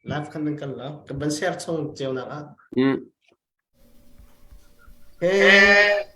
Live khan nan kal lo. Ka ban share chung cio nak ah. Mm. Hey.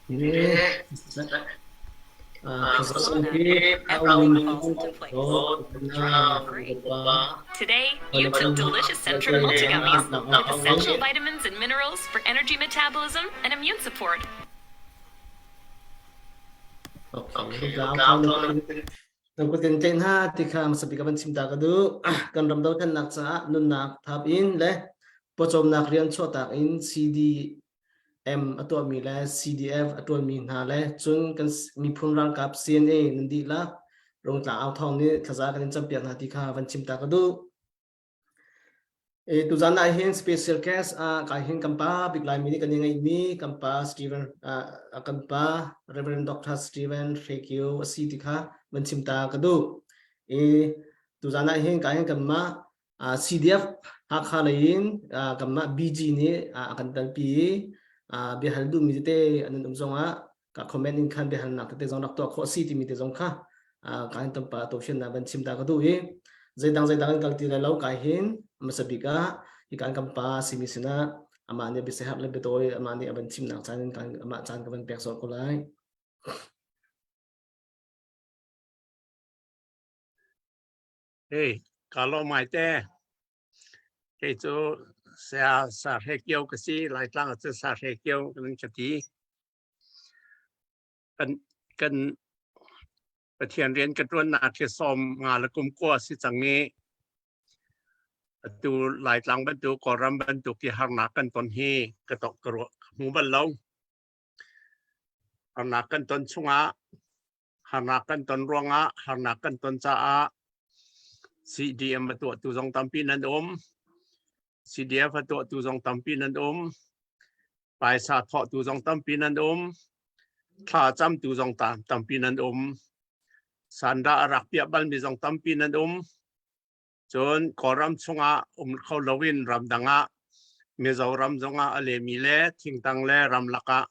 Today, you took delicious Centrum Multigummies with essential vitamins and minerals for energy metabolism and immune support. Kan kutin tlaih hna ti kha hmasa bik ah van chim ta ka duh. Kan ram dothlennak caah nunnak thap in le pawcawmnak rian chuahtak in CDM a tuahmi le CDF a ṭuanmi hna le cun kan miphun ralkap CNA nan dihlak Rungtlang au thawng nih thlaza kan in campiak hna ti kha van chim ta ka duh. E, tuzan ah hin special guest ah kai hin kan pa bik Laimi nih kan i ngeihmi kan pa Steven kan pa Reverend Dr. Steven Hrekio a si ti kha van chim ta ka duh. E, tuzan ah hin kai hin kanmah CDF Hakha lei in kanmah BG nih a kan talpi i biahal duhmi tete an um zongah ka comment in khan biahalnak tete zong rak tuah khawh si timi te zong kha ka hin tampa to fian na van chim ta ka duh i zeidang zeidang in kal ti lai lo kai hin hmasa bik ah hi kan kan pa simi sinah amah nih biasehak le biatawi amah nih a van chimnak caan in kan amah caan ka van pek sawh ko lai. Hey, ka lo mai te. Kei cu saya sa hre kio ka si, Laitlang ah cun sa hre kio kan ka ti. Kan kan Pathian rian ka ṭuannak hi 50 le kum 9 si cang i atu Laitlang bantuk Kawlram bantuk i harnak kan ton hi ka tok ka ruah ka hmu bal lo. Harnak kan ton chungah harnak kan ton ruangah harnak kan ton caah CDM a tuahtu zong tampi nan um. CDF a tuahtu zong tampi nan um. Paisa thawhtu zong tampi nan um. Thla camtu zong tampi nan um. Sanda a rak piah balmi zong tampi nan um. Cun Kawlram chungah um kho loin ramdang ah Mizoram zongah a lemi le thingtang le ramlak ah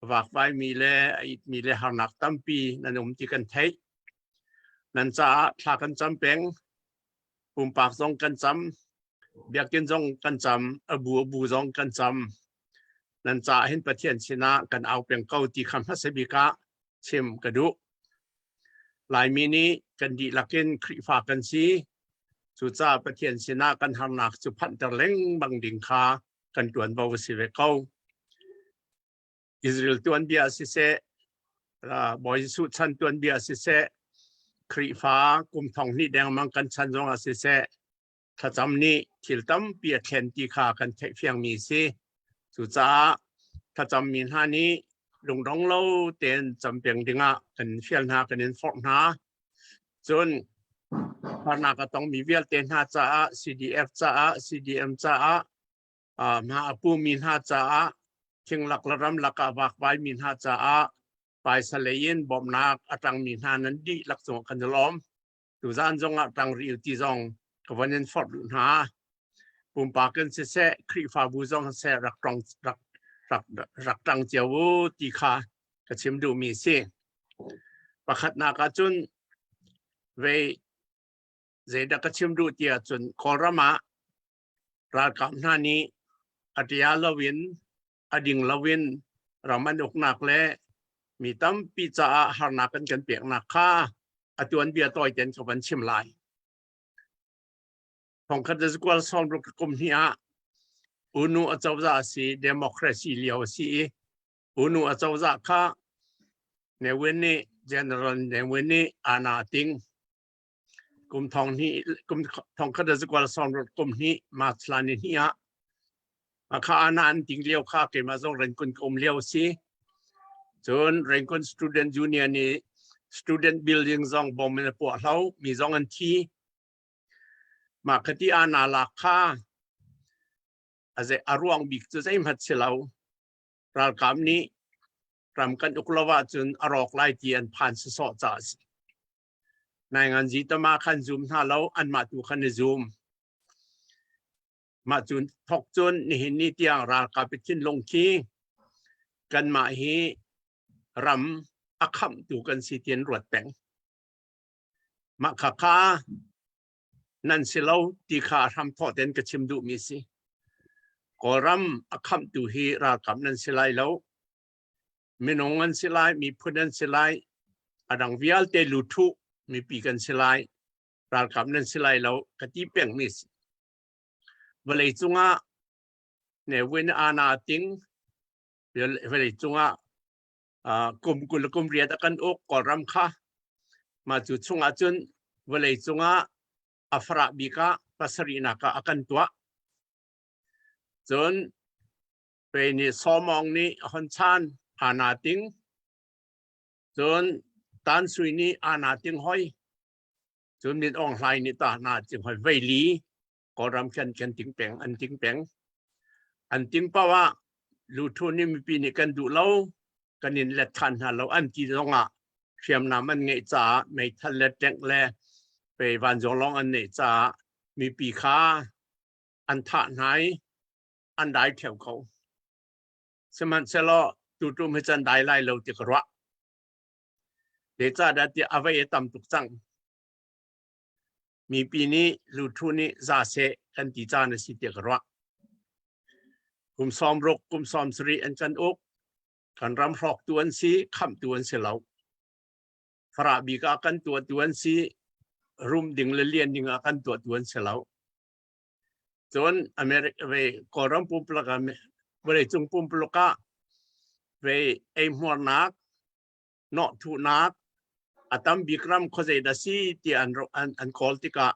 vakvaimi le a itmi le harnak tampi nan um ti kan theih. Nan caah thla kan cam peng. Pumpak zong kan cam. Biakinn zong kan cam. A bu a bu zong kan cam. Nan caah hin Pathian sinah kan au peng ko ti kha hmasa bik ah chim ka duh. Laimi nih kan dihlak in Khrihfa kan si. Cucaah Pathian sinah kan harnak cu phanhter lengmang ding kha kan ṭuanvo a si ve ko. Israel tuanbia siseh, Bawi Jesuh chan tuanbia siseh, Khrihfa kum thong hnih dengmang kan chan zongah siseh, thlacam nih thil tampi a thlen ti kha kan theih fiangmi si. Cucaah thlacammi hna nih lungdong lo tein cam peng dingah kan fial hna, kan in forh hna. Cun harnak a tongmi vialte hna caah CDF caah CDM caah hma a pumi hna caah thinglak le ramlak ah vakvaimi hna caah paisa lei in bawmhnak a tangmi hna nan dihlak cungah kan i lawm. Tuzaan zongah tang rih ti zong ka von in forh duh hna. Pumpak in siseh, Khrihfabu zong siseh rak tong rak rak rak tang cio u ti kha ka chim duhmi si. Pakhatnak ahcun vei zeidah ka chim duh ti ahcun Kawlram ah ralkap hna nih a tia loin a ding loin ram an uknak le mi tampi caah harnak an kan peknak kha a tuanbia tawi ten ka van chim lai. Thongkhat le zakual 60 kum hnih ah U Nu acozah a si democracy lio a si i U Nu acozah kha Ne Win nih General Ne Win nih ana ting kum thong hnih kum thong khat zakual 60 kum hnih March thla ni hnih ah kha ana an ting lio kha keimah zong Rangoon ka um lio si cun Rangoon Student Union i student building zong bom in a puah hlo mi zong an thi mah khati ana lak kha a ruang bik cu zeihmanh si lo ralkap nih ram kan uk lo ahcun a rawk lai ti an phan sawsawh caah a si. Nainganzi tama khan zum hna lo, anmah tu khan i zum. Mah cun thok cun nihin ni tiang ralkap i thinlung khi kanmah hi ram a khamhtu kan si ti an ruat peng. Mah khakha nan si lo ti kha hram thawh ten ka chim duhmi si. Kawlram a khamhtu hi ralkap nan si lai lo. Minung an si lai, miphun an si lai, a dang vialte luthu mipi kan si lai, ralkap nan si lai lo ka ti peng mi si. Vawlei cungah Ne Win ana ting vawlei cungah kum 20 kum 8 a kan uk Kawlram kha mah cu chungah cun vawlei cungah a farah bik ah pasarihnak ah a kan tuah. Cun pe nih Sawmawng nih hon chan ana ting cun Tan Sui nih ana ting hoi cun Min Aung Hlaing nih ta na ting hoi veili Kawlram khan kan ting peng an ting peng an ting paoh ah luthu nih mipi nih kan duh lo kan in let than hna lo an ti zong ah hriamnam an ngeih caah meithal le tank le pe vanzawng lawng an neih caah mipi kha an thah hna i an dai theo ko. Sihmanhsehlaw tutum hi can dai lai lo ti ka ruah. Zeicahdah tiah a vei a tam tuk cang. Mipi nih luthu nih za seh kan ti caan a si tiah ka ruah. Kum 60, kum 70 an kan uk. Kan ram hrawktu an si, khamhtu an si lo. Farah bik ah kan tuahtu an si, rum ding le lian ding ah kan tuahtu an si lo. Cun America ve Kawlram pumpuluk ah vawleicung pumpuluk ah ve eihmuarnak, nawhthuhnak a tam bik ram khuazei dah si ti an an, an kawl tikah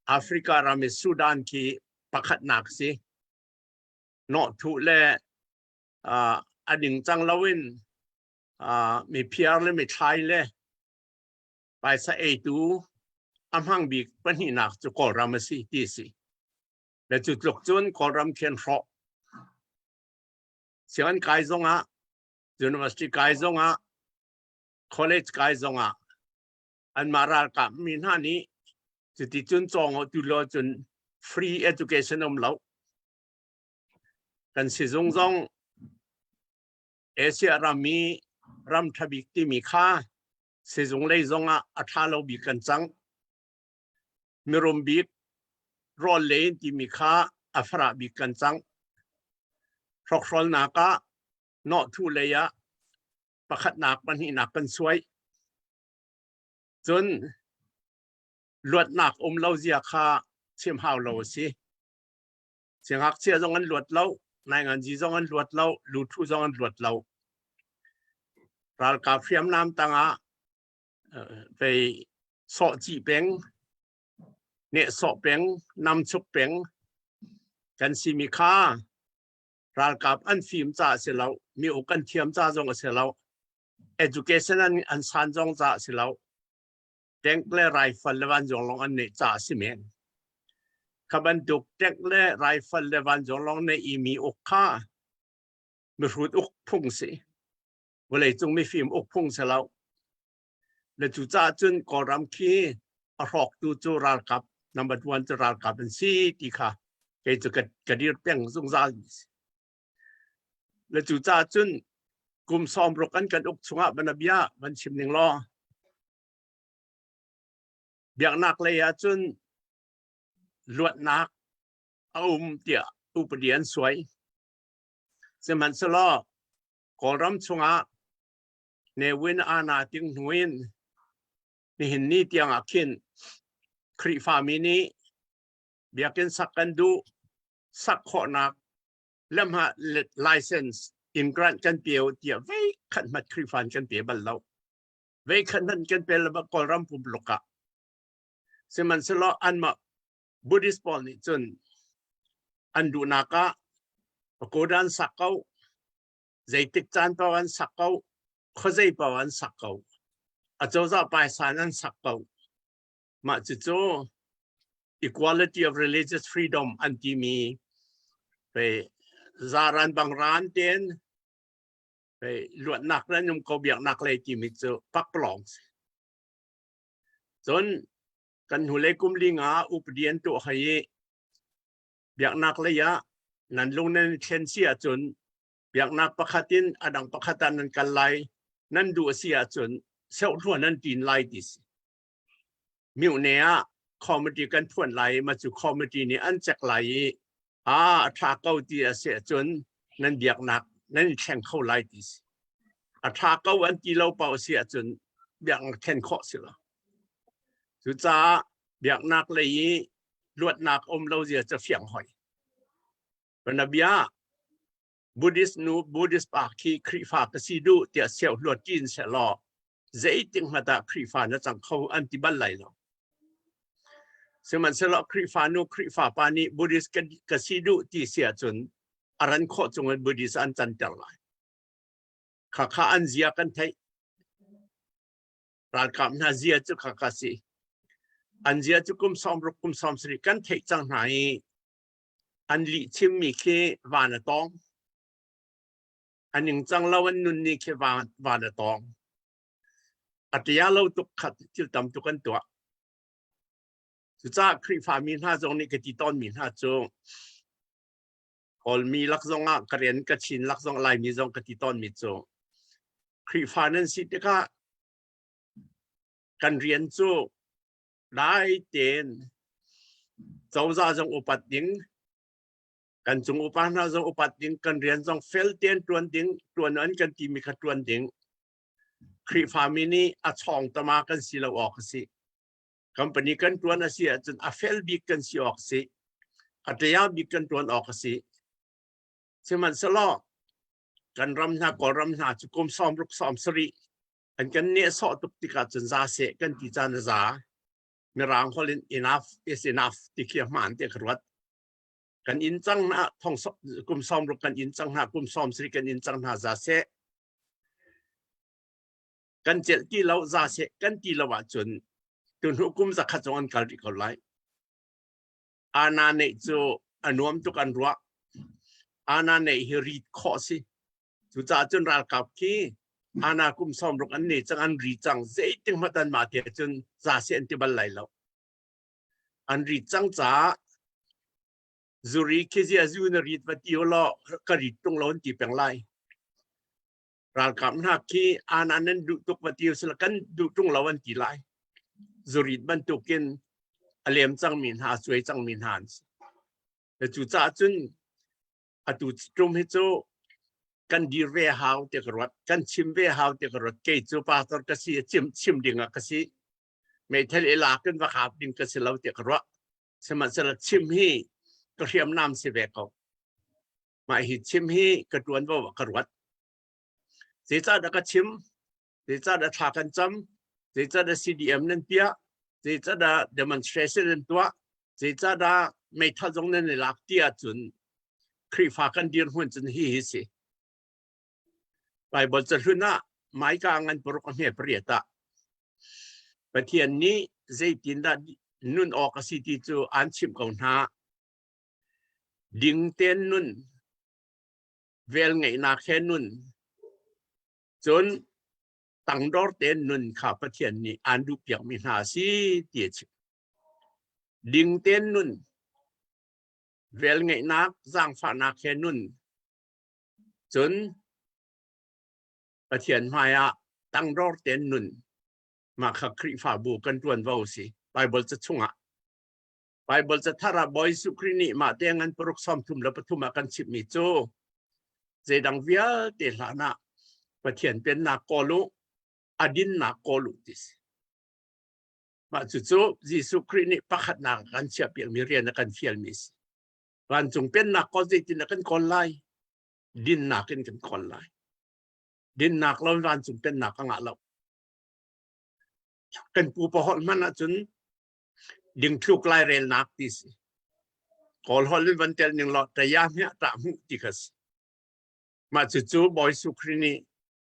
Africa ram i Sudan khi pakhatnak si. Nawhthuh le uh, a ningcang loin uh, mi phiar le mi thlai le paisa eitu a hmang bik pahnihnak cu Kawlram a si ti a si. Le cu tluk cun Kawlram khian hrawh. Sianginn kai zongah, university kai zongah, college kai zongah anmah ralkap mi hna nih cuti cun cawng tu lo cun free education um lo. Kan sizung zong Asia ram i ram ṭha bik timi kha sizung lei zongah a ṭha lo bik kan cang. Mirum bik rawl lei in timi kha a farah bik kan cang. Hrokhrawlnak ah nawhthu lei ah pakhatnak pahnihnak kan suai. Cun luatnak um lo zia kha chim hau lo a si. Siangngakchia zong an luat lo, nainganzi zong an luat lo, luthu zong an luat lo. Ralkap hriamnam tangah vei sawh cih peng, nehsawh peng, namchuk peng kan simi kha ralkap an fim ca si lo, mi uk an thiam ca zong a si lo, education an, an san zong ca si lo, tank le rifle le vanzawng lawng an neih ca a si men. Kha bantuk tank le rifle le vanzawng lawng neih i mi uk kha mihrut uk phung si. Vawleicung mifim uk phung si lo. Le cucaah cun Kawlram khi a hrawktu cu ralkap number one cu ralkap an si ti kha kei cu ka, ka dir peng zungzal mi si. Le cucaah cun kum 60 an kan uk chungah banabia van chim ning law biaknak lei ah cun luatnak a um tiah upadi an suai. Sihmanhsehlaw Kawlram chungah Ne Win Ana ting hnu in nihin ni tiang ah khin Khrihfami nih biakinn sak kan duh sak khawhnak lamha license in grant kan pe tiah vei khat hmat Khrihfa kan pe bal lo. Vei khat hmanh kan pe lo Kawlram pumluk ah. Sihmanhsehlaw anmah Buddhist pawl nih cun an duhnak ah pagoda an sak ko, zeitik caan paoh an sak ko, khuazei paoh an sak ko, acozah paisa an sak ko. Mah cucu equality of religious freedom an timi pe zaran bangran ten pe luatnak le num ko biaknak lei timi cu pakpalawng si. Cun kan hnulei kum li nga upadi an tuah hoi i biaknak lei ah nan lung nan i thlen si ahcun biaknak pakhat in a dang pakhat ah nan kal lai nan duh a si ahcun seuhluan nan tin lai ti si. Myohne ah committee kan phuan lai i mah cu committee nih an cek lai i a a ṭha ko ti a si ahcun nan biaknak nan i thleng kho lai ti si. A ṭha ko an ti lo paoh si ahcun biaknak thlen khawh si lo. Cucaah biaknak lei i luatnak um lo zia cu fiang hoi. Banabia Buddhist nu Buddhist pa khi Khrihfa ka si duh tiah seu hluat ṭin sehlaw zeitik hmanh ah Khrihfa na cang kho an ti bal lai lo. Sihmanhsehlaw Khrihfa nu Khrihfa pa nih Buddhist ka si duh ti si ahcun a ran khawh cungin Buddhist an canter lai. Khakha an zia kan theih. Ralkap hna zia cu khakha si. An zia cu kum 60 kum 70 kan theih cang hna i an lih chimmi khi van a tawng. A ningcang lo an nun ni khi van a tawng. A tia lo tuk khat thil tam tuk an tuah. Cucaah Khrihfami hna zong nih ka ti tawnmi hna cu Kawlmi lak zongah Karen Kachin lak zong Laimi zong ka ti tawnmi cu Khrihfa nan si tikah kan rian cu dai tein cozah zong upat ding kan cung upa hna zong upat ding kan rian zong fel tein tuan ding tuan an kan timi kha tuan ding Khrihfami nih a chawng tama kan si lo awk a si company kan tuan a si ahcun a fel bik kan si awk si a ṭia bik kan tuan awk a si sihmanhsehlaw kan ram hna Kawlram hna cu kum 60 70 an kan nehsawh tuk tikah cun za seh kan ti caan a za mirang holh in enough is enough ti khi a hmaan ti ka ruat kan inn cang hna thong kum 60 kan inn cang hna kum 70 kan inn cang hna za seh kan celh ti lo za seh kan ti lo ahcun tuhnu kum 100 zong an kal rih ko lai ana neih cu a nuam tuk an ruah ana neih hi rit khawh si cucaah cun ralkap khi ana kum 60 an nei cang an ri cang zeiting hmanh an mah te cun za seh an ti bal lai lo an rit cang caah zuri khi zia zu na rit va ti law ka rit tung lo an ti peng lai ralkap hna khi ana nan duh tuk va ti usila kan duh tung lo an ti lai zurit bantukin a lem cangmi hna a cuai cangmi hna an si cu caah cun atu tum hi cu kan dir ve hau ti ka ruat kan chim ve hau ti ka ruat kei cu pastor ka si chim chim ding ah ka si meithal i lak in va khap ding ka si lo ti ka ruah sihmanhsehlaw chim hi ka hriamnam si ve ko mah hi chim hi ka ṭuanvo ah ka ruat zeicahdah ka chim zeicahdah thla kan cam zeicahdah CDM nan piah zeicahdah demonstration nan tuah zeicahdah meithal zong nan i lak ti ahcun Khrihfa kan dirhmun cun hi hi si Bible cahlun ah Maika ngan paruk a hme pariat ah Pathian nih zeitindah nun awk a si ti cu aan chimh ko hna Ding tein nun, velngeihnak he nun, cun tangdor tein nun kha Pathian nih aan duhpiakmi hna a si ti a chim. Ding tein nun, velngeihnak, zaangfahnak he nun, cun Pathian hmaiah tangdor tein nun, mah kha Khrihfabu kan ṭuanvo a si. Baibal ca chungah Baibal cathar ah Bawi Jesuh Khrih nih mah te ngan paruk 33 ah kan chimhmi cu zeidang vialte hlan ah Pathian pennak kawl u, a dinnak kawl u ti si. Mah cucu Jesuh Khrih nih pakhatnak a kan chiahpiakmi rian a kan fialmi si. Vancung pennak kawl zeitin a kan kawl lai? Dinnak in kan kawl lai. Dinnak lo vancung pennak a ngah lo. Kan pupa holh hmanh ahcun dingthluk lairelnak ti si kawl holh in van tel ning law taya hmiah tah hmuh ti kha si mah cucu Bawi Jesuh Khrih nih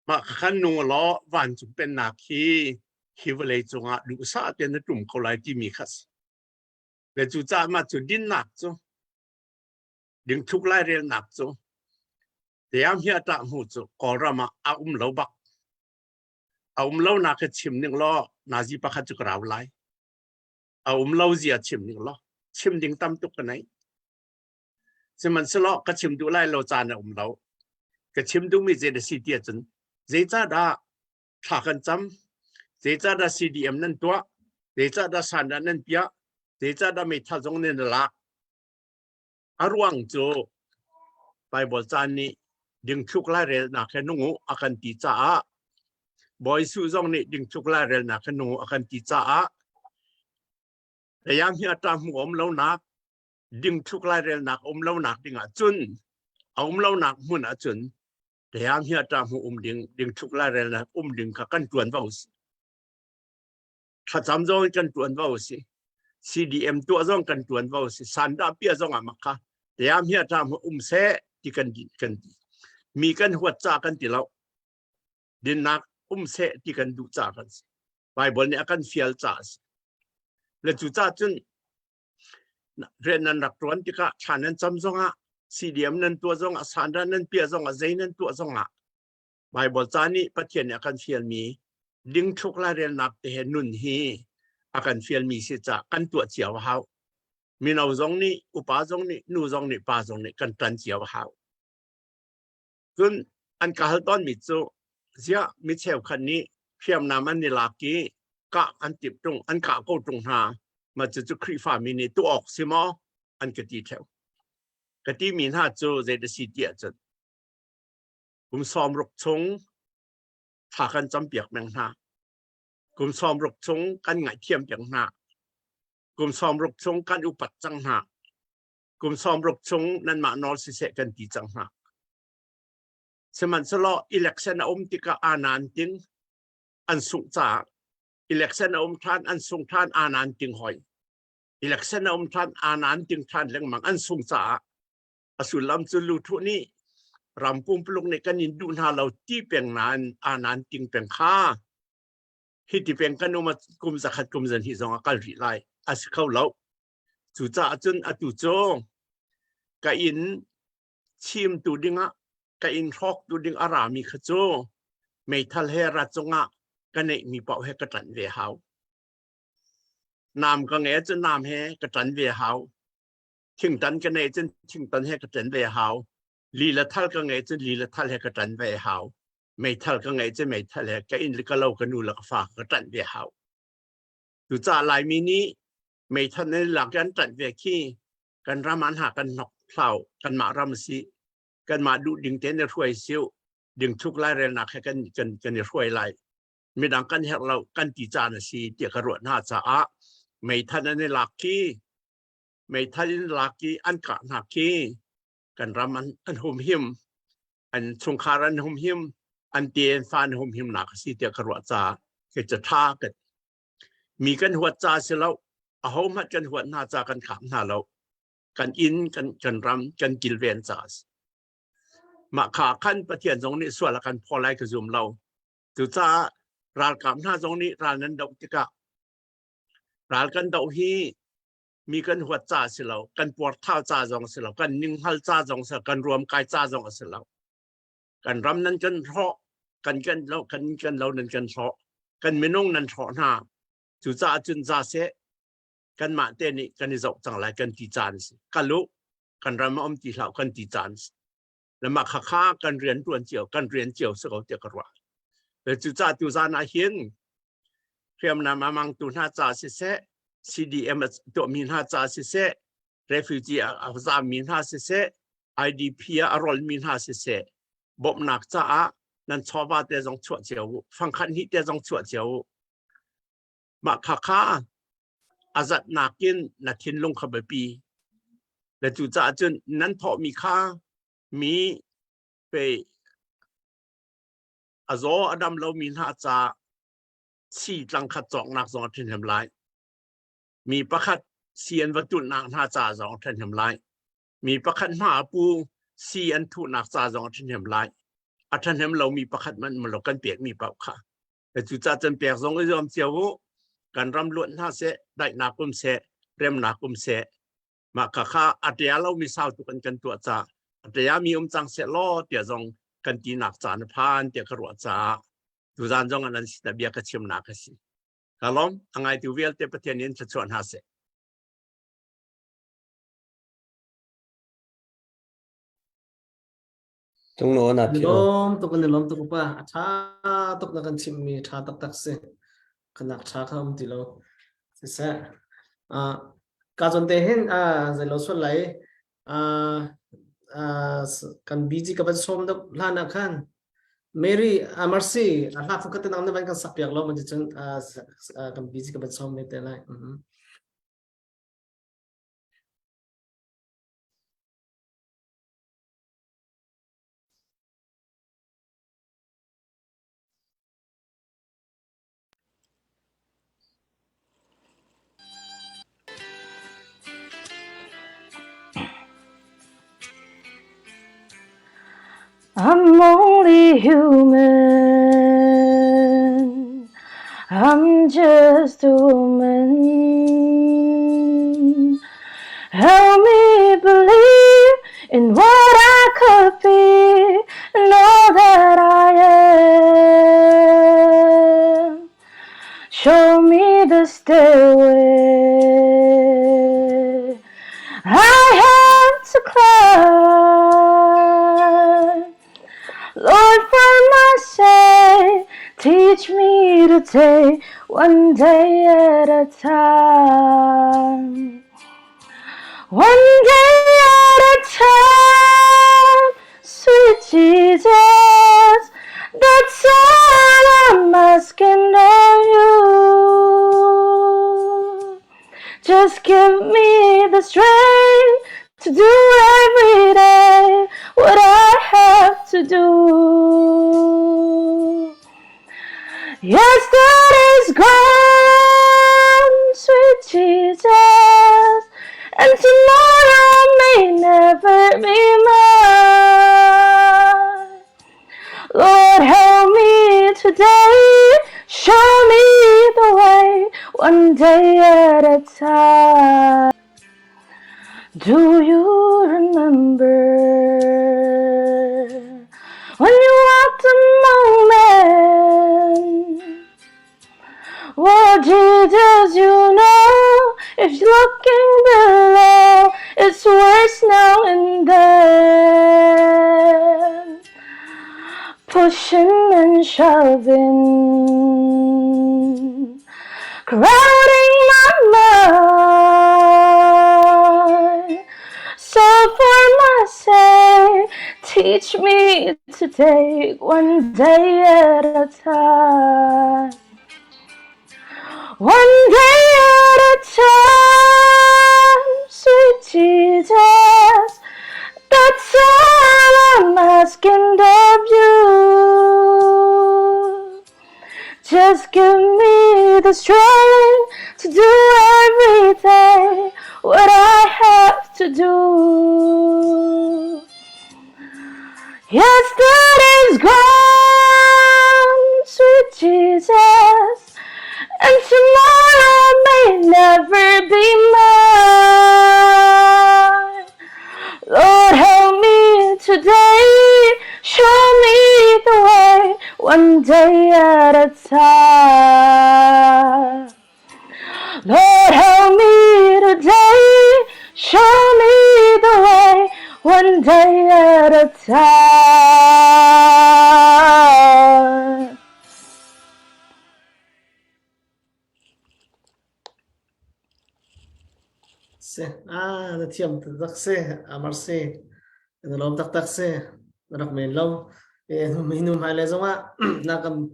mah khan nung law vancung pennak hi hi vawlei cungah duhsah tein na tum ko lai timi kha si le cucaah mah cu dinnak cu dingthluk lairelnak cu taya hmiah tah hmuh cu Kawlram ah a um lo bak A um lo nak hi chim ning law nazi pakhat cu ka rau lai. A um lo zia chim ning law chim ding tam tuk ka nei. Sihmanhsehlaw ka chim duh lai lo caan a um lo. Ka chim duhmi zei na si ti ahcun zeicahdah thla kan cam, zeicahdah CDM nan tuah, zeicahdah sandah nan piah, zeicahdah meithal zong nan lak. A ruang cu Bible caan nih Dingthluk lairelnak he nung u a kan ti caah Bawi Jesuh zong nih dingthluk lairelnak he nung u a kan ti caah Dayam hi a ṭa hmu um lonak dingthluk lairelnak um lonak dingah cun a um lonak hmun ah cun Dayam hi a ṭa hmu um ding dingthluk lairelnak um ding kha kan ṭuan vo si. Thlacam zong kan ṭuan vo si. CDM tuah zong kan ṭuan vo si. Sandah pia zong ah makha Dayam hi a ṭa hmu um seh ti kan kan ti. Mi kan huat ca kan ti lo. Dinnak um seh ti kan duh ca kan si. Bible nih a kan fial ca a si. Le cu ca cun rian nan rak ṭuan tikah thla nan cam zongah CDM nan tuah zongah sandah nan piah zongah zei nan tuah zongah Bible ca nih Pathian nih a kan fialmi dingthluk lairelnak te he nun hi a kan fialmi si ca kan tuah cio a hau. Mino zong nih upa zong nih nu zong nih pa zong nih kan ṭan cio a hau. Cun an ka hal tawnmi cu ziah mi cheukhat nih hriamnam an i lak i kah an timh ṭung an kah ko ṭung hna mah cucu Khrihfa mi nih tuah awk si maw an ka ti ṭheo. Ka timi hna cu zei si ti ahcun kum 60 chung thla kan campiak meng hna. Kum 60 chung kan ngaihthiam piak hna. Kum 60 chung kan upat cang hna. Kum 60 chung nanmah nawl siseh kan ti cang hna. Sihmanhsehlaw election a um tikah aanan ting an sungh caah election a um ṭhan an sung ṭhan aanan ting hoi. Election a um ṭhan aanan ting ṭhan lengmang an sung caah a sullam cu luthuh nih ram pumpuluk nih kan in duh hna lo ti peng nain aanan ting peng kha hi ti peng kan um kum zakhat kum zan hi zong a kal rih lai a si kho lo. Cucaah cun atu cu ka inn chimtu dingah ka inn hrawktu ding a rami kha cu meithal he rat cungah ka neihmi paoh he ka ṭanh ve hau. Nam ka ngei cun nam he ka ṭan ve hau. Thingtan ka neih cun thingtan he ka ṭan ve hau. Li le thal ka ngei cun li le thal he ka ṭan ve hau. Meithal ka ngei cun meithal he ka inn le ka lo ka nu le ka fa ka ṭanh ve hau. Cucaah Laimi nih meithal nan lak i an ṭanh ve khi kan ram an ha kan hnok hlau kanmah ram si kanmah duh ding tein i hruai siu ding thuk lairelnak he kan kan kan i hruai lai midang kan herh lo kan ti caan a si tiah ka ruah hna caah meithal an i lak khi meithal in lak i an kah hna khi kan ram an, an humhim an chungkhar an humhim an te an fa an humhim nak a si tiah ka ruah caah kei ca tha ka Mi kan huat ca si lo, ahohmanh kan huat hna ca kan kham hna lo. Kan inn, kan, kan ram, kan kilven ca a si. Mah kha khan Pathian zong nih sual a kan phaw lai ka zum lo. Cucaah ralkap hna zong nih ral nan doh tikah ral kan doh hi mi kan huat ca si lo, kan puarthau ca zong si lo, kan ninghngal ca zong si lo, kan ruamkai ca zong a si lo. Kan ram nan kan hrawh, kan kan lo kan kan lo nan kan hrawh, kan minung nan hrawh hna. Cucaah cun za seh kanmah te nih kan i zoh cang lai kan ti caan si. Kal u, kan ram a um ti hlah kan ti caan si. Le mah khakha kan rian tuan cio, kan rian cio si ko tiah ka ruah. Le cucaah tu zan ah hin hriamnam a mangtu hna ca siseh, CDM a tuahmi hna ca siseh, refugee a zaammi hna siseh, IDP ah a rolmi hna siseh, bawmhnak caah nan chawva te zong chuah cio u, fangkhat hnih te zong chuah cio u. Mah khakha a zatnak in na thinlung kha biapi. Le cucaah cun nan thawhmi kha mi pe a zaw a dam lomi hna ca si tlangkhat cawknak zong a ṭhahnem lai. Mi pakhat si an va tulhnak hna ca zong a ṭhahnem lai. Mi pakhat hma a pu si an thuhnak ca zong a ṭhahnem lai. A ṭhahnem lomi pakhat man lo kan pekmi paoh kha. Cucaah cun pek zong i zuam cio u. Kan ram luat hna seh, daihnak um seh, remnak um seh. Mah kha kha a ṭia lomi sau tuk an kan tuah caah a ṭiami um cang seh law tiah zong kan tinak caan a phan tiah ka ruah caah tuzaan zong an sin bia ka chimnak a si. Ka lawm a ngaitu vialte Pathian in thluachuah hna seh. Tung no na Ni lawm tuk ni lawm tuk pa a tha tuk na kan chimmi tha taktak si kanak tha kha um ti lo siseh ka zon te hin a zeilo sual lai. Kan BG ka van sawm deuh hlan ah khan Mary Mercy a hla fukhat te nang na van kan sak piak lo man cun kan BG ka van sawm ve te lai. I'm only human. I'm just a woman. Help me believe in what I could be and all that I am. Show me the stairway I have to climb. Lord, for my sake, teach me to take one day at a time. One day at a time, sweet Jesus, that's all I'm asking of you. Just give me the strength to do every day what I have to do. Yesterday's gone, sweet Jesus, and tomorrow may never be mine. Lord, help me today, show me the way, one day at a time. Do you remember when you walked among men? Well, Jesus, you know, if you're looking below, it's worse now and then. Pushing and shoving, crowding my mind. So for my sake, teach me to take one day at a time. One day at a time, sweet Jesus. That's all I'm asking of you. Just give me the strength to do everything what I have to do. Yesterday's gone, sweet Jesus, and tomorrow may never be mine. Lord, help me today, show me the way, one day at a time. Lord, help me today, show me the way, one day at a time. Si, ah, na thiam taktak si, amar si, na lawm taktak si, na rak men lo. E, hnu hmai le zongah na kan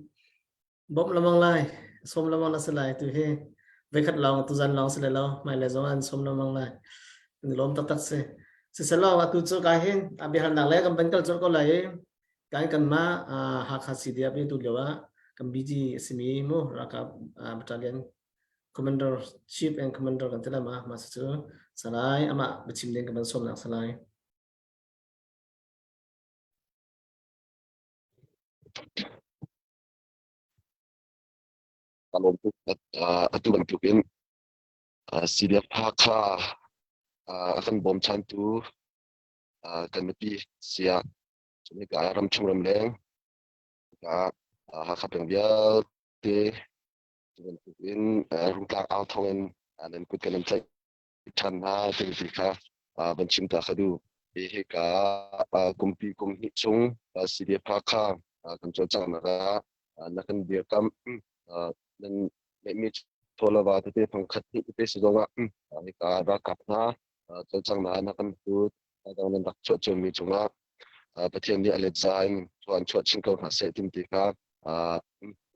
bawmh lamang lai, som lamang na si lai tu hi. Veikhat lawng tu zan lawng si le lo, hmai le zongah an som lamang lai. Na lawm taktak si. Siselaw atu cu ka hin a biahalnak le kan ban kal colh ko lai i Kan kanmah Hakha CDF i tu lio ah kan BG a simi mu ralkap battalion commander chief and commander kan ti lai ma mah cu salai amah biachim ding kan van sawmnak salai. Ka lawm tuk atu bantuk in CDF Hakha a kan bawmchantu kan mipi siah Cunika ramchung ramleng ka Hakha peng vialte cu bantuk in Rungtlang au thawng in nan kut kan in tlaih ṭhan hna timi kha van chim ta ka duh. Hika kumpi kum hnih chung CDF Hakha kan cawlcanghnak ah na kan dirkamh nan ngeihmi chawlava tete fangkhat hnih tete si zongah hika ralkap hna cawlcanghnak na kan hlut. Thazaang nan rak chuah ciomi cungah Pathian nih a letza in thua an chuah chin ko hna seh tim ti kha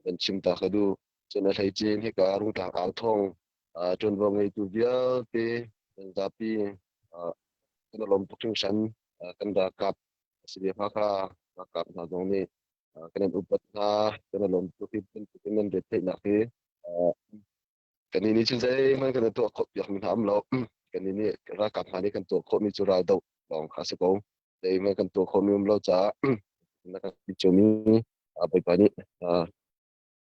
kan chim ta ka duh. Cun a hleice in hika Rungtlang au thawng ṭuanvo ngeitu vialte kan zapi kan i lawm tuk hringhran. Kan ralkap CDF Hakha ralkap hna zong nih kan in upat hna, kan i lawm tuk hi bantukin nan retheihnak hi Kannih nih cun zeihmanh kan i tuah khawh piakmi hna um lo. Kannih nih ralkap hna nih kan tuah khawhmi cu raldoh lawng kha a si ko. Zeihmanh kan tuah khawhmi um lo caah na kan ti ciomi Bawipa nih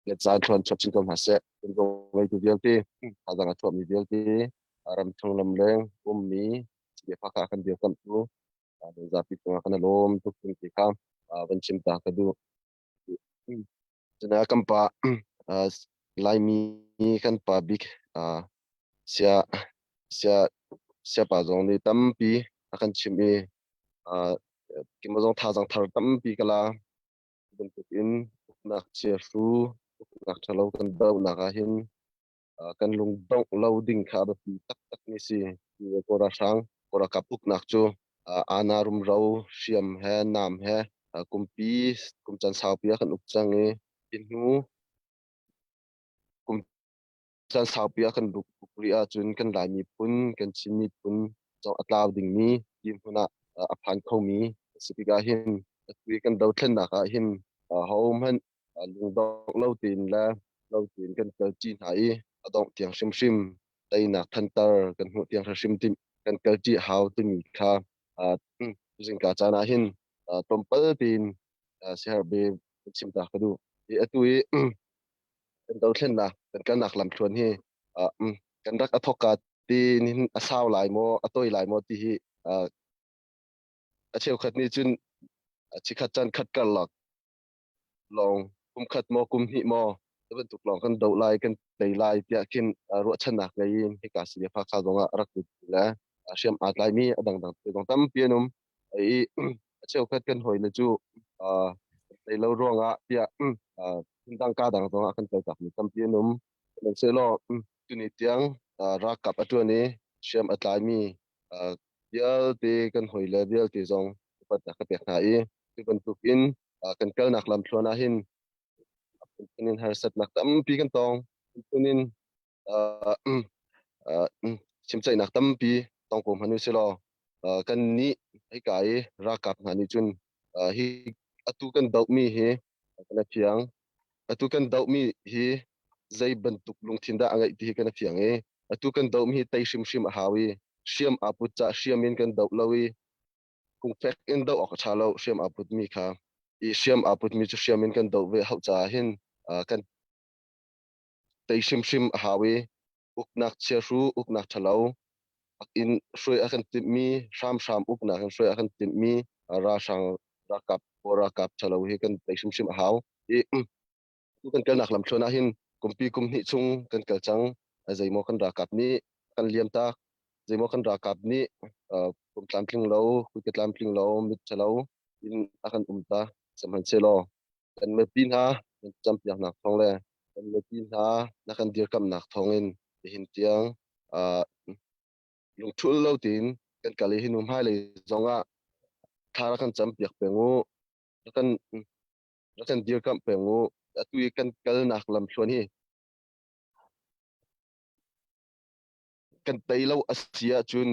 le caan thluan chuak chin ko hna seh. Kan ngeitu vialte, thazaang a chuahmi vialte, ramchung lamleng ummi CDF kan dirkamhtu zapi cungah kan i lawm tuk ti kha van chim ta ka duh. Cun kan pa Laimi kan pa bik sia sia siapa zong nih tampi a kan chimh i keimah zong thazaang thar tampi ka la. Bantuk in uknak chiahru, uknak ṭhalo kan dohnak ah hin kan lungdongh lo ding kha a biapi taktakmi si. Kawl ralhrang, Kawl ralkap uknak cu ana rumro, hriam he, nam he kumpi kum caan saupi ah kan uk cang i hi hnu kum caan saupi ah kan uk rih ahcun kan Lai miphun, kan Chin miphun zong a tlau dingmi dirhmun ah a phan khomi a si tikah hin atu i kan dothlennak ah hin hohmanh lungdongh lo tein le lo tein kan kalṭi hna i a dongh tiang hrimhrim teinak thantar kan hmuh tiang hrimhrim tim kan kalṭi hau timi kha zingka caan ah hin tlawmpal tein siaherh be chim ta ka duh. I atu i kan dothlennak kan kalnak lamthluan hi kan rak a thawkka ti hin a sau lai maw a toi lai maw ti hi a cheukhat nih cun chikhat caan khat karlak lawng kum khat maw kum hnih maw bantuk lawng kan doh lai kan tei lai tiah khin ruahchannak ngei in hika CDF Hakha zong ah rak lut le hriam aa tlaimi a dangdang te zong tampi an um i a cheukhat kan hawi le cu tei lo ruangah tiah dang ka dang zong ah kan kaltak mi tampi an um. Sihmanhsehlaw tuni tiang ralkap a ṭuan i hriam a tlaimi vialte kan hawi le vialte zong upatnak ka pek hna i cu bantukin kan kalnak lamthluan ah hin phun in harsatnak tampi kan tong. Phun in chimceihnak tampi tong ko hmanh usilaw kan nih hika i ralkap hna nih cun hi atu kan dohmi hi kan a fiang. Atu kan dohmi hi zei bantuk lungthin dah a ngeih ti hi kan a fiang i atu kan dohmi hi tei hrimhrim a hau i hriam aa put cah hriam in kan doh lo i fungfek in doh awk a ṭha lo hriam aa putmi kha i hriam aa putmi cu hriam in kan doh ve hauh caah hin kan tei hrimhrim a hau i uknak chiahru uknak ṭhalo in hruai a kan timhmi hramhram uknak in hruai a kan timhmi ralhrang ralkap ralkap ṭhalo hi kan tei hrimhrim a hau i tu kan kalnak lamthluan ah hin kumpi kum hnih chung kan kal cang. Zeimaw kan ralkap nih kan liam tak, zeimaw kan ralkap nih kum tlamtling lo, kutka tlamtling lo, mit ṭhalo in a kan um ta. Sihmanhsehlaw kan mipi hna kan campiaknak thawng le kan mipi hna na kan dirkamnak thawngin nihin tiang lungṭhul lo tein kan kal i hi hnu hmailei zongah thla rak kan campiak peng u, rak kan dirkamh peng u. Atu i kan kalnak lamthluan hi kan tei lo a si ahcun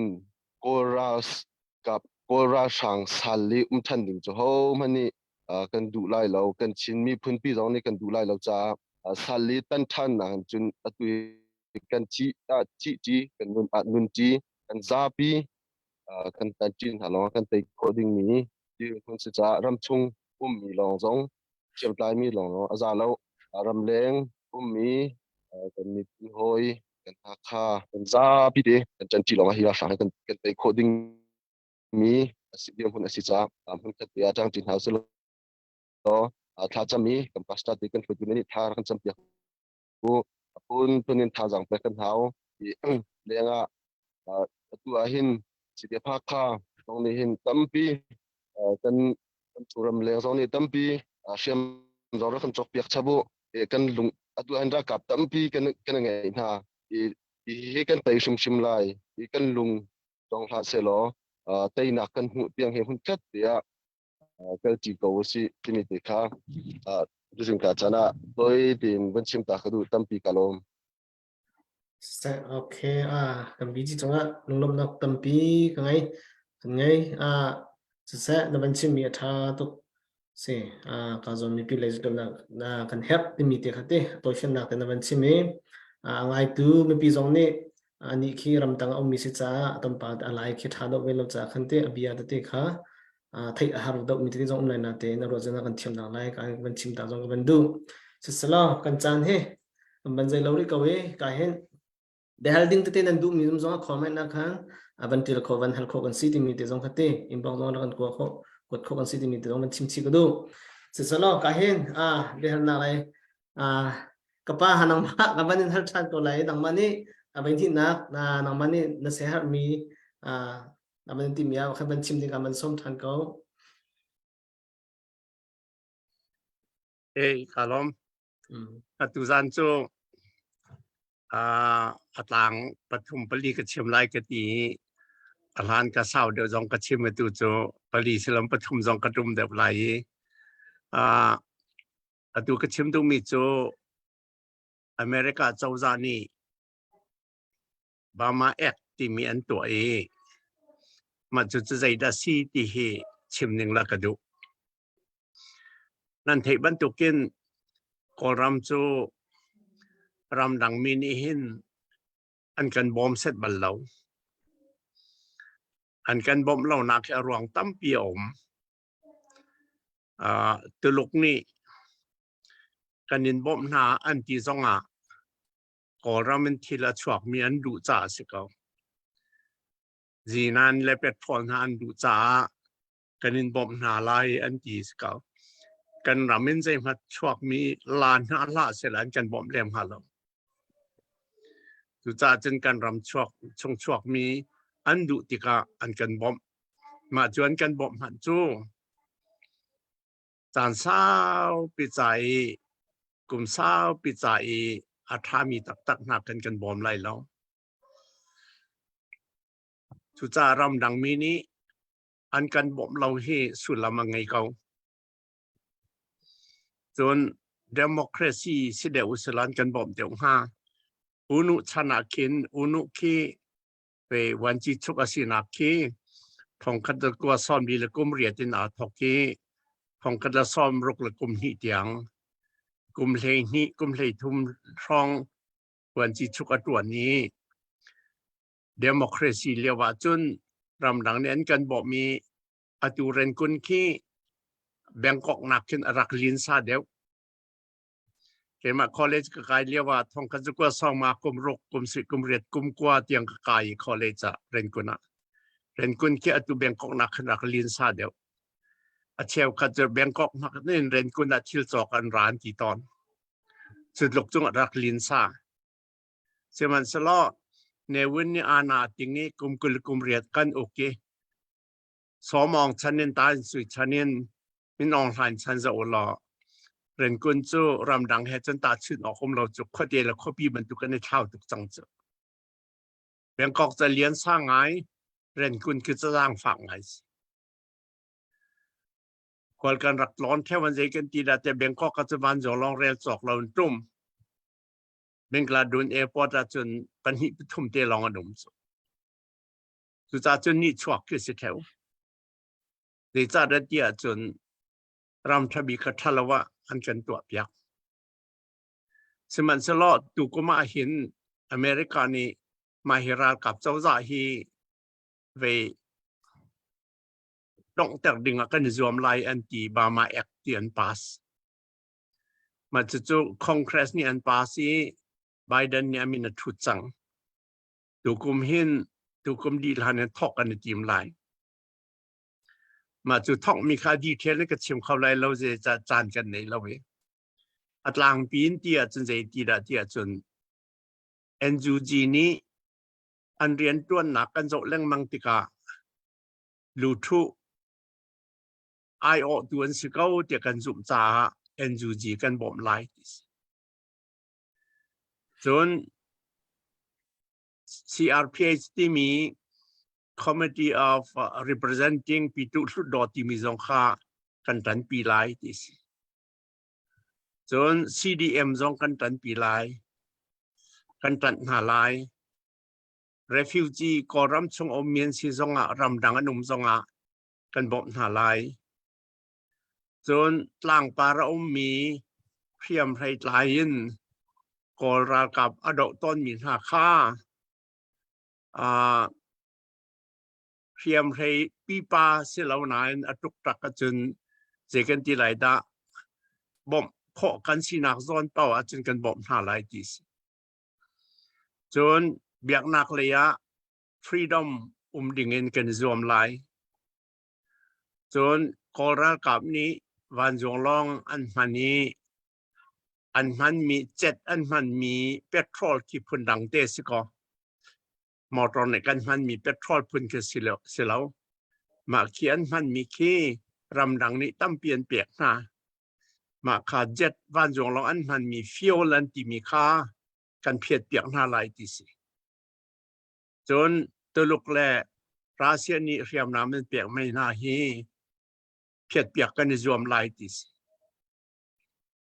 Kawl ralkap Kawl ralhrang sal i um ṭhan ding cu hohmanh nih kan duh lai lo. Kan Chin miphun pi zong nih kan duh lai lo caah sal i tan ṭhannak in cun atu hi kan thih ah thih ṭi, kan nun ah nun ṭi, kan zapi kan tan ṭi hna lawng kan tei khawh dingmi dirhmun si caah ramchung ummi lawng zong hriamtlaimi lawng a za lo. Ramleng ummi kan miphun hawi kan Hakha kan zapi te kan ṭanṭi lawng ah hi ralhrang hi kan tei khawh ding mi a si dirhmun a si caah hmunkhat te ah ṭangṭi hna usih law thlacam i kan pastor te kan hruaitu nih thla kan campiak u. A phunphun in thazaang pek kan hau. I lengah atu ah hin CDF Hakha zong nih hin tampi kan ram leng zong nih tampi hriam zong rak kan cawkpiak chap u. Kan lung atu ah hin ralkap tampi kan ngei hna. Hi kan tei hrimhrim lai. Hi kan lung dong hlah sehlaw. Teinak kan hmuh tiang hi hun tlat tiah kalṭi ko usih timi te kha tuzingka caan ah toi tein van chim ta ka duh tampi ka lawm. Okay, kan BG cungah lunglawmhnak tampi ka ngei. Kan ngei. Siseh na van chimmi a ṭha tuk. Si, ka zawn mipi lei zumnak na kan herh timi te kha te tawifiannak te na van chim i a ngaitu mipi zong nih anih khi ramtang a ummi si caah tampa a lai khi ṭha deuh ve lo caah khan te a bia tete kha theih a har deuh mi tete zong um lai na te na ruahchan kan thiam nak lai ka van chim ta zong ka van duh. Siselaw kan caan hi kan ban zei lo rih ko i ka hin Biahal ding tete nan duhmi zum zong a comment na khan a van til kho van hal kho kan si timi te zong kha te inbox zong kan kua kho kuat kho kan si timi te zong van chim chi ka duh. Sisalaw ka hin a biahal nak lai a kapa ha nangmah ka van in hal than ko lai nangmah nih a van thihnak na nangmah nih na se har mi a na van ti mi a khan van chim ding ka man som than ko. Hey, ka lawm. Atu zan cu a tlang pathum pali ka chim lai ka ti i a hlan ka sau deuh zong ka chim atu cu pali silam pathum zong ka tum deuh lai i atu ka chim duhmi cu America cozah nih Burma Act timi an tuah i mah cu cu zeidah si ti hi chim ning la ka duh. Nan theih bantukin Kawlram cu ramdang mi nih hin an kan bawm set bal lo. An kan bawmh lonak hi a ruang tampi a um. Tuluk nih kan in bawmh hna an ti zongah Kawlram in thil a chuakmi an duh caah a si ko. Zinan le petrol hna an duh caah kan in bawmh hna lai an ti si ko. Kan ram in zeihmanh chuakmi la hna hlah sehla an kan bawmh lem hnga lo. Cucaah cun kan ram chuak chung chuakmi an duh tikah an kan bawmh. Mah cu an kan bawmh hmanh cu caan saupi ca i kum saupi ca i a ṭhami taktak hna kan kan bawm lai lo. Cucaah ramdangmi nih an kan bawmh lo hi sullam a ngei ko. Cun democracy si deuh usila an kan bawmh deuh hnga. Unu chan ah khin unu khi ve vuanci chuk a sinak khi thongkhat le kua sawmli le kum riat in aa thawk i thongkhat le sawm ruk le kum hnih tiang kum 12 kum 13 hrawng vuanci chuk a ṭuan i Democracy lio ahcun ramdang nih an kan bawmh i atu Rangoon khi Bangkok nakin a rak linsa deuh. Keimah college ka kai lio ah thongkhat zakua sawngma kum ruk kum si kum riat kum kua tiang ka kai i college ah Rangoon ah. Rangoon khi atu Bangkok nakin rak linsa deuh. A cheukhat cu Bangkok nakin Rangoon ah thil cawk an ra an ti tawn. Cu tluk cung a rak linsa. Sihmanhsehlaw Ne Win nih aana ting i kum 20 kum riat kan uk i Sawmawng chan in Tain Sui chan in Min Aung Hlaing chan zoh u law Renkun cu ramdang he cun tahchunh awk um lo cu khuate le khuapi bantuk an i thlau tuk cang cu. Bangkok ca lian sang ngai Renkun khi ca zaangfak ngai si. Khual kan rak tlawn theo an zei kan ti dah te Bangkok ka cu vanzawng lawng rel cawk lo in tum. Bangladesh airport ahcun pahnih pathum te lawng an um cu. Cucaah cun nihchuak khi si theo. Zeicahdah ti ahcun ram ṭha bik kha ṭha lo ah an kan tuahpiak. Sihmanhsehlaw tukum ah hin America nih mah hi ralkap cozah hi vei donghter ding ah kan i zuam lai an ti Burma Act ti an pass. Mah cucu Congress nih an pass i Biden nih a min a thut cang. Tukum hin tukum dih hlan in thawk an i tim lai. Mah cu thawkmi kha detail in ka chim kho lai lo ze caan kan nei lo i. A tlangpi in ti ahcun zei ti dah ti ahcun NUG nih an rianṭuannak kan zoh lengmang tikah luthuh aiawhtu an si ko tiah kan zumh caah NUG kan bawmh lai ti si. Cun CRPH timi Committee of Representing Pitu Hlutdaw timi zong kha kan ṭanpi lai ti si. Cun CDM zong kan ṭanpi lai. Kan ṭanh hna lai. Refugee Kawlram chung ummi an si zongah ramdang an um zongah kan bawmh hna lai. Cun tlangpar a ummi hriamhrei tlai in Kawl ralkap a doh tawnmi hna kha hriamhrei pipa si lo nain a ṭukṭak ahcun zei kan ti lai dah bawmh khawh kan sinak zawn paoh ahcun kan bawmh hna lai ti si. Cun biaknak lei ah freedom um ding in kan i zuam lai. Cun Kawl ralkap nih vanzuang lawng an hman i an hmanmi cet an hmanmi petrol khi phundang te si kaw motor nih kan hmanmi petrol phun khi si lo, si lo. Mah khi an hmanmi khi ramdang nih tampi an pek hna. Mah kha jet vanzuang lawng an hmanmi fuel an timi kha kan phiat piak hna lai ti si. Cun Tuluk le Russia nih hriamnam an pek mei hna hi phiatpiak kan i zuam lai ti si.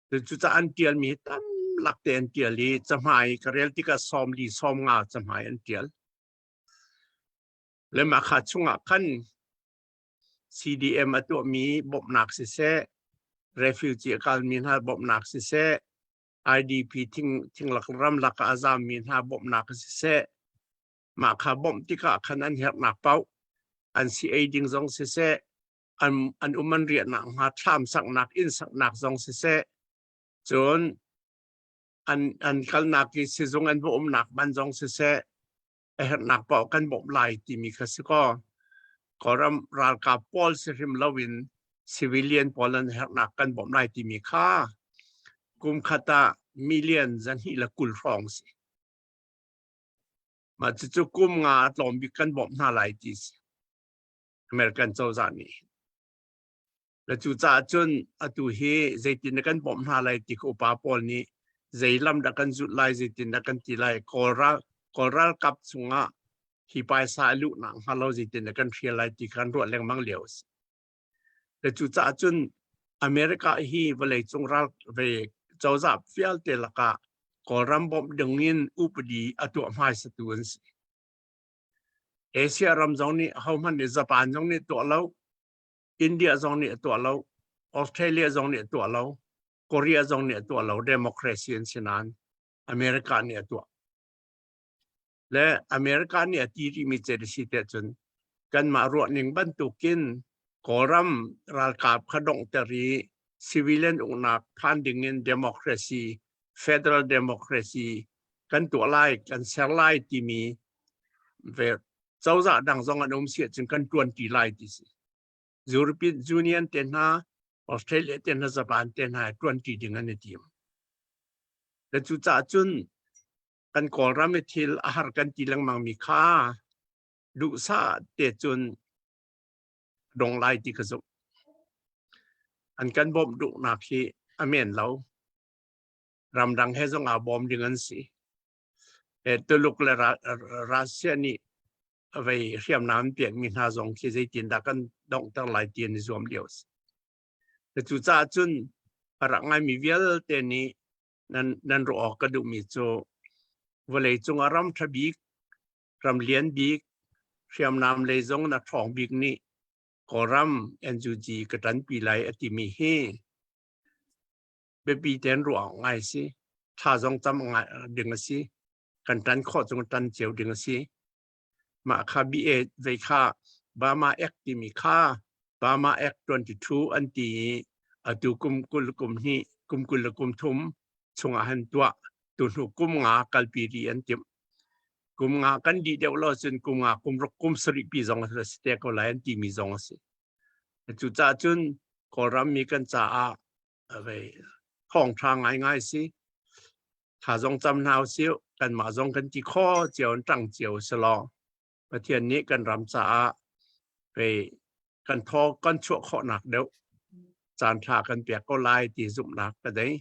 Cucaah an tialmi tam lak te an tial i cahmai ka rel tikah 40 50 cahmai an tial. Le mah kha chungah khan CDM a tuahmi bawmhnak siseh, refugee a kalmi hna bawmhnak siseh, IDP thing thinglak ramlak ah a zammi hna bawmhnak siseh, mah kha bawmh tikah khan an herhnak paoh an si ei ding zong siseh, an an um an riahnak hnga thlam saknak inn saknak zong siseh, cun an an kalnak i sizung an va umnak man zong siseh, a herhnak paoh kan bawmh lai timi kha si kaw Kawlram ralkap pawl si hrim loin civilian pawl an herhnak kan bawmh lai timi kha kum khat ah million 220 hrawng si. Mah cucu kum nga a tlawm bik kan bawmh hna lai ti si. American cozah nih. Le cucaah cun atu hi zeitin dah kan bawmh hna lai ti kha upa pawl nih zei lam dah kan zulh lai, zeitin dah kan ti lai, Kawl ral Kawl ralkap chungah hi paisa a luhnak hnga lo zeitin dah kan hrial lai ti kha an ruah lengmang lio a si. Le cucaah cun America hi vawleicung ral ve cozah vialte lakah Kawlram bawmh dingin upadi a tuah hmaisatu an si. Asia ram zong nih hohmanh nih Japan zong nih tuah lo, India zong nih a tuah lo, Australia zong nih a tuah lo, Korea zong nih a tuah lo, democracy an si nain America nih a tuah. Le America nih a ti rihmi ce si te cun kanmah ruahning bantukin Kawlram ralkap kha donghter i civilian uknak phan dingin democracy, federal democracy kan tuah lai, kan ser lai timi ve cozah dang zong an um si ahcun kan tuan ti lai ti si. European Union te hna, Australia te hna, Japan te hna tuan ti ding an i tim. Le cu caah cun kan Kawlram i thil a har kan ti lengmang mi kha duhsah te cun dong lai ti ka zumh. An kan bawmh duhnak hi a men lo. Ramdang he zong aa bawm ding an si. Tuluk le Russia nih vei hriamnam an pekmi hna zong khi zeitindah kan donghter lai ti an i zuam lio a si. Cucaah cun a rak ngaimi vialte nih nan nan ruah awk ka duhmi cu vawleicung ah ram ṭha bik, ram lian bik, hriamnam lei zong na ṭhawng bik nih Kawlram NUG ka ṭanpi lai a timi hi biapi tein ruah awk ngai si. Tha zong cam ngai ding a si. Kan ṭan khawh chung ṭan cio ding a si. Mah kha BA vei kha Burma Act timi kha Burma Act 22 an ti i atu kum 20 kum hnih kum 20 le kum thum chungah han tuah tu hnu kum nga kalpi ri an timh. Kum nga kan dih deuh lo cun kum nga kum ruk kum sarih pi zong a si te ko lai an timi zong a si. Cucaah cun Kawlram mi kan caah vei thawngṭha ngaingai si. Tha zong cam hna usih, kanmah zong kan ti kho cio in ṭang cio si law Pathian nih kan ram caah vei kan thaw kan chuah khawhnak deuh caan ṭha kan pek ko lai ti zumhnak ka dei.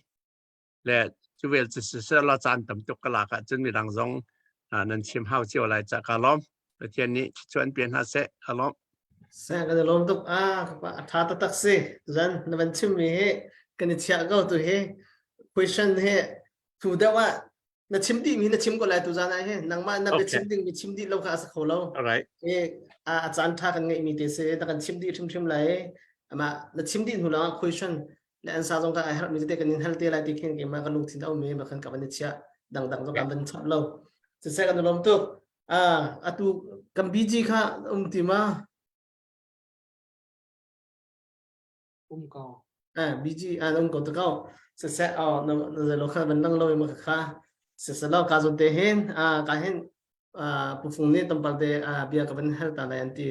Le cu vel cu siseh law caan tam tuk ka lak ahcun midang zong nan chim hau cio lai ca ka lawm. Pathian nih chuan pian hna seh. Alom. Sa kan lawm tuk a a tha taktak si. Zan na van chim mi hi kan i chiah ko tu hi question hi tu deuh ah na chim dih mi na chim ko lai tu zan ah hi nangmah na bia chim ding mi chim dih lo kha a sa kho lo. Alright. E a caan tha kan ngeih mi te se ta kan chim dih hrimhrim lai. Ama na chim dih hnu lang question le an sa zong ka a herh mi te kan in hal te lai ti khin ke ma kan lungthin a um mi ma khan ka van i chiah dangdang zong kan van chap lo. Siseh kan lawm tuk. Ah, atu kan BG kha um ti ma? Um ko. Ah, BG ah um ko te ko. Siseh oh na na lo kha ban lang lo ma kha. Siseh lo ka zon te hin ah ka hin ah pufung nih tampal te ah bia ka van hal ta lai an ti.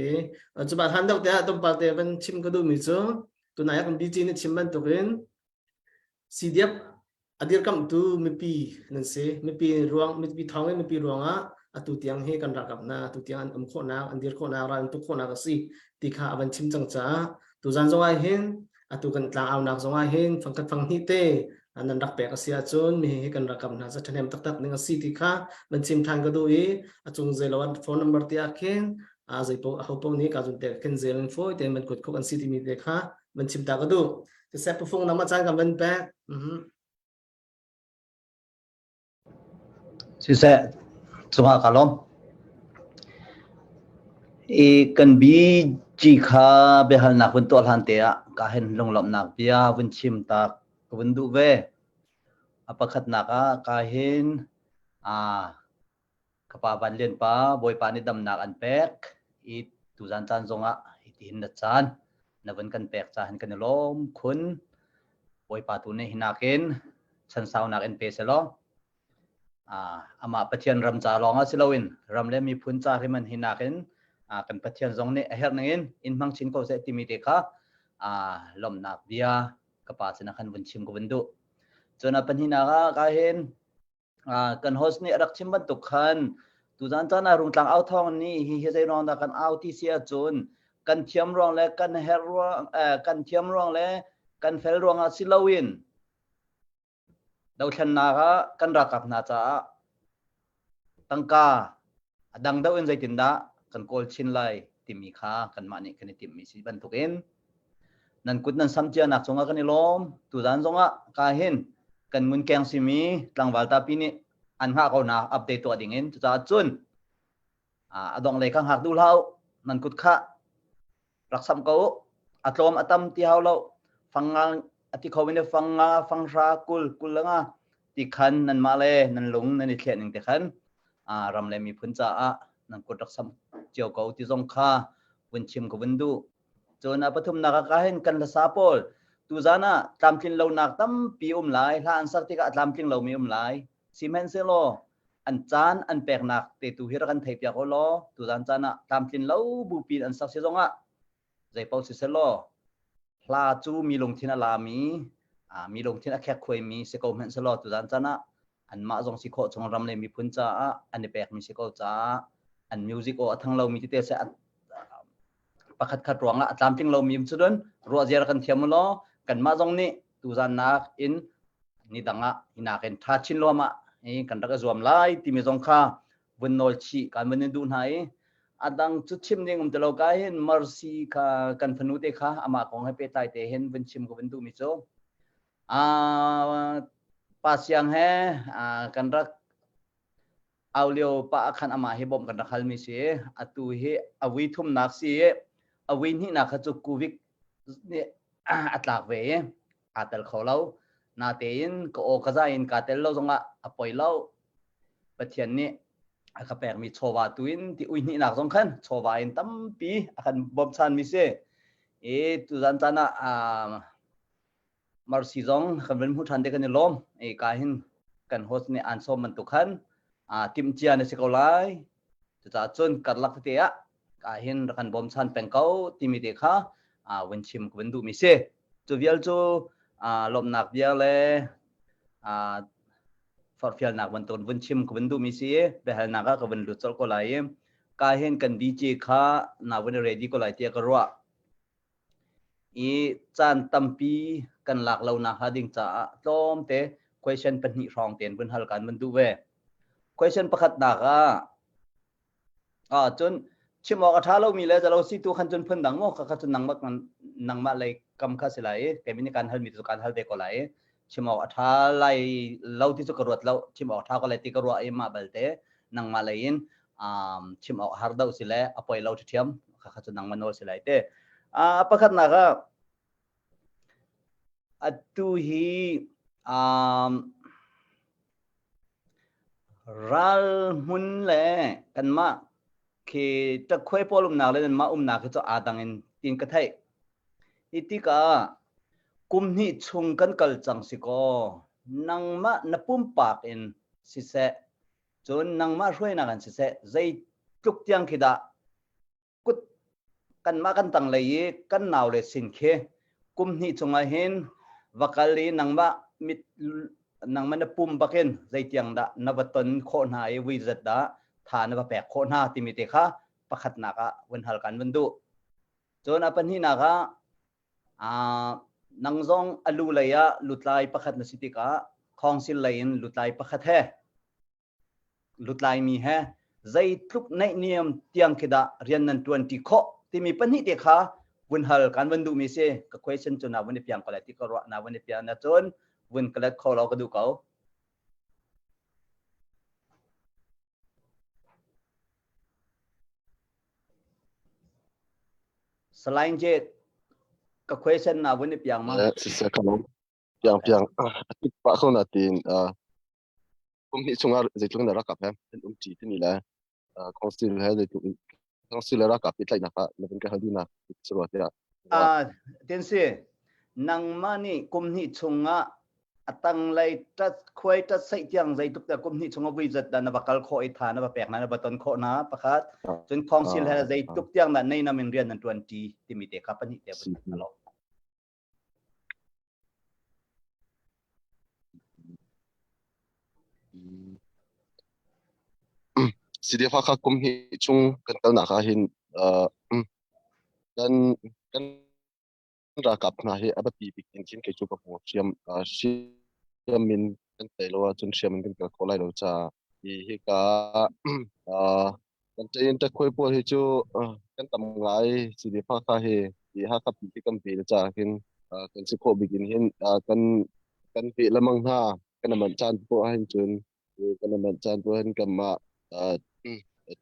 Cu ba than deuh te ah tampal te van chim ka duh mi cu tunai kan BG nih chim bantukin CDF a dirkamhtu mipi nan si. Mipi ruang mipi thawng in mipi ruangah atu tiang hi kan ralkap hna atu tiang an um khawhnak an dir khawhnak ral an tuk khawhnak a si ti kha a van chim cang caah tuzan zong ah hin atu kan tlangaunak zong ah hin fangkhat fanghnih te nan rak pek a si ahcun mi hi kan ralkap hna cu ṭhahnem taktak ning a si ti kha van chim ṭhan ka duh i a cung zeilo an phone number ti ah khin a zeipo a hopo nih ka zun te khin zel in fawi tein van kuat khuk an si timi te kha van chim ta ka duh. Siseh pufung nama caan kan van pek. Siseh cungah ka lawm. I kan BG kha biahalnak vun tuah hlan te ah ka hen lunglawmhnak bia vun chim tak ka vun duh ve. A pakhatnak ah ka hin a Ka pa Van Lian pa Bawipa nih damnak an pek i tuzan caan zongah hitihin na caan na vun kan pek caah hin kan i lawm khun. Bawipa tu nih hinakin chansaunak in pe selaw amah Pathian ram ca lawngah si loin ram le miphun ca hrim an hinakin kan Pathian zong nih a herh ningin in hmang chin ko seh timi te kha lawmhnak bia ka pa sinah khan vun chim ka vun duh. Cun a pahnihnak ah ka hin Kan host nih a rak chim bantuk khan tuzan caan ah Rungtlang au thawng nih hi hi zei ruang dah kan au ti si ahcun kan thiam ruang le kan herh ruang kan thiam ruang le kan fel ruang ah si loin dothlennak ah kan ralkap hna caah tangka a dang deuh in zeitindah kan kawl chin lai timi kha kanmah nih kan i timhmi si bantukin Nan kut nan sam cianak cungah kan i lawm. Tuzan zongah ka hin kan ngunkeng simi tlangval tapi nih an hngah ko hna update tuah ding in. Cucaah cun a dong lei kha hngak duh hlah u. Nan kut kha rak samh ko u. A tlawm a tam ti hau lo. Fang nga a ti kho in fang nga, fang hra, kul, kul le nga ti khan nanmah le nan lung nan i thliah ning te khan ram le miphun caah nan kut rak samh cio ko ti zong kha vun chim ka vun duh. Cun a pathumnak ah ka hin kan hlasa pawl tuzan ah tlamtlin lonak tampi um lai, hla an sak tikah a tlamtling lomi um lai. Sihmanhsehlaw an caan an peknak te tu hi rak kan theihpiak u law tuzan caan ah tlamtlin lo bupi in an sak si zongah zeipaoh siselaw hla cu mi lungthin a lami mi lungthin a khekkhuaimi si ko hmanh selaw tuzan caan ah anmah zong si khawh chung ram le miphun caah an i pekmi si ko caah an music aw a thang lomi tete se pakhat khat ruangah a tlamtling lomi um cun ruah ziar kan thiam u law kanmah zong nih tuzan nak in ni dang ah hinak in tha chin luam ah kan rak i zuam lai timi zong kha vun nawl chih kan vun in duh hna i a dang cu chim ding um ti lo ka hin Mercy kha kan fanu te kha amah kong he pehtlai te hin vun chim ka vun duhmi cu pa siang he kan rak au lio pa ah khan amah hi bawmh kan rak halmi si. Atu hi a vui thumnak si i a vui hnihnak kha cu Covid nih a tlak ve i aa tel kho lo. Natein ka aw ka zai in kaa tel lo zongah a poi lo. Pathian nih a ka pekmi chawva tu in ti ui hnihnak zong khan chawva in tampi a kan bawmchanmi si. I tuzan caan ah Mercy zong kan van hmuh ṭhan te kan i lawm. E ka hin kan host nih aan sawm bantuk khan timhcia na si ko lai. Cucaah cun karlak tete ah ka hin rak kan bawmchan peng ko timi te kha vun chim ka vun duhmi si. Cu vial cu lawmhnak bia le forhfialnak bantuk vun chim ka vun duhmi si i biahalnak ah ka vun lut colh ko lai i ka hin kan DJ kha na vun i ready ko lai tiah ka ruah. I caan tampi kan lak lo nakhnga ding caah tlawmte question pahnih hrawng tein vun hal kan vun duh ve. Question pakhatnak ah. Ah cun chim awk a ṭha lomi le zalo si tu khan cun phun dang maw kha cun nangmah nangmah lei kam kha si lai i keimi nih kaan halmi cu kaan hal ve ko lai i chim awk a ṭha lai lo ti cu ka ruat lo chim awk ṭha ko lai ti ka ruah i mah balte nangmah lei in um, chim awk har deuh si le a poi lo ṭhiam kha kha cu nangmah nawl si lai te. Ah pakhatnak ah atu hi um, Ral hmun le kanmah khi ṭakhuai pawl umnak le nanmah umnak hi cu aa dang in tiin ka theih. Hi tikah kum hnih chung kan kal cang si kaw nangmah na pumpak in siseh cun nangmah hruainak in siseh zeitluk tiang khi dah kut kanmah kan tanglei i kan naule sin khi kum hnih chungah hin va kal i nangmah mit nangmah na pum bakin zeitiang dah na va ton khawh hna i vui zat dah tha na va pek khawh hna timi te kha pakhatnak ah vun hal kan vun duh. Cun a pahnihnak ah nang zong a lu lei ah lutlai pakhat na si tikah council lei in lutlai pakhat he lutlaimi he zeitluk naihniam tiang khi dah rian nan ṭuan ṭi khawh timi pahnih te kha vun hal kan vun duhmi si. Ka question cu na vun i piang ko lai ti ka ruah. Na vun i piang na cun vun ka let kho lo ka duh ko. Salai Jade, ka question na vun i piang ma? Siseh ka lawm. Piang piang a tik pah ko na tiin kum hnih chungah zeitluk in dah ralkap he an um ṭi timi le council he zeitluk in council le ralkap pehtlaihnak ah na vun ka hal duhnak si rua tiah. Tin si, nangmah nih kum hnih chungah a tanglei ṭat khuai ṭat saih tiang zeitluk dah kum hnih chungah vui zat dah na va kal khawh i tha na va pek na na va ton khawh na pakhat cun council he zeitluk tiang dah nei nam in rian nan ṭuan ṭi timi te kha pahnih te vun lo. CDF Hakha kum hnih chung kan kalnak ah hin kan kan ralkap hna hi a biapi bik in khin kei cu ka hmu. Hriam hriam in kan tei lo ahcun hriam in kan kal khawh lai lo caah hi hika Kan ṭe in ṭakhuai pawl hi cu kan tam ngai. CDF Hakha hi hi Hakha pi hi kan ve caah hin kan si khawh bik in hin kan kan ve lemang hna. Kan manh caan poah ahhin cun kan manh caan poah hin kanmah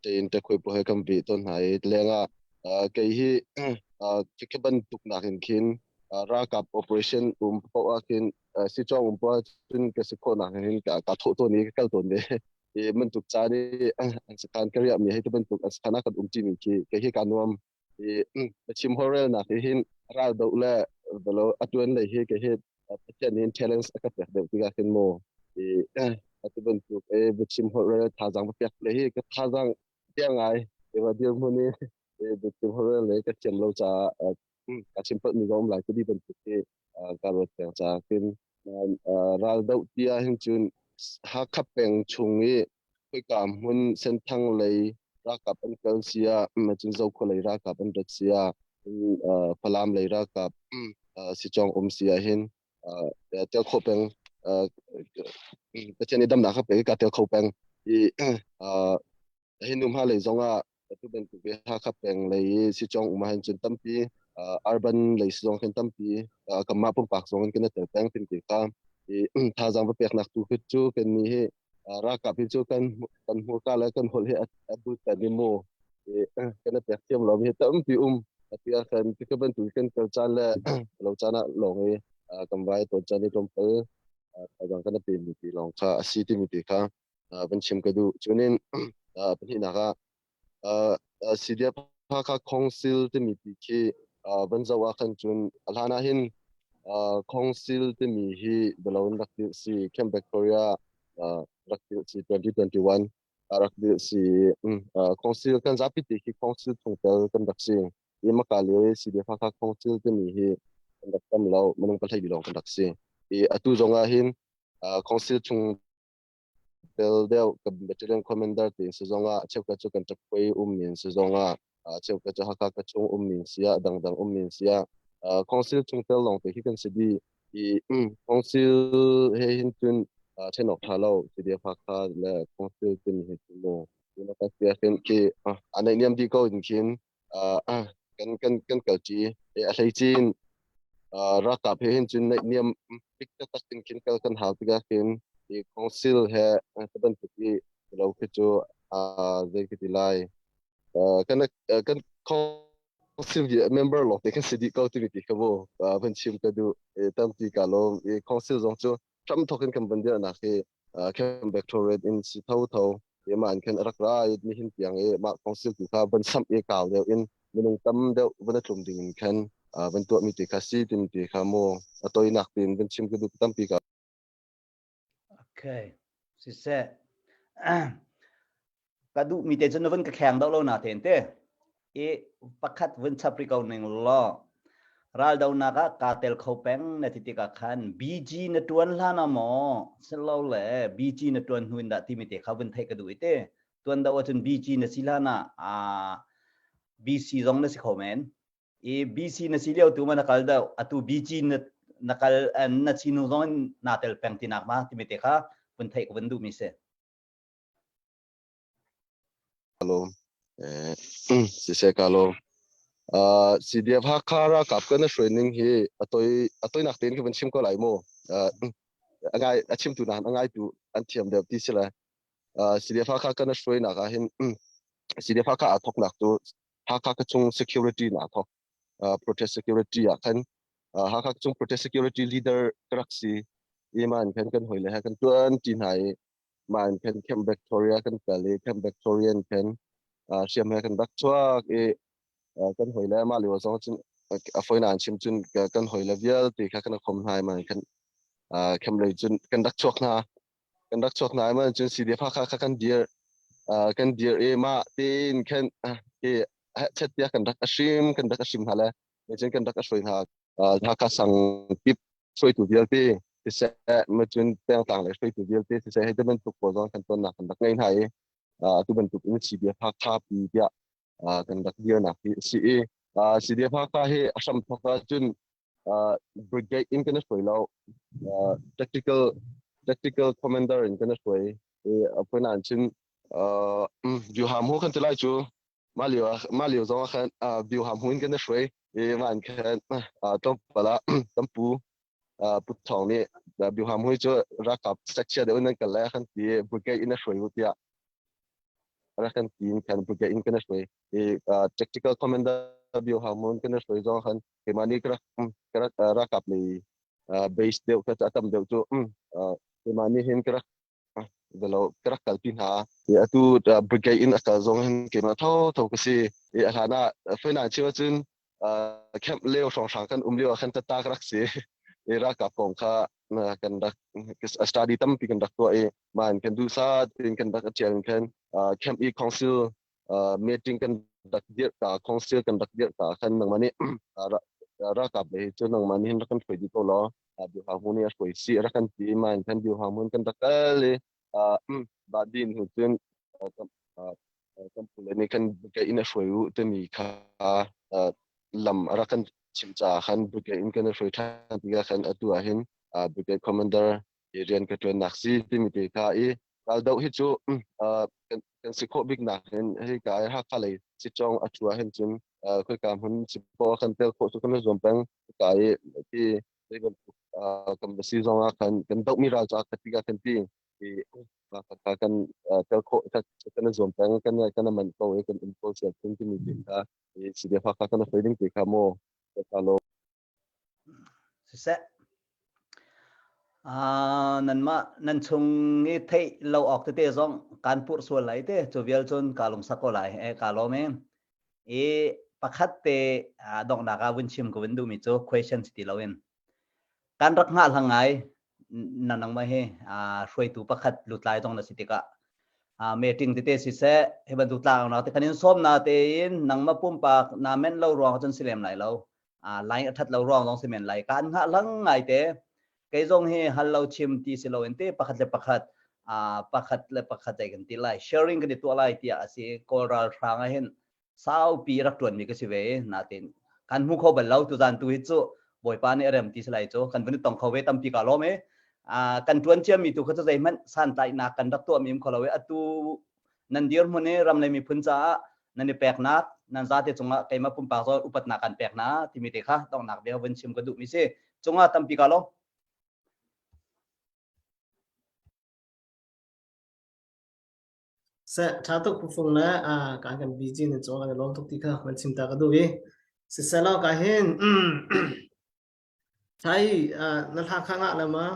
ṭe in ṭakhuai pawl hi kan ve tawn hna i lengah kei hi khi bantuk nakin khin ralkap operation um poah ah khin sicawng um poah cun ka si khawh nak hin ka thawh tawn i ka kal tawn ve. Hi bantuk caan i an sakhan ka riahmi hei ti bantuk an sakhan ah kan um ṭimi khi kei hi kaa nuam. Hi chim holrelnak hi hin ral doh le velo a ṭuan lei hi kei hi Pathian nih challenge a ka pek deuh tikah khin mu hi atu bantuk e biachim holhrel thazaang va pek le hi ka thazaang piang ngai ewa dirhmun i biachim holhrel le ka thiam lo caah ka chim palh mi zong um lai ti bantuk hi ka ruat peng caah khin Ral doh ti ahhin cun Hakha peng chung i khoika hmun Senthang lei ralkap an kal si ah, cun Zokhua lei ralkap an rat si ah, Falam lei ralkap sicawng um si ahhin tel kho peng Pathian i damnak a pek i kaa tel kho peng i Hi nu hma lei zongah atu bantuk i Hakha peng lei i Sicawng um ahhin cun tampi urban lei zong khin tampi kanmah pumpak zong in kan i tel peng tin ti kha i thazaang va peknak tu khi cu kan nih hi ralkap hi cu kan kan hmurka le kan holh hi a dut kan i mu i kan i pek thiam lo mi hi tampi um ati ah khan tika bantuk kan kal caan le lo caan ah lawng i kan vai tawn caan i tlawmpal thazaang kan i pe mi ti lawng kha a si timi ti kha van chim ka duh. Cunin pahnihnak ah CDF Hakha Council timi ti khi van zoh ah khan cun a hlan ah hin Council timi hi bialo in rak dirh si Camp Victoria rak dirh si 2021 rak dirh si. Council kan zapi ti khi Council chungtel kan rak si i maka lio i CDF Hakha Council timi hi kan rak tam lo, minung pahlei lawng kan rak si i atu zong ah hin Council chung tel deuh kan battalion commander ti si zongah cheukhat cu kan ṭapkhuai ummi an si zongah cheukhat cu Hakha ka chung ummi an si ah dangdang ummi an si ah council chungtel lawng te khi kan si dih i council he hin cun ṭhen awk ṭha lo CDF Hakha le council timi hi cu mu. Ka khi a naihniam dih ko in khin kan kan kan kalṭi. A hleicin ralkap he hin cun naihniam bik taktak in khin kal kan hau tikah khin i council he ka bantuk i lo khi cu zei ka ti lai kan kan council member lawng te kan si dih ko timi ti kha mu van chim ka duh. Tampi ka lawm. I council zong cu hram thawk in kan van dirhnak hi Camp Victoria in si tho tho ma an khan rak ra i nihin tiang i mah council tu kha van samh i kau deuh in minung tam deuh van tlum ding in khan van tuah mi te kha si tim ti kha mu a toinak tin van chim ka duh tampi ka. Okay, siseh. Ka duh mi te cu na vun ka kheng deuh lo na ten te. I pakhat vun chap ri ko ning law raldonak ah kaa tel kho peng na ti tikah khan BG na tuan hlan ah maw silo le BG na tuan hnu in dah timi te kha vun theih ka duh i te. Tuan do ahcun BG na si hlan ah BC zong na si kho men. I BC na si lio tu ma na kal deuh atu BG na na kal na si nu zong in naa tel peng tinak ma timi te kha vun theih ka vun duh mi si. Lawm. Siseh ka lawm. CDF Hakha ralkap kan hruai ning hi a toi a toinak tein ka van chim ko lai mu. A ngai a chimtu nain a ngaitu an thiam deuh ti si le CDF Hakha kan hruai nak ah hin CDF Hakha aa thoknak cu Hakha ka chung security na thok protest security ah khan Hakha chung protest security leader ka rak si i man khan kan hoi le he kan tuan ti hna i mah in khan Camp Victoria kan kal i Camp Victoria in khan hriam he kan rak chuak i kan hoi le mah lio zong cun a foina an chim cun kan hoi le vialte kha kan khom hna i mah in khan camp lei cun kan rak chuak hna kan rak chuak hna i mah cun CDF Hakha kha kan dir kan dir i mah tein khan hi chet tiah kan rak ashim kan rak ashim hna le cun kan rak hruai hna. Hakha sang kip hruaitu vialte siseh macun pengtlang le hruaitu vialte siseh hei bantuk pawl zong kan tonnak kan rak ngei hna i atu bantuk in CDF Hakha pi tiah kan rak dirnak hi a si i CDF Hakha hi a hram thawk ahcun brigade in kan hruai lo, tactical tactical commander in kan hruai i a an cun Juham hu kan ti lai cu mah lio mah lio zong ah khan view ham hu in kan i hruai i mah in khan tlawmpal ah kan pu Pu Thawng nih view ham hui cu ralkap sekchia deuh in nan kal lai khan ti brigade in a hruai u tiah rak kan ti in khan brigade in kan i hruai i tactical commander view ham hu in kan i hruai zong khan keimah nih ka rak ralkap lei base deuh kha a tam deuh cu keimah nih hin ka rak velo ka rak kalpi hna. I atu brigade in a kal zong hin keimah tho tho ka si. I a hlan ah fawinan chim ahcun camp leo hrawnghrang kan um lio ah khan tata ka rak si. I ralkap kong kha kan rak study tampi kan rak tuah i man kan duh sa tin kan rak ṭial in khan camp i council meeting kan rak dirh ta council kan rak dirh ta khan nangmah nih ralkap lei cu nangmah nih hin rak kan hruai dih ko law Biuhang hmun i a hruai si rak kan ti ma in khan Biuhang hmun kan rak kal i Badin hu cun kan pule nih khan brigade in a hruai u timi kha lam a rak kan chim caah khan brigade in kan hruai ṭhan tikah khan atu ah hin brigade commander rian ka ṭuannak si timi te kha i raldoh hi cu kan si khawh bik nak hin hei ka ai Hakha lei Sitcawng a ṭhu ah hin cun khoika hmun si poah kan tel khawh cu kan i zuam peng. Ka i ti zei bantuk kan va si zong ah khan kan dohmi ral ca kha ti kan ti i kha kan tel khawh kan i zuam peng kan kan man ko i kan um ko sial thin timi te kha i CDF kha kan hoi ding te kha mu ka lo. Siseh nanmah nan chung i theih lo awk tete zong kan purh sual lai te cu vial cun ka lungsak ko lai e ka lawm e. I pakhat te donghnak ah vun chim ka vun duhmi cu question si ti loin kan rak hngah hlang ngai na nangmah hi hruaitu pakhat lutlai zong na si tikah meeting tete siseh hi bantuk tlangnak te kan in sawm na tein nangmah pumpak na men lo ruang cun si lem lai lo, line a that lo ruang zong si men lai. Kan hngah hlang ngai te. Kei zong hi hal lo chim ti si loin te pakhat le pakhat pakhat le pakhat ai kan ti lai sharing kan i tuah lai tiah a si. Kawl ral hrang ah hin saupi rak tuan mi ka si ve natin kan hmu kho bal lo. Tu zan tu hi cu Bawipa nih a rem ti si lai cu kan vun i tong kho ve. Tampi ka lawm e. Kan tuan cia mi tu kha cu zeihmanh santlaihnak kan rak tuah mi um kho lo e. Atu. Nan dirhmun i ram le miphun caah nan i peknak nan zate cungah keimah pumpak zawn upatnak kan pek hna timi te kha donghnak bia vun chim ka duhmi si. Cungah tampi ka lo. Se tha tuk phung le a kan kan busy na chong kan lom tuk ti kha man chim ta ka duh i siselo ka hin thai na hla kha nga la ma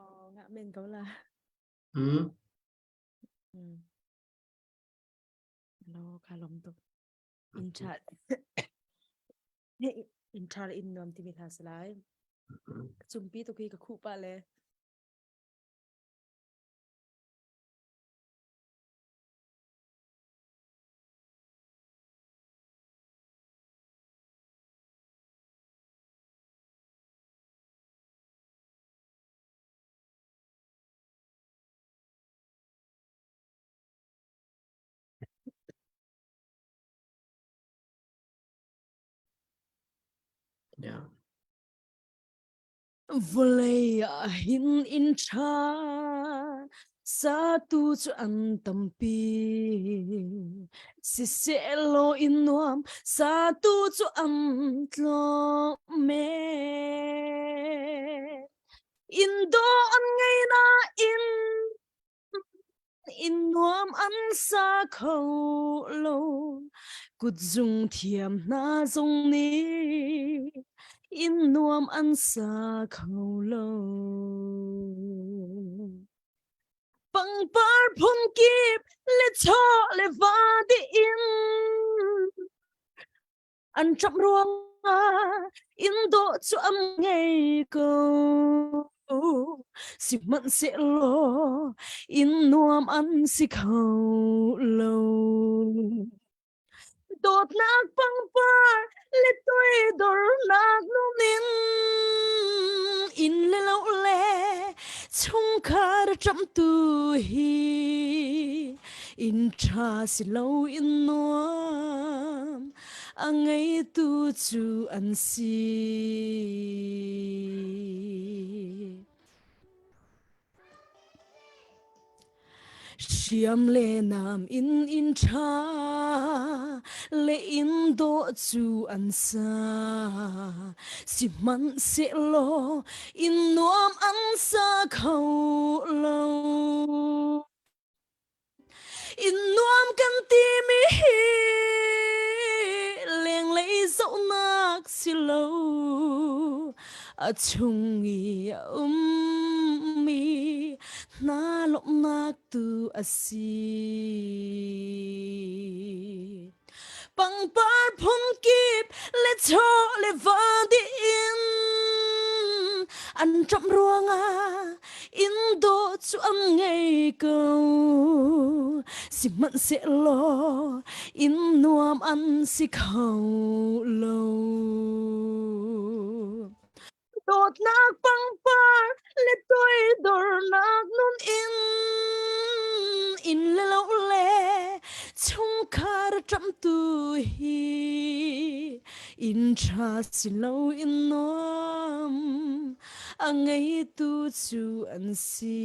Oh, ngah men ko la. Lo ka lom tuk. In chat. In tha le in nuam timi hla si lai. Cumpi tuk hi ka khuh pah le. Yeah. Vawlei ah hin inn ṭha satu cu an tampi. Siseh inn nuam satu cu an tlawm men. Inn dawh an ngei nain Inn nuam an sa kho lo. Kutzung thiam hna zong nih inn nuam an sa kho lo. Pangpar phunkip le chaw le va dih in an ṭap ruangah inn dawh cu an ngei ko. Sihmanhsehlaw inn nuam an si kho lo. Dawtnak pangpar le toidornak nun in inn le lo le chungkhar ṭamhtu hi inn ṭha si lo in nuam a ngeitu cu an si. Hriam le nam in inn ṭha le inn dawh cu an sa. Sihmanhsehlaw inn nuam an sa kho lo. Inn nuam kan timi hi lenglei zohnak si lo. A chung i a ummi hna lawmhnak tu a si. Pangpar phunkip le chaw le va dih in an ṭamh ruangah inn dawh cu an ngei ko. Sihmanhsehlaw inn nuam an si kho lo. Dawtnak pangpar le toidornak nun in inn le lo le chungkhar ṭamhtu hi inn ṭha si lo in nuam a ngeitu cu an si.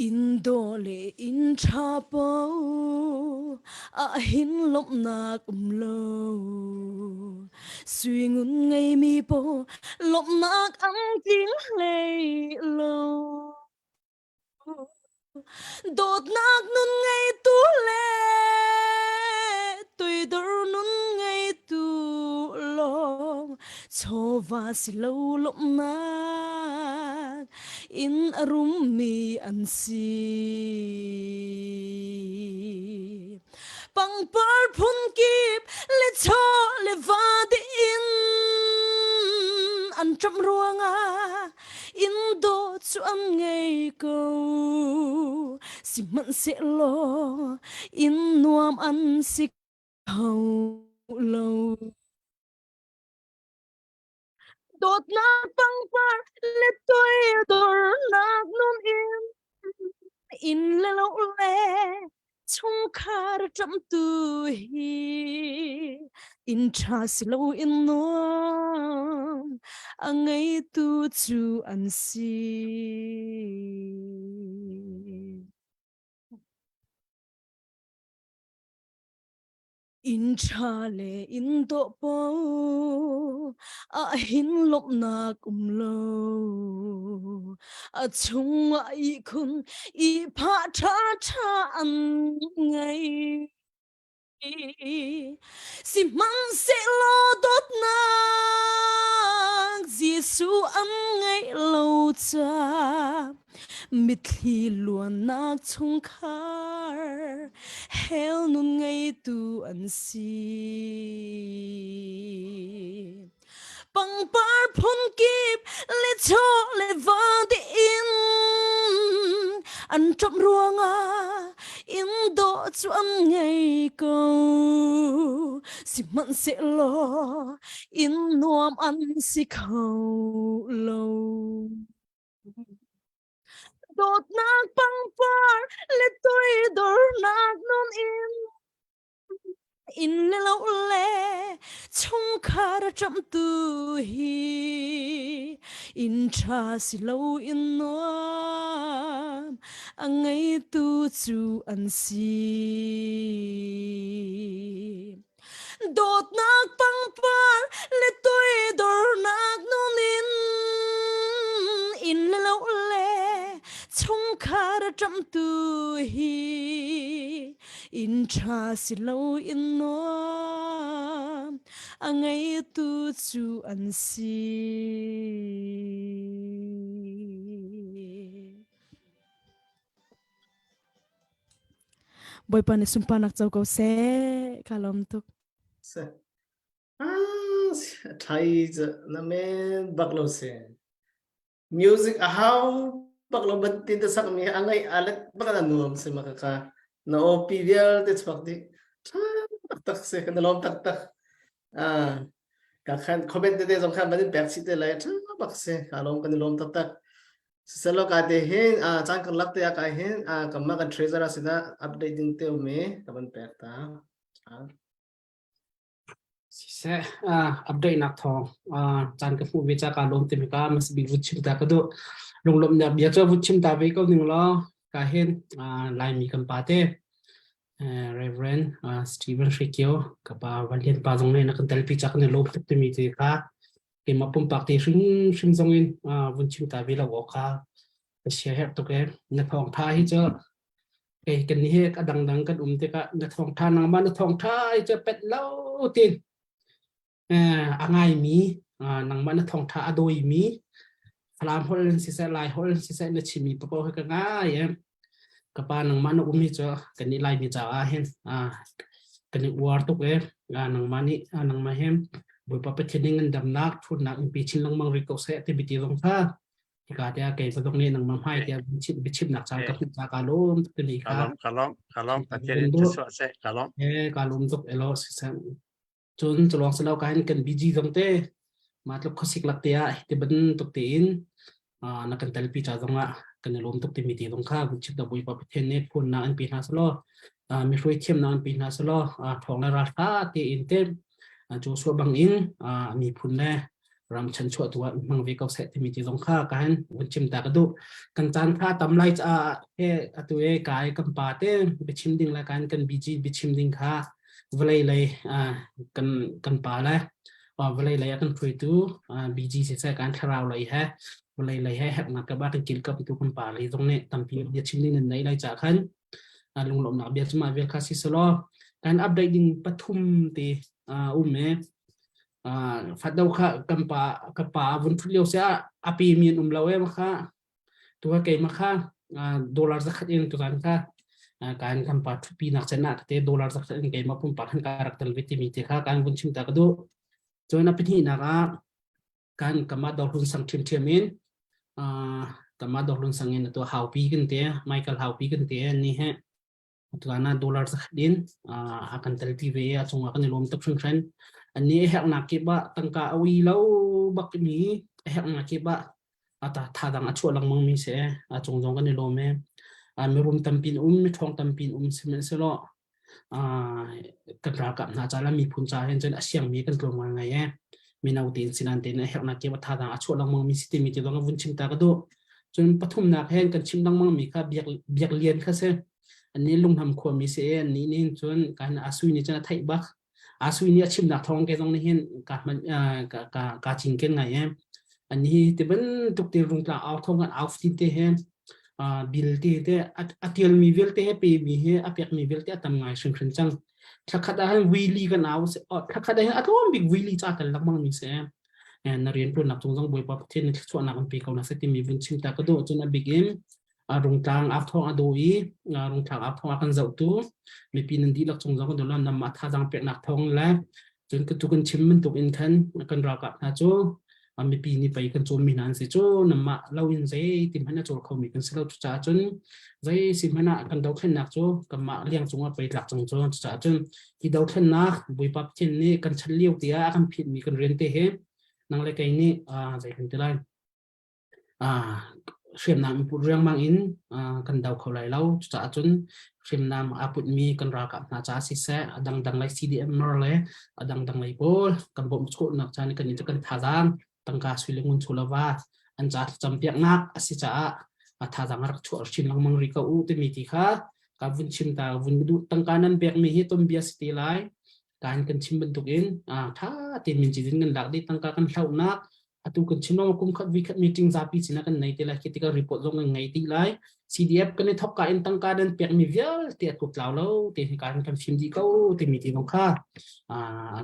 Inn dawh le inn ṭha paoh ahhin lawmhnak um lo. Sui ngun ngeimi paoh lawmhnak an tling hlei lo. Dawtnak nun ngeitu le tuidor nun ngeitu lawng chawva si lo lawmhnak in a rummi an si. Pangpar phunkip le chaw le va in an ṭamh ruangah inn dawh cu an ngei ko. Sihmanhsehlaw inn nuam an si kho lo. Dawtnak pangpar le toidornak nun in inn le lo le. ṭamtu hi inn ṭha si loin nuam a ngeitu cu an si. Inn ṭha le inn dawh paoh ahhin lawmhnak um lo. A chungah ihkhun ihphah ṭhaṭha an ngei. Sihmanhsehlaw dawtnak Jesuh an ngeih lo caah Mitthli luannak chungkhar hell nun ngeitu an si. Pangpar phunkip le chaw le va in an ṭap ruangah inn dawh cu an ngei ko. Sihmanhsehlaw inn nuam an si kho lo. Dawtnak pangpar le toidornak nun in inn le lo le chungkhar a ṭamhtu hi inn ṭha si lo in nuam a ngeitu cu an si. Dawtnak pangpar le toidornak nun in inn le lo le chungkhar a ṭamhtu hi inn ṭha si lo in nuam a ngeitu cu an si. Bawipa nih sunparnak co ko seh. Ka lawm tuk. Se. Ah, thai cu na men bak lo se. Music a hau bak lo ban tin te sak mi a ngai a let bak na nuam se ma ka ka. Na OP vialte chuak dih. Tha tak tak se kan lawm tak tak. Ah, ka khan comment te te zong khan ban in pek chih te lai tha bak se. Ka lawm kan lawm tak tak. Siselaw ka te hin caan karlak te ah ka hin kanmah kan treasurer sinah update ding te um i ka van pek ta. Siseh, update nak thawng caan ka hmuh ve ca ka lawm timi ka mas bik vut chim ta ka duh. Lunglawmhnak bia cu vut chim ta ve ko ning law ka hin Laimi kan pa te Reverend Stephen Hrikyo ka pa Van Lian pa zong nih na kan telpi ca kan i lawm tuk timi te kha keimah pumpak te hrimhrim zong in vun chim ta ve lo awk kha ka sia herh tuk e na thawngtha hi cu kei kan ni he a dangdang kan um tikah na thawngtha nangmah na thawngtha hi cu pet lo tin a ngaimi nangmah na thawngtha a dawimi Falam holh in siseh Lai holh in siseh na chimmi paoh hi ka ngai em Ka pa nangmah na um hi cu kan i Laimi caah hin kan i uar tuk e. Nangmah nih nangmah hin Bawipa Pathian nih ngandamnak ṭhutnak in pe chin lengmang rih ko seh ti biati zong kha hika te ah kei zong nih nangmah hmai tiah biachimnak caan ka hmuh ca ka lawm tuk timi kha. Ka lawm, ka lawm, ka lawm. Pathian in tisuah seh, ka lawm. Eh, ka lawm tuk elo siseh. Cun culawng si lo ka hin kan BG zong te mah tluk khuasik lak te ah hiti bantuk tein na kan telpi ca zong ah kan i lawm tuk timi te zong kha chim ta Bawipa Pathian nih phunnak an pe hna selaw mihruai thiamnak an pe hna selaw thawng le raltha tein te Joshua bang in miphun le ram chanchuah tu ah hmang ve ko seh timi ti zong kha ka han vun chim ta ka duh kan caan kha tam lai caah he atu e kai kan pa te biachim ding le kan kan BG biachim ding kha vawlei lei kan kan pa le vawlei lei a kan hruaitu BG siseh kan thlarau lei he vawlei lei he herhnak ka ba kan kilkap tu kan pa lei zong nih tampi bia chim ding nan nei lai ca khan lunglawmhnak bia cuma vial kha si selaw kan update ding pathum te um e fat do kha kan pa ka pa vun thut lio sia a pe mi an um lo e ma kha tu ka kei ma kha dollar zakhat in tu kan kha kan kan pa thupi nak chen na te dollar zakhat in kei ma pum pa khan ka rak tel ve ti mi te kha kan vun chim ta ka du cun a pahnih nak ah kan kama dorhlun sang ṭhiam ṭhiam in kama dorhlun sang in atu haupi kan te Michael haupi kan te ni he atu dollar zakhat in a kan tel ti ve a chungah kan i lawm tuk hringhran ani hernak kip ah tangka a ui lo bak mi hernak kip ah ata thadang a chuah lengmang mi se a chung zong kan i lawm e mirum tampin um mi ṭhawng tampin um sihmanhsehlaw. Kan ralkap hna ca le miphun ca hin cun a siangmi kan tlawm ngai ngai e. Mino tein sinan tein a herhnak kip a thazaang a chuah lengmang mi si timi ti zong a vun chim ta ka duh. Cun pathumnak hen kan chim lengmang mi kha biak biak lian kha si. Ani lungnam khuami si e ani nih cun kan asui nih cun a theih bak. Asui nih a chimnak thawng ke zong nih hin ka hman ka ka ka cinken ngai e. Ani ti bantuk te rungtla au thong kan au tin te he bil te te a tialmi vialte he pe mi he a pekmi vialte a tam ngai hringhran cang. Thlakhat ah hin wili kan au thlakhat ah hin a tlawm bik wili ca tel lengmang mi si. Na rian ṭuannak cung zong Bawipa Pathian nih thluachuahnak an pe ko na timi vun chim ta ka duh cun a bik in rungtlang aa thawng a daw i rungtlang aa thawng a kan zohtu mipi nan dihlak cung zong kan duh namah thazaang peknak thawng le cun tu kan chim bantuk in khan kan ralkap hna cu mipi nih pei kan cawmmi hna an si cu namah lo in zei ti hmanh a cawl khomi kan si lo cucaah cun zei si hmanh ah kan dothlennak cu kanmah liang cungah pei tlak cang cu cucaah cun hi dothlennak Bawipa Pathian nih kan chan lio tiah a kan phitmi kan rian te hi nang le kei nih zei kan ti lai hriamnam i put riangmang in kan do kho lai lo. Cucaah cun hriamnam aa putmi kan ralkap hna caah siseh, a dangdang lei CDM le a dangdang lei pawl kan bawmh khawhnak caan kan i kan thazaang tangka sui le ngun chulava an ca thlacampiaknak a si caah a thazaang a rak chuah chin lengmang rih ko u timi ti kha ka vun chim ta vun duh tangka nan pekmi hi ton bia si te lai kan kan chim bantukin tha tein min cizin kan lak dih tangka kan hlohnak atu kan chim lo kum khat vi khat meeting zapi cina kan nei te lai khi tikah report zong kan ngei dih lai CDF kan i thok ka in tangka nan pek mi vialte a tluk tlau lo te hi kan kan fim dih ko ti mi ti zong kha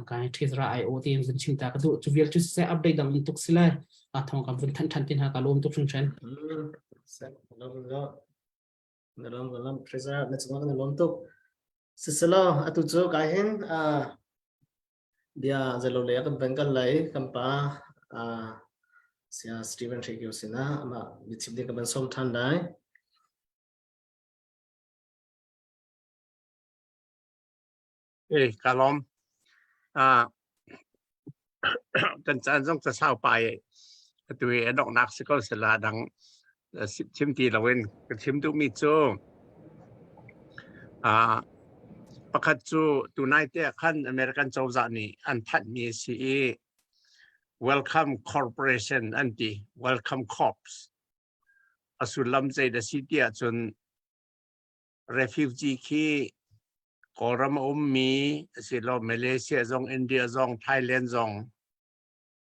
kai Treasurer IO te in vun chim ta ka duh cu vial cu se update dang tuk si lai a thong kan vun than than tin ha ka lom tuk hringhran. Na lom ka lom Treasurer na cungah kan lom tuk. Siselo atu cu kai hin Bia zeilo lei ah kan van kal lai. Kan pa Saya Steven Hre Kio sinah amah biachim ding ka van sawm ṭhan lai. Eh, ka lawm. Ah, kan caan zong ka sau pai atu i a donghnak si ko sila dang chim ti loin ka chim duhmi cu ah pakhat cu tunai te khan American cozah nih an thanhmi a si i Welcome Corporation an ti Welcome Corps a sullam zei dah si ti ahcun refugee khi Kawlram a ummi asilo Malaysia zong India zong Thailand zong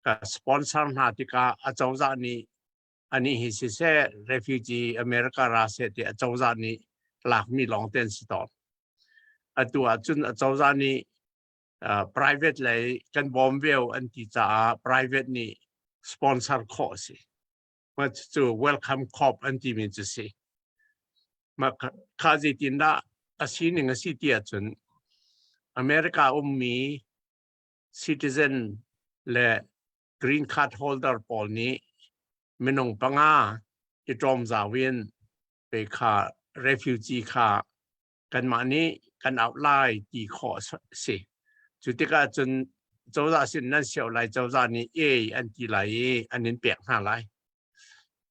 ka sponsor hna tikah a cozah nih anih hi siseh refugee America ra seh ti acozah nih lakmi lawng te an si tawn. Atu ahcun acozah nih private lei kan bawm veo an ti caah private nih sponsor khawh a si. Mah cu welcome corp an timi cu si. Mah kha zeitindah a sining a si ti ahcun America ummi citizen le green card holder pawl nih minung panga i ṭawm zau in pe kha refugee kha kanmah nih kan auh lai ti khawh si. Cu tikah cun cozah sin nan sio lai cozah nih ei an ti lai i an in pek hna lai.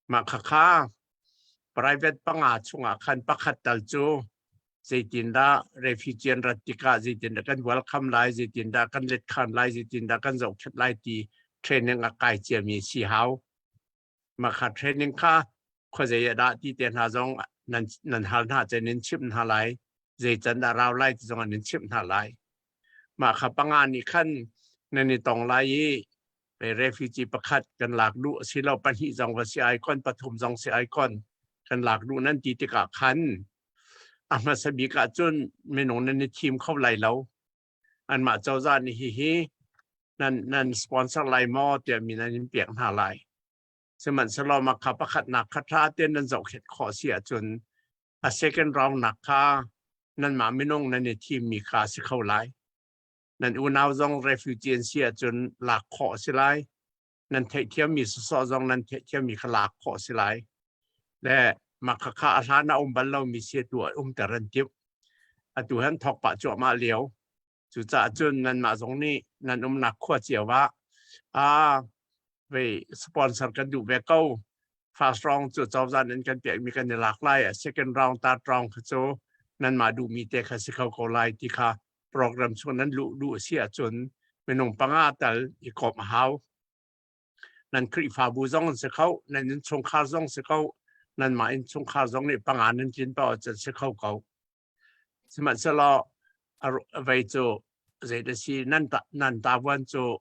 Mah khakha private panga chungah khan pakhat tal cu zeitindah refugee an rat tikah zeitindah kan welcome lai zeitindah kan letkhan lai zeitindah kan zohkhenh lai ti training a kai ciami si hau mah kha training kha khuazei ah dah ti te hna zong nan nan hal hna cun in chimh hna lai zei can dah rau lai ti zong an in chimh hna lai mah kha panga nih khan nan i tong lai i refugee pakhat kan lak duh asilo pahnih zong va si ai kon pathum zong si ai kon kan lak duh nan ti tikah khan A hmasa bik ahcun minung nan i thim kho lai lo. Anmah cozah nih hihi nan, nan sponsor lai maw tiah min an in pek hna lai. Sihmanhsehlaw mah kha pakhatnak kha ṭha tein nan zohkhenh khawh si ahcun a second round nak kha nanmah minung nan i thimmi kha a si kho lai. Nan unau zong refugee an si ahcun lak khawh a si lai. Nan theihthiammi sawsawh zong nan theihthiammi kha lak khawh a si lai. Le mah khakha a hlan ah um bal lomi si atu ah umter an timh. Atu han thawk pah cuahmah lio. Cucaah cun nanmah zong nih nan umnak khua cio ah ah vei sponsor kan duh ve ko. First round cu cozah nan kan pekmi kan i lak lai. Second round, third round kha cu Nanmah duhmi te kha si kho ko lai ti kha program chung nan luh duh a si ahcun minung panga tal i komh a hau. Nan Khrihfabu zong an si kho, nan innchungkhar zong si kho, nanmah innchungkhar zong nih panga nan tlin paoh ahcun si kho ko. Sihmanhsehlaw a vei cu zei dah si nan ta nan tavuan cu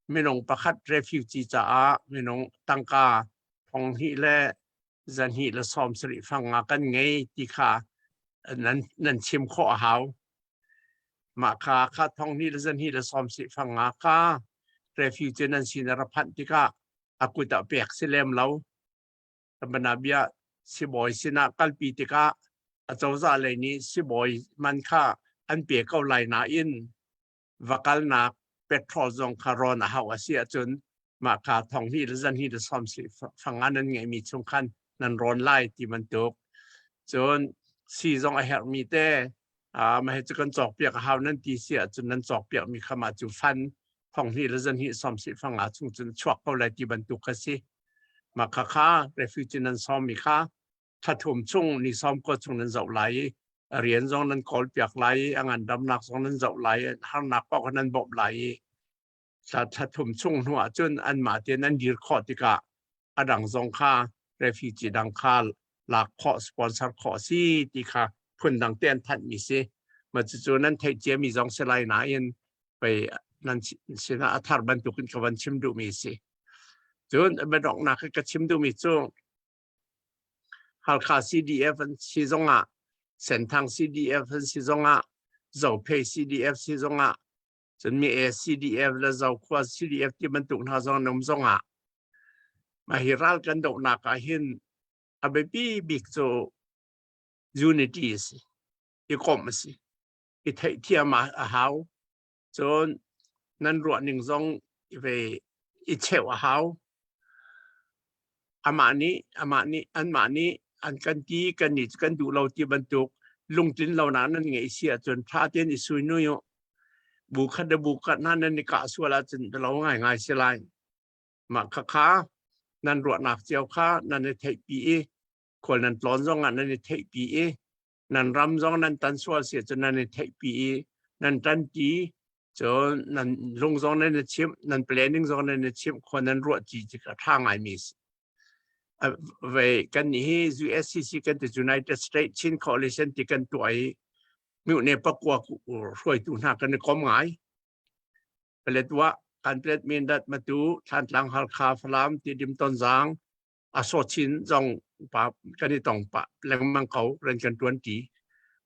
minung pakhat refugee caah minung tangka 2000 le 270 fang nga kan ngei ti kha nan nan chim khawh a hau. Mah kha kha 2000 le 270 fang nga kha refugee nan sin a ra phanh tikah a kut ah pek si lem lo. Banabia sibawi sinah kalpi tikah acozah lei nih sibawi man kha an pe ko lai nain va kalnak petrol zong kha rawn a hauh a si ahcun mah kha 2000 le 200 le sawm fanga nan ngeihmi chung khan nan rawn lai ti bantuk cun si zong a herhmi te mah hi cu kan cawkpiak a hau nan ti si ahcun nan cawkpiakmi kha mah cu fan 2000 le 200 sawm fanga chung cun chuak ko lai ti bantuk kha si. Mah khakha refugee nan sawmmi kha thla thum chung ni sawm ko chung nan zoh lai i a rian zong nan kawl piak lai i a ngandamnak zong nan zoh lai i harnak paoh kha nan bawmh lai i thla thla thum chung hnu ah cun anmah tein an dir khawh tikah a dang zong kha refugee dang kha lak khawh sponsor khawh si ti kha phundang te an thanhmi si mah cucu nan theih ciami zong si lai nain pei nan sinah a thar bantukin ka van chim duhmi si. Cun biadonghnak i ka chim duhmi cu Halkha CDF an si zongah Senthang CDF an si zongah Zophei CDF si zongah cun mi A CDF le Zokhua CDF ti bantuk hna zong an um zongah mah hi ral kan dohnak ah hin a biapi bik cu unity a si i komh a si i theihthiam a hau Cun nan ruahning zong ve i cheuh a hau. Amah nih amah nih anmah nih an kan ti kan nih kan duh lo ti bantuk lungtlin lonak nan ngeih si ahcun ṭha tein i suinui u. Bu khat le bu khat hna nan i kah sual ahcun lo ngaingai si lai. Mah khakha nan ruahnak cio kha nan i theihpi i khual nan tlawn zong ah nan i theihpi i nan ram zong nan tan sual si cun nan i theihpi i nan ṭanpi cun nan lung zong nan i chimh nan planning zong nan i chimh khua nan ruah ci tik a ṭha ngaimi si ve kan nih hi USCC kan ti United States Chin Coalition ti kan tuah i mihne pakua hruaitu hna kan i kom ngai Paletwa Kanpetlet Mindat Matu Thlantlang Halkha Falam Tidim Tonzang a sawchin zong pa kan i tong pah lengmang ko ren kan tuan ti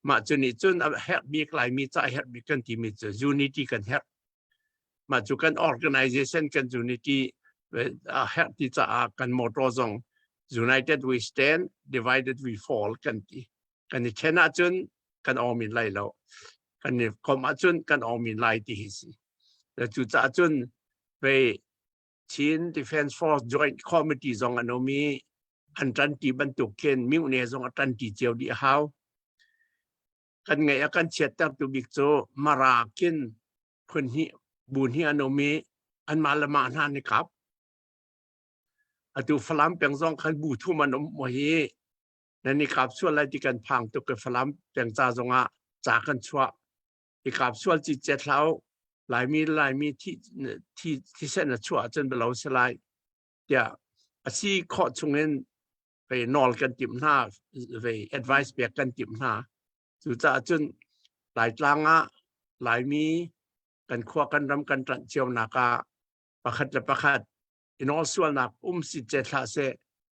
mah cu nih cun a herh bik laimi ca a herh bik kan timi cu unity kan herh mah cu kan organization kan unity a herh ti caah kan motto zong united we stand divided we fall kan ti kan i then ahcun kan awmin lai lo kan i kom ahcun kan awmin lai ti hi si cu caah cun vei Chin Defence Force Joint Committee zong an um i an ṭanṭi bantuk khin mihne zong a ṭanṭi cio dih a hau. Kan ngaih a kan chiattertu bik cu Mara khin phun hnih bu hnih an um i anmah le mah hna an i kap. Atu Falam peng zong khan bu thum an um maw hi nan i kap sual lai ti kan phang tuk i Falam peng ca zongah ca kan chuah. I kap sual ci cet hlah u. Laimi Laimi thi thi thisen a chuah ahcun bialo si lai tiah a si khawh chungin vei nawl kan timh hna vei advice pek kan timh hna cucaah cun Laitlang ah Laimi kan khua kan ram kan ṭanh cio nak ah pakhat le pakhat i nawl sualnak um si cet hlah seh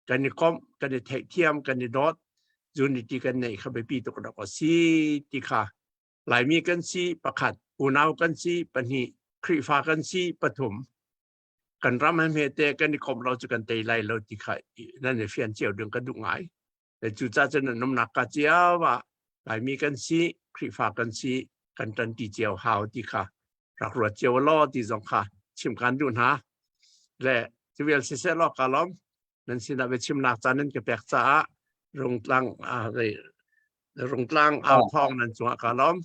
kan i komh kan i theihthiam kan i dawt unity kan neih kha biapi tuk rak a si ti kha Laimi kan si pakhat, unau kan si pahnih, Khrihfa kan si pathum. Kan ram he hmete kan i komh lo cu kan tei lai lo ti kha nan i fian cio ding ka duh ngai. Le cucaah cun nan umnak ka cio ah Laimi kan si, Khrihfa kan si, kan ṭanṭi cio hau ti kha rak ruat cio law ti zong kha chim kan duh hna. Le cuvial siseh law ka lawm. Nan sinah biachimnak caan nan ka pek caah rungtlang rungtlang au thawng nan cungah ka lawm.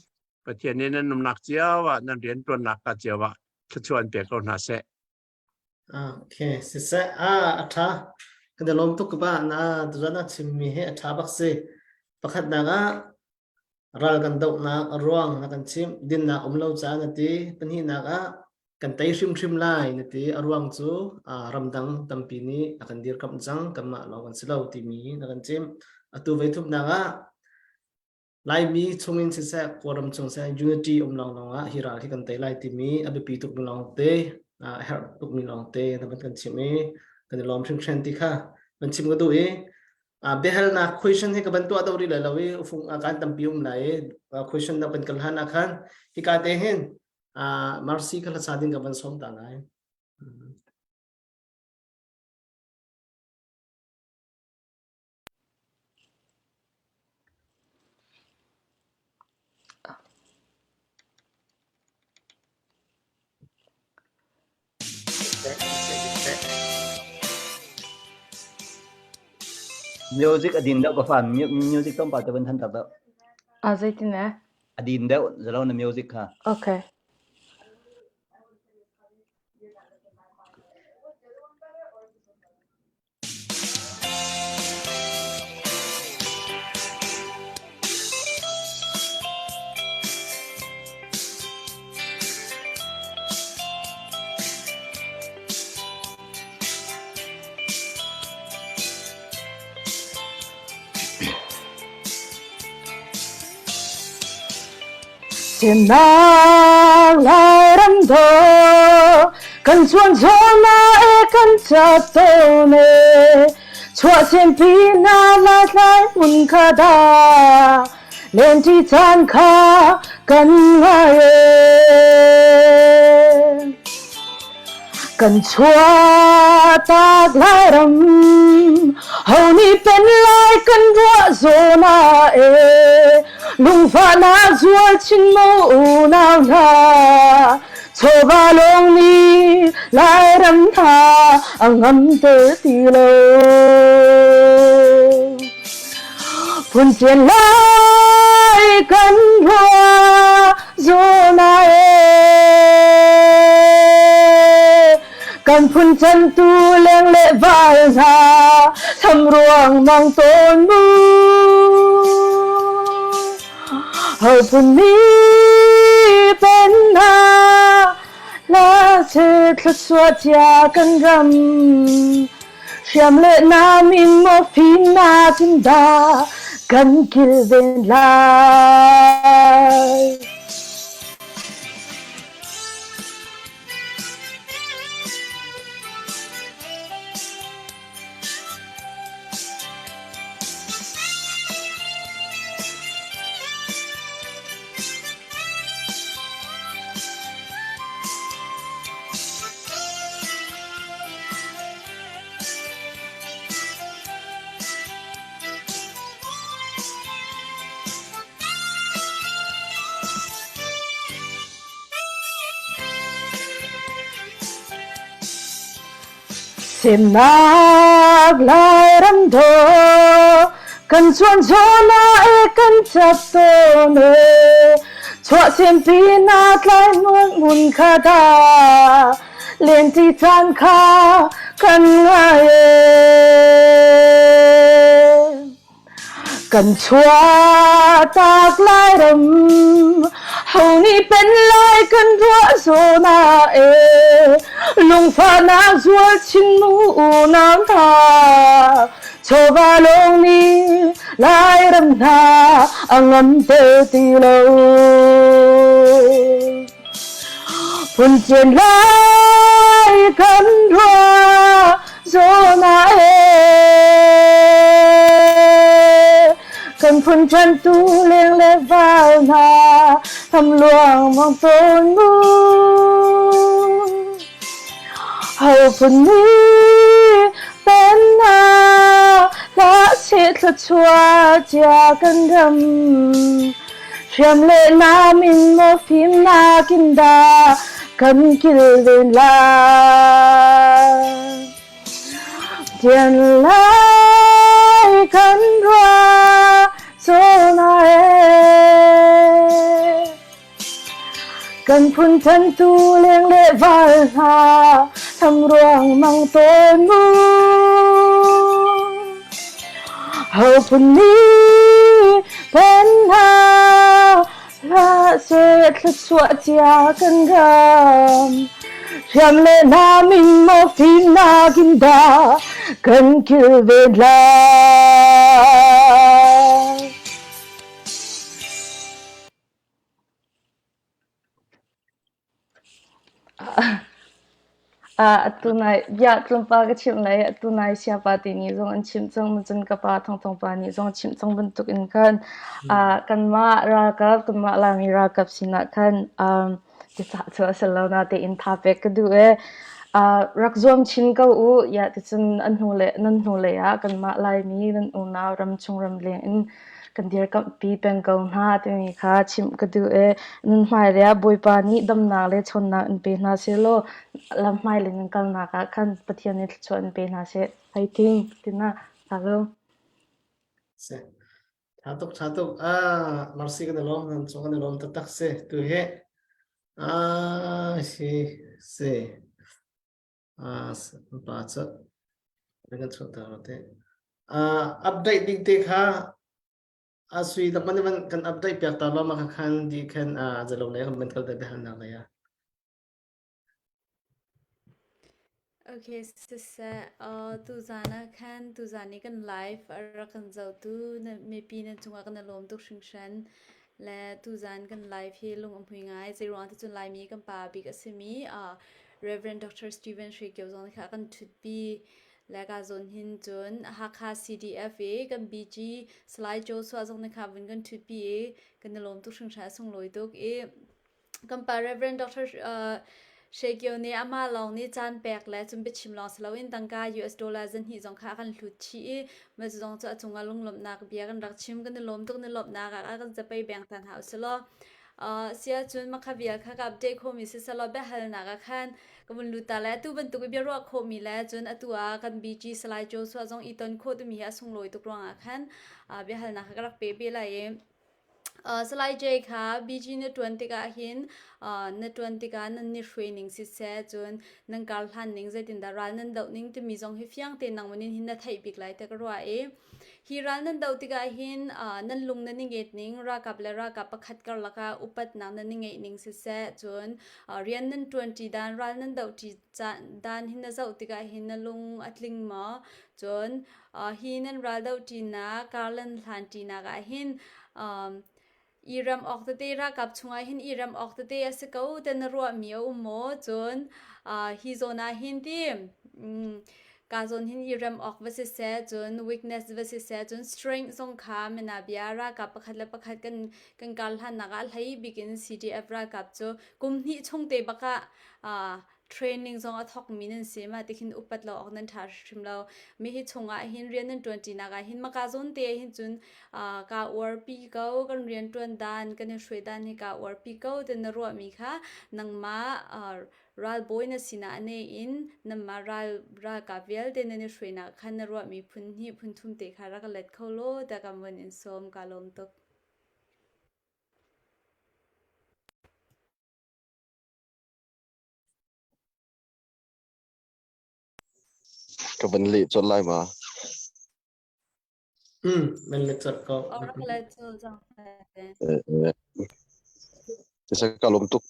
Pathian nih nan umnak cio ah nan riantuannak ka cio ah thluachuah an pe ko hna seh. Okay, siseh ah a ṭha. Kan i lawm tuk ba na tuzan a chimmi hi a ṭha bak si. Pakhatnak ah. Ral kan dohnak a ruang na kan chimh. Dinnak um lo caah na ti. Pahnihnak ah kan tei hrimhrim lai na ti. A ruang cu ramdang tampi nih a kan dirkamh cang, kanmah lawng kan si lo timi na kan chimh. Atu voi thumnak ah Laimi chungin siseh, Kawlram chung siseh, unity um lawnglawng ah hi ral hi kan tei lai timi a biapi tukmi lawngte, a herh tukmi lawngte na van kan chimh i kan i lawm hringhran ti kha van chim ka duh i biahalnak question hi ka van tuah deuh rih lai lo i ufung kan tampi um lai i question na kan kal han ah khan hika te hin Mercy kha hlasa ding ka van sawm ta lai. Music a din deuh ka fa music tlawmpal te van than tak deuh. A zeitin eh? A din deuh zalo na music kha. Okay. Semnak Lairam dawh kan chuan na e kan ca tawn e chuah sempi na la tlai mun kha da len ṭi caan kha kan ngai e kan chuah tak Lairam ho nih pen lai kan ruah zawn ah e Lungfahnak zual chin mu unau hna chawva lawng nih Lairam hna a ngamter ti lo. Phuntian lai kan ruah zawn ah e kan phun chantu leng le val hna tham ruang mang tawn mu ho phun ni pen hna la se thluachuah cia kan ram hriam le nam in maw fim na cin da kan kilven lai. Semnak Lairam dawh kan chuan zawn ah e kan cap tawn e chuah sempi na tlai hmun kha da lenti caan kha kan ngai e Kan chuahtak Lairam ho nih pen lai kan ruah zawn ah e lungfahnak zual chin mu unau hna chawva lawng nih Lairam hna a ngam te ti lo. Phun lai kan ruah zawn ah e kan phun ṭantu leng le val hna tham luang mang tawn mu ho phun ni pen hna hlah seh thluachuah cia kan ram Hriam le nam in maw fimnak in dah kan kilven lai? Tian lai kan ruah zawn ah e. Kan phun thantu leng le val hna tham ruang mang tawn mu. Ho phun ni pen hna. hna seh thluachuah cia kan ram. Hriam le nam in maw fimnak in dah kan kilven lai. Atu nai bia tlawmpal ka chimh lai. Atu nai siapa ti nih zong an chimh cang. Cun ka pa Thongthong pa nih zong a chimh cang bantuk in khan kanmah ralkap, kanmah Laimi ralkap sinah khan biacah cu a si lo natein tha pek ka duh i rak zuam chin ko u. Iah ticun an hnu le nan hnulei ah kanmah Laimi nan unau ramchung ramleng in kan dirkamhpi peng ko hna timi kha chimh ka duh i nan hmailei ah Bawipa nih damnak le ṭhawnnak in pe hna sehlaw lam hmailei nan kalnak ah khan Pathian nih thluachuah in pe hna seh. Fighting tina alo. Se. Tha tuk tha tuk. Ah, merci kan lom nan chung kan lom taktak se. Tu he. Ah, si si. Ah, pa cha. Kan chuah ta te. Ah, update ding te kha a sui tak man man kan update piak ta lo ma kha khan di khan a zalong le kan kal te han nak le ya. Okay, siseh, tuzaan ah khan tuzaan i kan live a rak kan zohtu na mipi nan cungah kan i lawm tuk hringhran. Le tuzaan kan live hi lung a hmui ngai. Zeiruang ticun Laimi kan pa bik a simi Reverend Dr. Stephen Hre Kio zong kha kan ṭhutpi. Le ka zawn hin cun Hakha CDF i kan BG Salai Joshua zong nih kha vun kan ṭhutpi i kan i lawm tuk hringhran a sunglawi tuk i Kan pa Rev. Dr. Hre Kio nih amah lawng nih caan pek le cun biachim lawng si loin tangka US dollar zahnih zong kha a kan hlut chih i mah cu zong cu a cungah lunglawmhnak bia kan rak chim. Kan i lawm tuk. Ni lawmhnak ah kan zapei beng ta hna usih law. Si ahcun mah kha vial kha ka update khawhmi si selaw biahalnak ah khan ka vun lut ta le atu bantuk i biaruah khawhmi le cun atu ah kan BG Salai Joshua zong i ton khawh timi hi a sunglawi tuk ruangah khan biahalnak kha ka rak pe ve lai i Salai Jay kha BG na ṭuan tikah hin na ṭuan tikah nan ni hruai ning siseh cun nan kar hlan ning zeitindah ral nan doh ning timi zong hi fiang tein nangmah nih hin na theih bik lai tiah ka ruah i hi ral nan doh tikah hin nan lung nan i nget ning ralkap le ralkap pakhat karlak ah upatnak nan i ngeih ning siseh cun rian nan ṭuanṭi dan ral nan dohṭi dan hi na zoh tikah hin na lung a tling maw? Cun hi nan raldoh ṭinak karlan hlan ṭinak ah hin i rem awk tete ralkap chungah hin i rem awk tete a si ko ti na ruahmi a um maw? Cun hi zawn ah hin ti ka zawn hin i rem awk va si seh cun weakness va si seh cun strength zong kha mina bia ralkap pakhat le pakhat kan kan kar hlannak ah hlei bik in CDF ralkap cu kum hnih chung te bak ah training zong a thawkmi nan si ma tikhin upat lo awk nan ṭha hrim lo mi hi chungah hin rian nan ṭuanṭinak ah hin maka zawn te hin cun ka uarpi ko kan rian ṭuan dan kan i hruai dan hi ka uarpi ko ti na ruahmi kha nangmah ralbawi na sinah ane in nangmah ral ralkap vialte nan i hruainak khan na ruahmi phun hnih phun thum te kha rak let kho law ta kan von in sawm ka lawm tuk. Ka van leh colh lai ma? Nan let colh ko. Rak let colh cang. Tisa ka lawm tuk.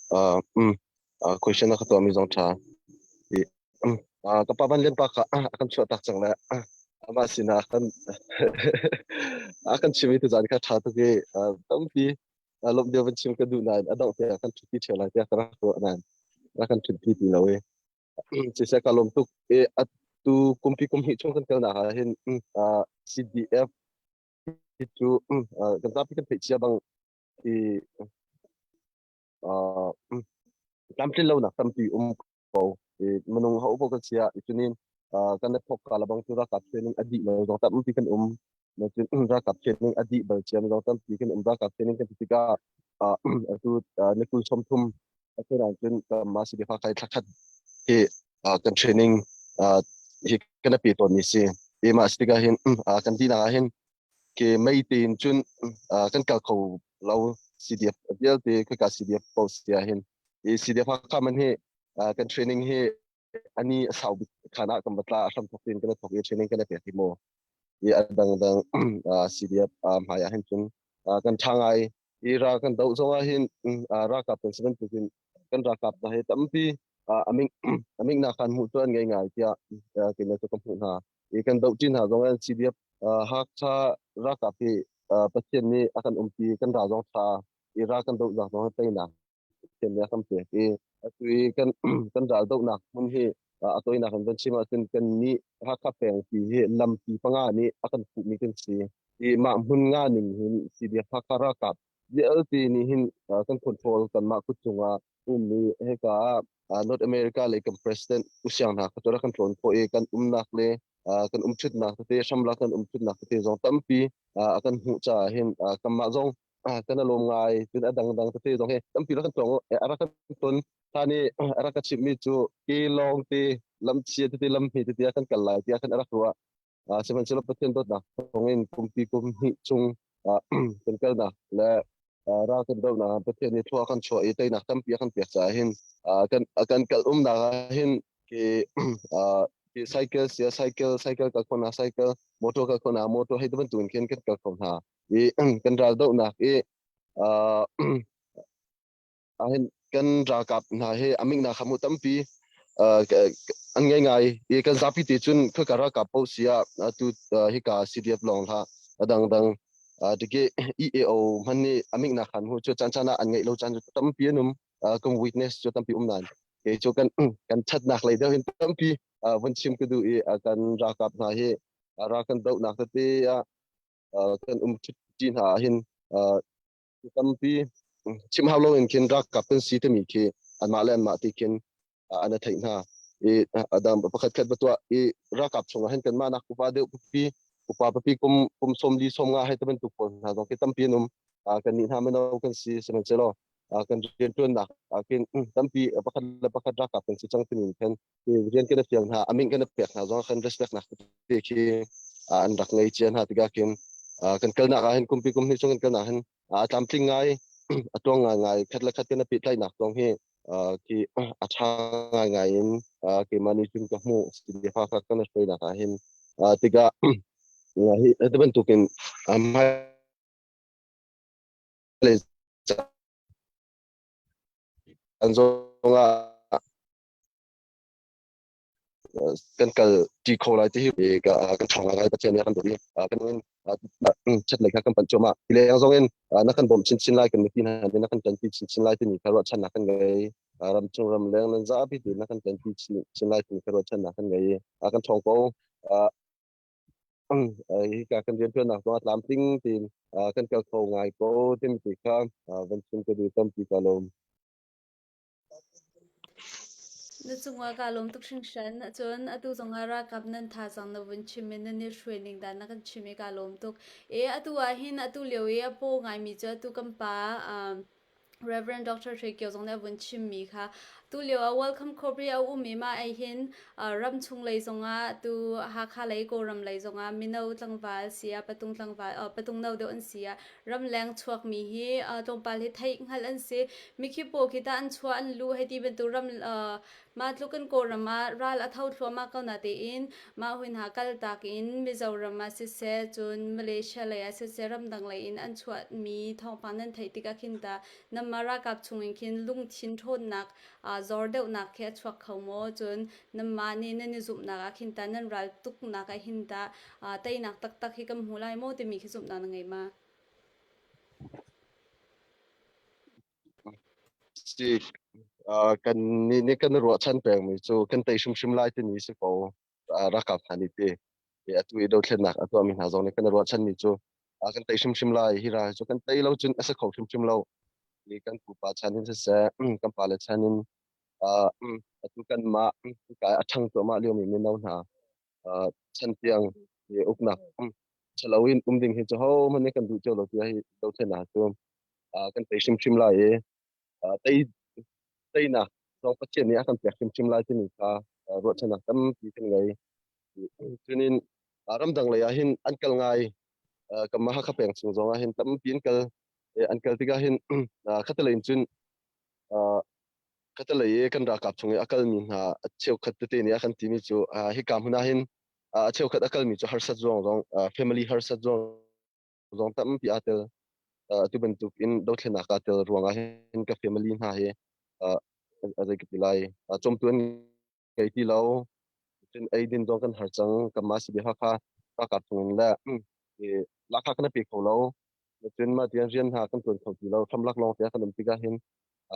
Question na ka tuahmi zong ṭha. Ka pa van lian pa kha a kan chuah tak cang le amah sinah kan a kan chim i tuzaan kha ṭha tuk i tampi lawmh deuh van chim ka duh nain a dongh tiah kan ṭhutpi ṭheo lai tiah ka rak ruah nain rak kan ṭhutpi ti lo i siseh ka lawm tuk i atu kumpi kum hnih chung kan kalnak ah hin CDF hi cu kan zapi kan theih cia bang i tlamtlin lonak tampi um ko i minung ho ko kan sia i cunin kan i thok ka labang cu ralkap training a dih lo zong tampi kan um cun ralkap training a dih bal ciam zong tampi kan um ralkap training kan ti tikah atu ni kul 30 atu cun ma si fa kai thlakhat hi kan training hi kan pe tawn mi si i ma si tikah hin kan di nak ah hin ke mei tein cun kan kal kho lo CDF vialte khika CDF post tia hin i CDF Hakha man hi kan training hi ani a sau bik khan ah kan batla a hram thok tin kan thok i training kan pe ti mo i adang dang CDF hmai ah hin cun kan tha ngai. I ra kan do zong ah hin ralkap kan si bantukin kan ralkap hna hi tampi aming aming nak khan hmuh cu an ngei ngai tiah keimah cu ka hmuh hna. I kan doh ṭi hna zong an CDF Hakha ralkap hi Pathian nih a kan umpi kan ral zong ṭha i ral kan doh zong zong teinak Pathian nih a kan pek i atu i kan kan ral dohnak hmun hi a tawinak in van chim ahcun kan nih Hakha peng pi hi lampi panga nih a kan fuhmi kan si i mah hmun nga ning hin CDF Hakha ralkap vialte nih hin kan control kanmah kut cungah ummi hika ah North America lei kan president usiang hna kha kan tlawn khawh i kan umnak le kan umthutnak tete hramlak kan umthutnak tete zong tampi a kan hmuh caah hin kanmah zong kan alawm ngai. Cun a dangdang tete zong hi tampi rak kan tong a rak kan ton than i a rak ka chimhmi cu ke lawng te lamchia tete lamhmi tete ah kan kal lai tiah khan a rak ruah. Sihmanhsehlaw Pathian dawtnak thawngin kumpi kum hnih chung kan kalnak le ral kan dohnak Pathian nih thlua kan chuah i teinak tampi a kan pek caah hin kan kan kal umnak ah hin ke cycle sia cycle cycle kal kho hna, cycle motor kal kho hna, motor hei bantukin khin kan kal kho hna i kan ral dohnak i ahhin kan ralkap hna hi amingnak kha mu tampi an ngei ngai i kan zapi te cun khaka ralkap po sia tu hika CDF lawng hlah adang dang tike EAO hman nih amingnak khan hu cu chan chan ah an ngeih lo chan cu tampi an um. Kan weakness cu tampi um nan kei cu kan kan thatnak lei deuh hin tampi vun chim ka duh i kan ralkap hna hi ral kan dohnak tete ah kan um ṭi hna hin tampi chim hau loin khin ralkap kan si timi khi anmah le anmah ti khin an theih hna i adam pakhat khat batuah i ralkap chungah hin kanmah nak upa deuh pipi upa pipi kum kum 40 50 hei te bantuk pawl hna zong khi tampi an um. Kan nih hna mino kan si, sihmanhsehlaw kan rianṭuannak khin tampi pakhat le pakhat ralkap kan si cang timi khan rian kan fial hna, aming kan pek hna zong kan respect nak te khi an rak ngei cia hna tikah khin kan kalnak ah hin kumpi kum hnih chung kan kalnak hin a tlamtling ngai, a tuang ngai ngai. Khat le khat kan pehtlaihnak zong hi khi a ṭha ngai ngai in keimah nih cun ka hmuh fa kha kan hruainak ah hin tikah hi ti bantukin hmailei caan zong ah kan kal ṭi kho lai ti hi kan ṭhawng ngai. Pathian nih a kan dawt i kan in chat lei kha kan panh cuahmah. Hi leng zong in na kan bawmh chinchin lai, kan mipi hna nih na kan ṭanpi chinchin lai timi kha ruahchannak kan ngei. Ramchung ramleng nan zapi tein na kan ṭanpi chin lai timi kha ruahchannak kan ngei i kan ṭhawng ko. Hika kan rianṭuannak zong a tlamtling tein kan kal kho ngai ko timi ti kha van chim ka duh. Tampi ka lawm. Na cungah kaa lawm tuk hringhran. Cun atu zongah ralkap nan thazaang na vun chim i nan i hruai ning dan na kan chim i kaa lawm tuk. E atu ah hin atu lio i a paw ngaimi cu atu kan pa Reverend Dr. Hre Kio zong nih a vun chimmi kha tu lio ah Welcome Corps a um i mah ai hin ram chung lei zongah tu Hakha lei Kawlram lei zongah mino tlangval si ah patung tlangval patung no deuh an si ah ramleng chuakmi hi tlawmpal hi theih hngalh an si. Mikhi pawl khi tah an chuah an luh hei ti bantuk ram mah tluk kan Kawlram ah ral a tho thluahmah ko na tein mah hui hna kaltak in Mizoram ah siseh cun Malaysia lei ah siseh ramdang lei in an chuahmi thawngpang nan theih tikah khin tah nanmah ralkap chungin khin lungthin ṭhawnnak zor deuhnak khi a chuak kho maw? Cun nanmah nih nan i zumhnak ah khin tah nan ral tuknak ah hin tah teinak taktak hi kan hmu lai maw timi khi zumhnak na ngei ma? Si kan nih nih kan ruahchan pengmi cu kan tei hrimhrim lai timi si ko. Ralkap hna nih ti atu i dothlennak a tuahmi hna zong nih kan ruahchanmi cu kan tei hrimhrim lai. Hi ral cu kan tei lo cun a si kho hrimhrim lo. Kan pupa chan in siseh, kan pale chan in atu kanmah a ṭhang cuahmah liomi mino hna chan tiang uknak ṭhalo in um ding hi cu hohmanh nih kan duh cio lo tiah hi dothlennak cu kan tei hrimhrim lai i tei teinak zong Pathian nih a kan pek hrimhrim lai timi kha ruahchannak tampi kan ngei. Cunin ramdang lei ah hin an kal ngai. Kanmah Hakha peng chung zong ah hin tampi an kal. An kal tikah hin khatalei in cun khatalei i kan ralkap chung i a kalmi hna a cheukhat tete nih a kan timi cu hika hmun ah hin a cheukhat a kalmi cu harsat zong zong family harsat zong zong tampi aa tel. Atu bantuk in dothlennak aa tel ruangah hin ka family hna hi a zei ka ti lai cawmtu an ngei ti lo. Cun eidin zong kan har cang. Kanmah si bia Hakha ralkap chung in le lahkhah kan pe kho lo. Cun mah tiang rian hna kan tuan kho ti lo. Hramlak lawng te kan um tikah hin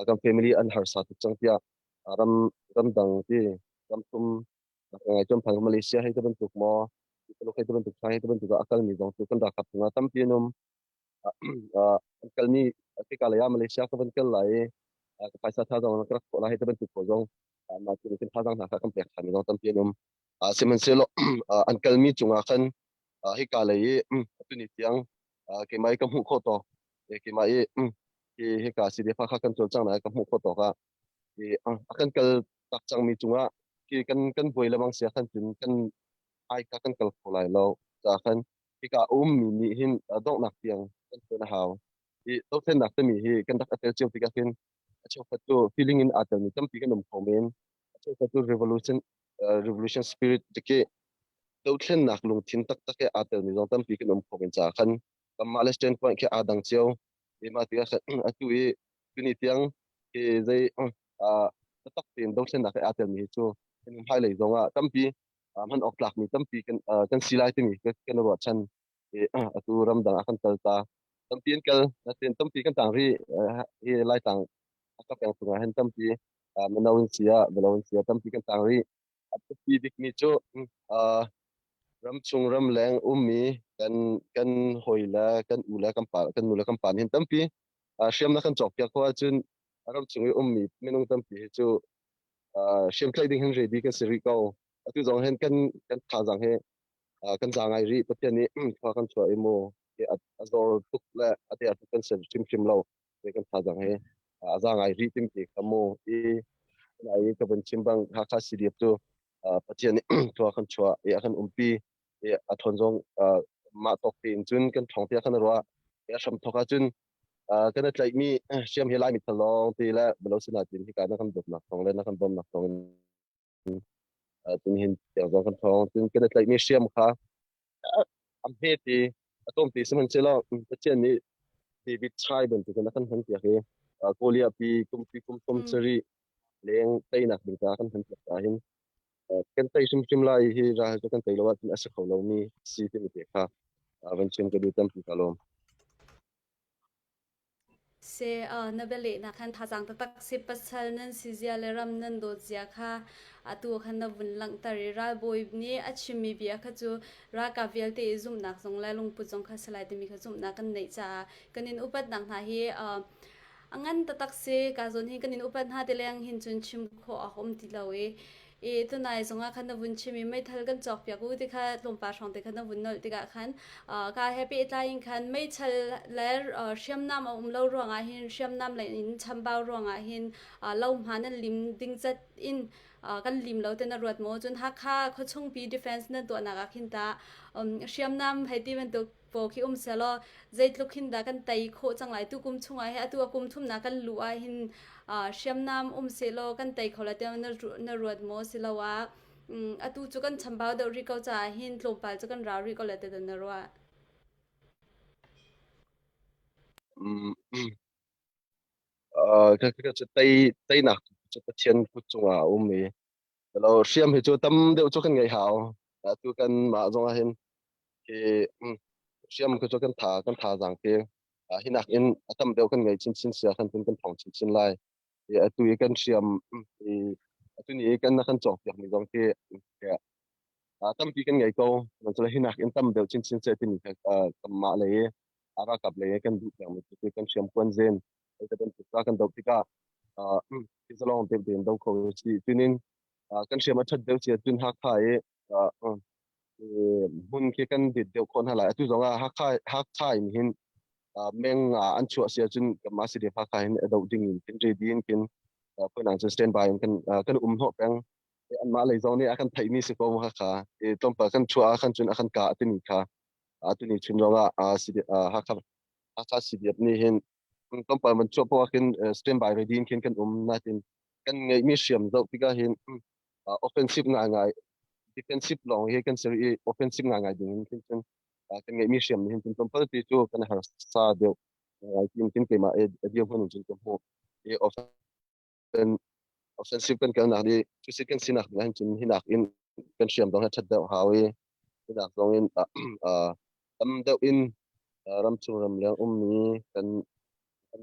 kan family an harsa tuk cang tiah ram ramdang ti ramthum ngai cun phang Malaysia hei te bantuk maw Tuluk hei te bantuk Thai hei te bantuk ah a kalmi zong cu kan ralkap chungah tampi an um. An kalmi hika lei ah Malaysia ka van kal lai i ka phaisa tha zong ka rak khawh lai hei te bantuk pawl zong mah cu kan thazaang hna kha kan pek ṭhan mi zong tampi an um. Sihmanhsehlaw an kalmi cungah khan hika lei i tuni tiang keimah i ka hmuh khawh tawk keimah i hi hika CDF kha kan cawlcang na ka hmuh khawh tawk ah a kan kal tak cangmi cungah khi kan kan buai lebang sia khan cun kan ai kha kan kal kho lai lo ca khan hika ummi nih hin donghnak tiang kan tuan a hau. Hi dothlennak timi hi kan rak a tel cio tikah hin a cheukhat cu feeling in aa telmi tampi kan um kho men. A cheukhat cu revolution revolution spirit tiki dothlennak lungthin taktak he aa telmi zong tampi kan um kho men caah khan kanmah le standpoint khi aa dang cio. Mah tikah atu i tuni tiang hi zei taktak tein dothlennak he aa telmi hi cu hmailei zong ah tampi hman awk tlakmi tampi kan si lai timi kan ruahchan. Atu ramdang ah kan kal ta tampi an kal natin tampi kan tang rih. Hi Laitlang ka peng chungah hin tampi mino in sia mino in sia tampi kan tang rih. A biapi bikmi cu ramchung ramleng ummi kan kan hawi le kan u le kan pa kan nu le kan pa hin tampi hriamnak kan cawkpiak khawh ahcun ramchung i ummi minung tampi hi cu hriamtlaih ding hin ready kan si rih ko. Atu zong hin kan kan thazaang hi kan za ngai rih. Pathian nih khua kan chuah i mu a zor tuk le a te tuk kan ser hrimhrim lo te kan thazaang hi a za ngai rih tim ti kha mu i ai ka van chim bang Hakha CDF cu Pathian nih khua kan chuah i a kan umpi i a thon zong mah tawk tein cun kan ṭhawng tiah kan ruah i a hram thawk ahcun kan i tlaihmi hriam hi Laimi thal lawng ti le balo sinah tin hika na kan dawtnak thawng le na kan bawmnak thawng in cun hin tiang zong kan ṭhawng. Cun kan i tlaihmi hriam kha a hme ti a tlawm ti sihmanhsehlaw Pathian nih David chai bantukin a kan hman piak i Goliath pi kumpi kum thum sarih leng teinak ding ca kan hman piak ta hin kan tei hrimhrim lai. Hi ral cu kan tei lo ahcun a si kho lomi si timi te kha van chim ka duh. Tampi ka lawm. Se na bialehnak khan thazaang taktak si. Pasal nan si zia le ram nan dawt zia kha atu khan na vun langhter i ralbawi nih a chimmi bia kha cu ralkap vialte i zumhnak zong le lungput zong kha si lai timi kha zumhnak kan neih caah kan in upatnak hna hi a ngan taktak si. Ka zawn hi kan in upat hna ti leng hin cun chim khawh a um ti lo i i tunai zongah khan na vun chim i meithal kan cawkpiak u ti kha tlawmpal hrawng te khan na vun nolh tikah khan ka he pehtlai in khan meithal le hriamnam a um lo ruangah hin, hriamnam le in chambau ruangah hin lo hma nan lim ding zat in kan lim lo te na ruat maw? Cun Hakha khuachungpi defense nan tuahnak ah khin ta hriamnam hei ti bantuk paw khi um selaw zeitluk hin dah kan tei khawh cang lai? Tu kum chungah hi atu a kum thumnak kan luh ah hin hriamnam um selaw kan tei kho lai tiah na ruat maw, siloah atu cu kan chambau deuh rih ko caah hin tlawmpal cu kan rau rih ko lai tiah na ruah? Ka ka tei teinak cu Pathian kut cungah a um i lo hriam hi cu tam deuh cu kan ngei hau. Atu kan mah zong ah hin hi hriam cu kan tha kan thazaang te hi nak in a tam deuh kan ngei chinchin sia khan cun kan thong chinchin lai. Atu i kan hriam atu ni kan na kan cawk piak mi zong khi tampi kan ngei ko. Cun hi nak in tam deuh chinchin se timi kha kanmah lei ralkap lei kan duh piak mi cu kan hriam kuan zen bantuk kan doh tikah zalong deuh tein do kho si. Tunin kan hriam a that deuh sia cun Hakha i hmun khi kan dit deuh khawh hna lai. Atu zong ah Hakha Hakha in hin meng an chuah sia cun kanmah CDF Hakha hin a doh ding in kan ready in kin phunang cun stand by in kan kan um hnawh peng. Anmah lei zong nih a kan theihmi si ko Hakha i tlawmpal kan chuah ah khan cun a kan kah timi kha tuni chun zong ah Hakha Hakha CDF nih hin tlawmpal man chuah poah khin stand by ready in khin kan um natin kan ngeihmi hriam zoh tikah hin offensive ngaingai, defensive lawng hi kan ser i offensive ngaingai ding in khin cun kan ngeihmi hriam nih hin cun tlawmpal ti cu kan harsa deuh. Ngai tin tin keimah e dirhmun in cun ka hmuh. I offen offensive kan kalnak di cusi kan sinak ding ahhin cun hinak in kan hriam dong he ṭhat deuh hau i hinak zong in tam deuh in ramchung ramleng ummi kan kan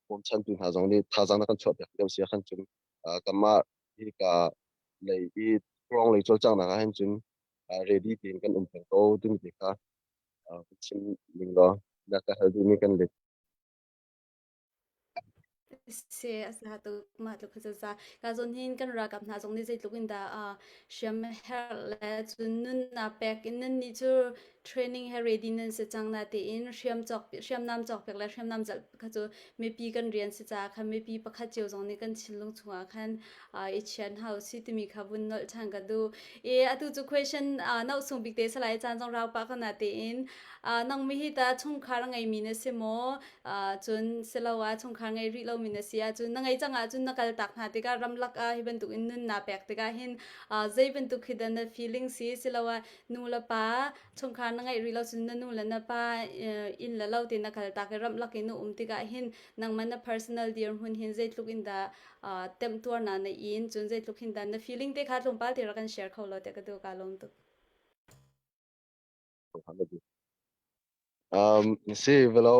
bawmchantu hna zong nih thazaang na kan chuah piak deuh si ahkhan cun kanmah hika lei i tluang lei cawlcanghnak ahhin cun ready tein kan um peng ko timi te kha ka chim ning law na ka hal duhmi kan let. Se a sa tuk mah tluk kha za ka zon hin kan ralkap hna zong nih zeitluk in dah hriam herh le cun nun na pek in nan nih cu training he ready nan si cang na tein hriam cawk hriamnam cawk pek le hriamnam zalh kha cu mipi kan rian si ca khan mipi pakhat cio zong nih kan thinlung chungah khan i chian hau si timi kha vun nolh ṭhan ka duh i atu cu question no sung bik te salai caan zong rau pah ko na tein nang mi hi ta chungkhar ngeimi na si maw cun siloah chungkhar ngei rih lomi na si ahcun na ngei cang ahcun na kal tak hna tikah ramlak ah hi bantuk in nun naa pek tikah hin zei bantuk khi dah na feeling si siloah nu le pa chungkhar na ngeih rih lo cun na nu le na pa inn le lo te na kal tak i ramlak in na um tikah hin nangmah na personal dirhmun hin zeitluk in dah temtuarnak na in cun zeitluk hin dah na feeling te kha tlawmpal te rak kan share kho lo te ka duh ka lawm tuk. Si velo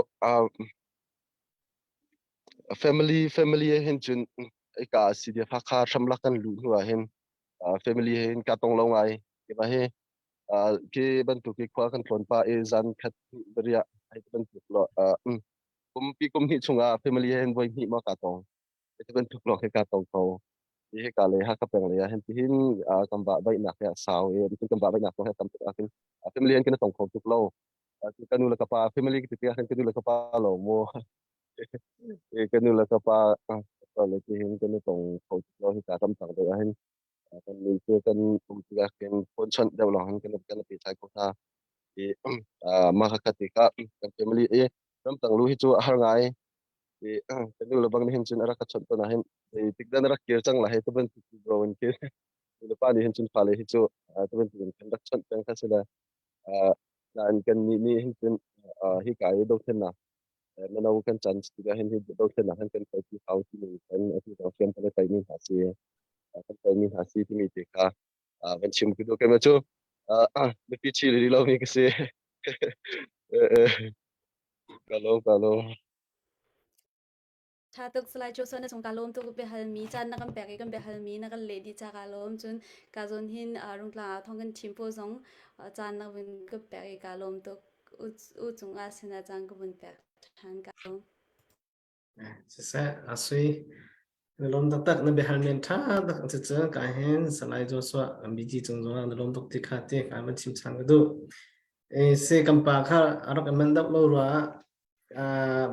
family family hin cun ika si dia Hakha hramlak kan luh hnu ah hin family he hin ka tong lo ngai ke hi khi bantuk hi khua kan tlawn pa i zan khat bariah ai bantuk lo kumpi kum hnih chungah family he hin voi hnih maw ka tong ti bantuk lawng hi ka tong ko hi hi ka le Hakha peng le ah hin tihin kan vah vaihnak he a sau i kan vah vaihnak zong hi a tam tuk ah khin family hin kan tong kho tuk lo ka nu le ka pa family ti tikah khin ka nu le ka pa lo mu ka nu le ka pa le tihin kan tong kho tuk lo hi ka ram tang deuh ah hin kan ni cu kan um tikah khin phone chawnh deuh lawng hin kan kan pe thai ko hna i mah kha tikah kan family i ramtang lu hi cu a har ngai i kan nu le bang nih hin cun a rak ka chawnh tawn ah hin tik dan rak kir cang la hei tu bantuk bro in khi nu le pa nih hin cun fale hi cu tu bantuk in kan rak chawnh peng kha si le nain kan nih nih hin cun hi ka i dothlennak mino kan chan tikah hin hi dothlennak hin kan kalpi hau timi kan atu dang fian kan kai mi hna si kan kai mi hna si timi te kha van chim ku do keimah cu mipi chi li lo mi ka si ka lo ka lo Tha tuk Salai Joshua na cung ka lawm tuk biahalmi caan na kan pek i kan biahalmi na kan leh dih ca ka lawm cun ka zawn hin rungtlang ah thong kan thim pawl zong caan na vun ka pek i ka lawm tuk u cung ah sinah caan ka vun pek ṭhan ka lawm. Siseh asui na lawm taktak na biahal men ṭha tak cucu ka hin Salai Joshua BG cung zongah na lawm tuk ti kha ti ka van chim chan ka duh. Se kan pa kha a rak i man deuh lo rua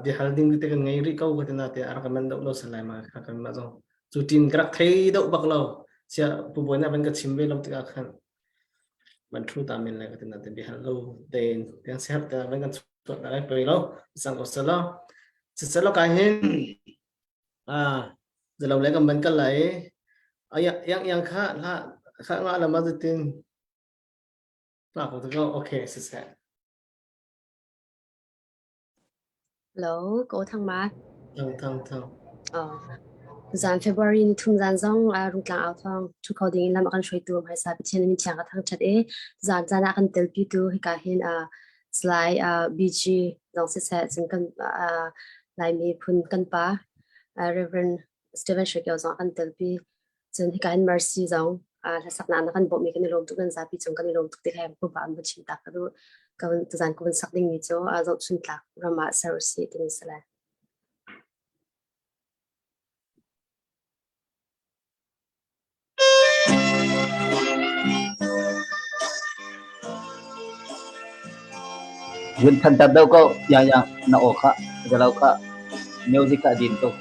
biahal ding te kan ngei rih ko ka ti na te a rak i man deuh lo salai ma kha kan mah zong cu tin ka rak thei deuh bak lo sia pu bawi na van ka chim ve lo tikah khan van thu ta men le ka ti na te biahal lo tein tiang siar te van kan chuah ta lai poi lo sang ko selo selo ka hin a zalo le kan ban kal lai aya yang yang kha la kha nga la ma tin la ko ko okay siseh Hello, ko thang ma. Thang thang thang. Oh. Zan February ni thum zan zong rungtlang au thong thu kho ding in lam a kan hruaitu hmaisa Pathian min thiang ka thangthat i zan caan ah kan telpi tu hika hin Salai BG zong siseh cun kan Laimi phun kan pa Reverend Stephen Shekyo zong kan telpi Cun hika hin Mercy zong hlasaknak na kan bawmhmi kan i lawm tuk nan zapi cung kan i lawm tuk ti kha pumpak an van chim tak ka duh. Ka tuzan ka van sak dingmi cu zohchun tlak ram ah ser usih timi si lai. Vun than tar deuh ko ya ya na aw kha zalo kha music kha din tuk.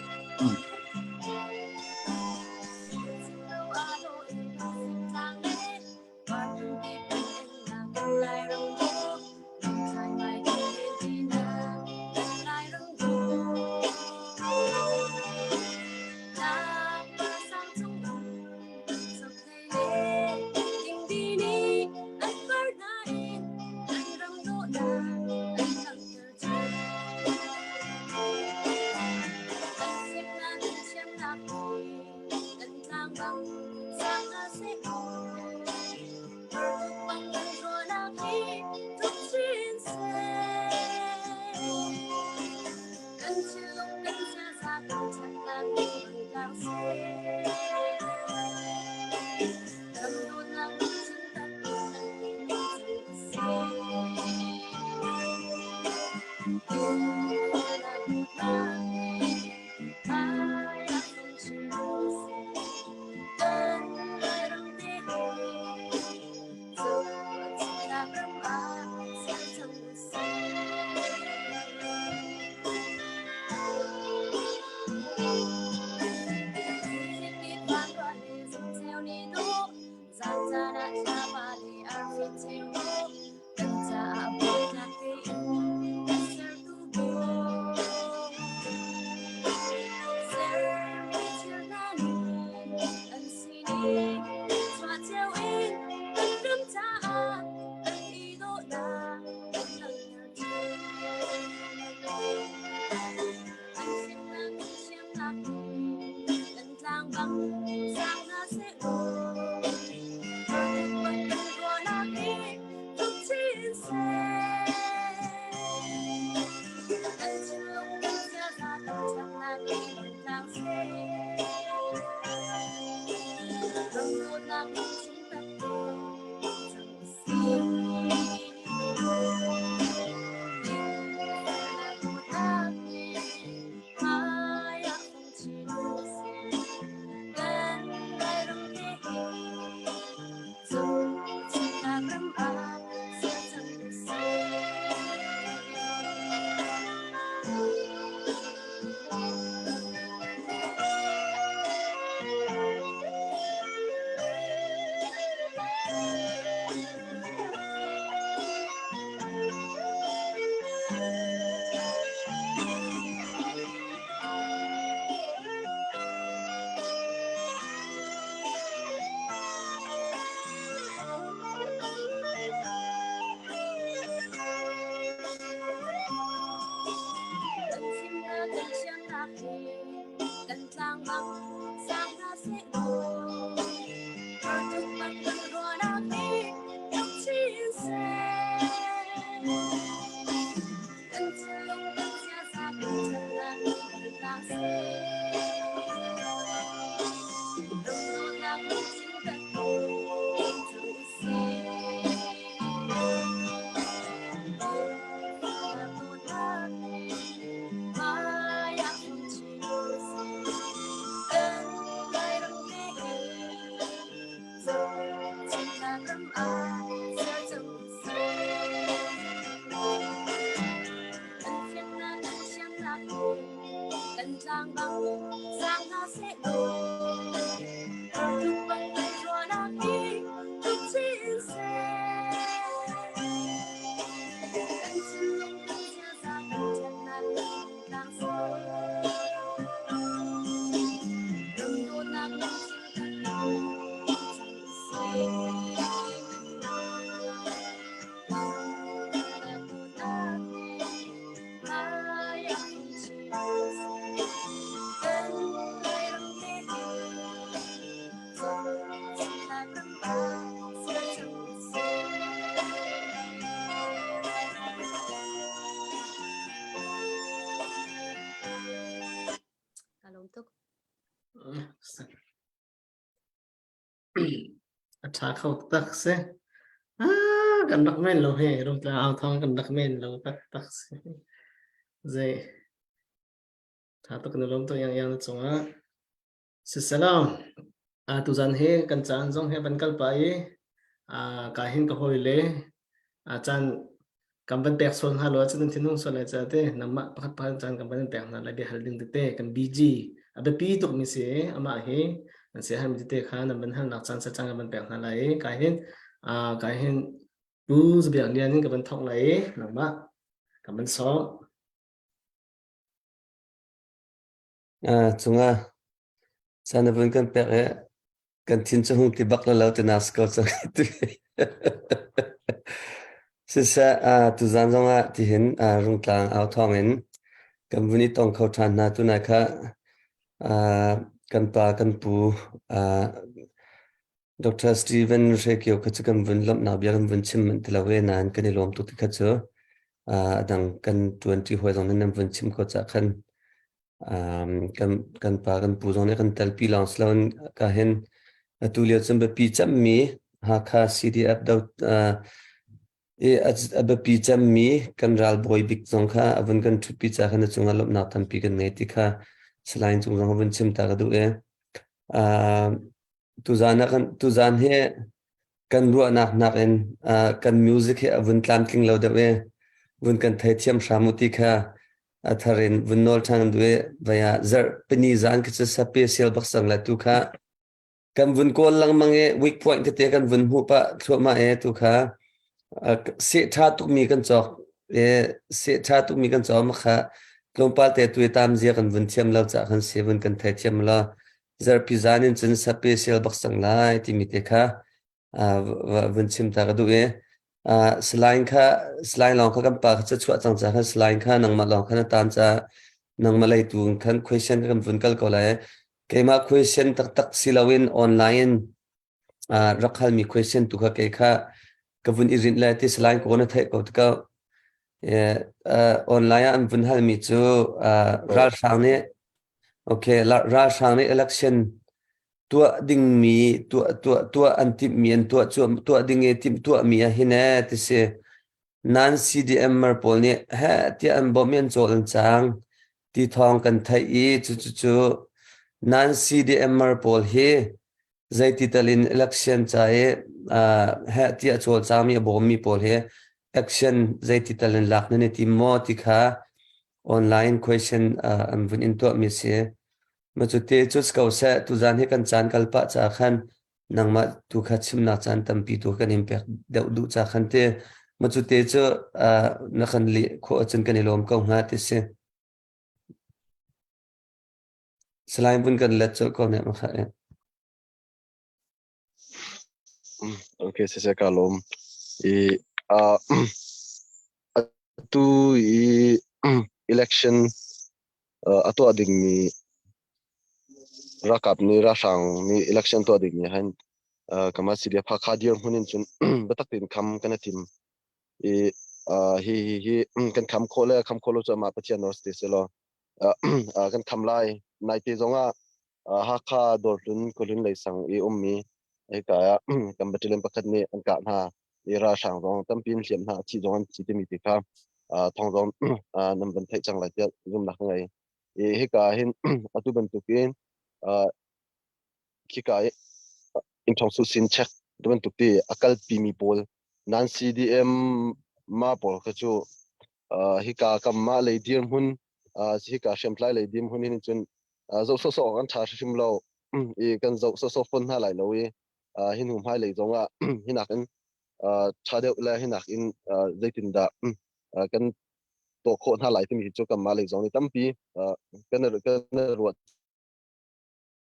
A ṭha kho tak si. Ah, kan rak men lo he, Rungtlang au thawng kan rak men lo tak tak si. Zei ṭha tuk na lawm tuk yang yang na cungah. Sisalam, tuzan hi kan caan zong hi van kal pah i ka hin ka hawi le caan kan van pek sual hna lo ahcun nan thinhung sual lai ca te nangmah pakhat pakhat caan kan van pek hna lai bia hal ding tete kan BG a biapi tuk mi si amah hi an si halmi tete kha nan van halnak caan sa caan kan van pek hna lai i ka hin ka hin Pu Zabiak Lian in ka van thawk lai i nangmah kan van sawm. Cungah caan na vun kan pek i kan thin cu hung ti bak la lo ti na si ko cang ti. Siseh, tuzaan zongah tihin Rungtlang au thawng in kan vun i tong kho ṭhan hna. Tunai kha kan pa kan pu Dr. Steven Hrekio kha cu kan vun lawmhnak bia kan vun chim manh ti lo e nain kan i lawm tuk ti kha cu a dang kan ṭuanṭi hawi zong nih nan vun chim ko cah khan kan kan pa kan pu zong nih kan telpi lawng si loin ka hin atu lio cun biapi cemmi Hakha CDF do i a biapi cemmi kan ralbawi bik zong kha a vun kan ṭhutpi ca khan a cungah lawmhnak tampi kan ngei ti kha Salai cung zong a vun chim ta ka duh e. Tuzaan ah kan tuzaan hi kan ruahnak nakin kan music hi a vun tlamtling lo deuh i vun kan theithiam hram u ti kha a thar in vun nawl ṭhan an duh i vai ah zarh pini zaan khi cu special bak sang le tu kha kan vun kawl lengmang i weak point tete kan vun hmuh pah thluahmah i tu kha seh ṭha tukmi kan cawk i seh ṭha tukmi kan cawk ma kha tlawmpal te tu i tam zia kan vun thiam lo caah khan si vun kan theithiam lo. Zarhpi zan in cun special bak sang lai timi te kha vun chim ta ka duh i Salai kha Salai lawng kha kan pa kha chuah cang ca khan Salai kha nangmah lawng kha na tan ca nangmah lei tu khan question kan vun kal ko lai. Keimah question taktak si loin online rak halmi question tu kha kei kha ka vun i rinh le ti Salai ko na theih ko tikah online ah an vun halmi cu ralhrang nih Okay, ralhrang nih election tuah dingmi tuah tuah tuah an timhmi an tuah tuah ding i timh tuahmi ah hin ee ti si. Nan CDM mar pawl nih heh tiah an bawmh i an cawl an cang ti thawng kan theih i cu cu cu nan CDM mar pawl hi zeiti tal in election ca i heh tiah cawlcangmi a bawmmi pawl hi action zeiti tal in lak nan i tim maw ti kha online question an vun in tuahmi a si. Ma cu te cu si ko seh tuzaan hi kan caan kal pah caah khan nangmah tu kha chimnak caan tampi tu kan in pek deuh duh ca khan te ma cu te cu na kan leh khawh ahcun kan i lawm ko hnga ti si. Salai vun kan let colh ko ne ma kha eh. Okay, siseh ka lawm. I atu i election a tuah dingmi ralkap nih ralhrang nih election tuah dingmi han kama CDF Hakha dirhmun in cun biatak tein kham kan i tim. I hi hi hi kan kham khawh le kham khawh lo cu amah Pathian nawl si te seh law kan kham lai. Naite zongah Hakha Dawrhlun Khuahlun Leisang i ummi hika ah kan battalion pakhat nih an kah hna i ralhrang zong tampi an hliam hna a thi zong an thi timi ti kha thawng zong nan van theih cang lai tiah zumhnak ka ngei. I hika ah hin atu bantukin khika i innthong su sin check ti bantuk ti a kalpimi pawl nan CDM ma pawl kha cu hika kamah lei dirhmun hika hriamtlai lei dirhmun hin cun zoh sawsawh awk an ṭha hrimhrim lo i kan zoh sawsawh fawn hna lai lo i hi hnu hmailei zongah hinak in ṭha deuh le hinak in zeitindah kan tuah khawh hna lai timi hi cu kanmah lei zong nih tampi kan kan ruah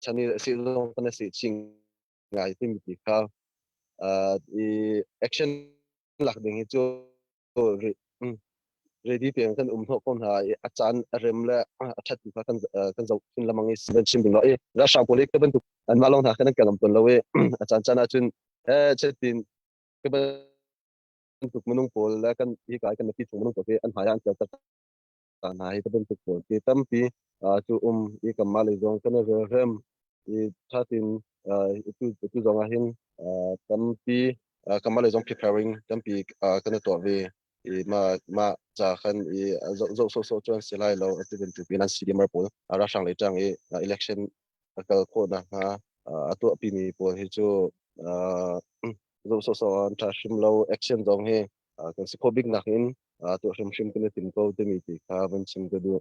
chan i si zong kan si chin ngai timi ti kha i action lak ding hi cu ready tein kan um hnawh ko hna i a caan a rem le a ṭhat kha kan kan zoh chin lengmang i kan chim ding lo i ralhrang pawl hi ka bantuk anmah lawng hna khan an kan um tawn lo i a caan caan ahcun eh chetin ka bantuk minung pawl le kan hi kai kan nupi chung minung pawl hi an hmai ah an tel ta hna hi ka bantuk pawl ti tampi cu um i kanmah lei zong kan i relrem i ṭha tin. Tu zong ah hin tampi kanmah lei zong preparing tampi kan i tuah ve i mah mah ca khan i zoh sawhsawh cu an si lai lo atu bantuk in an CDMR pawl ralhrang lei ṭang i election a kal khawh nakhnga a tuahpimi pawl hi cu zoh sawhsawh an ṭha hrim lo action zong hi kan si khawh bik nakin tuah hrimhrim kan i tim ko timi ti kha van chim ka duh.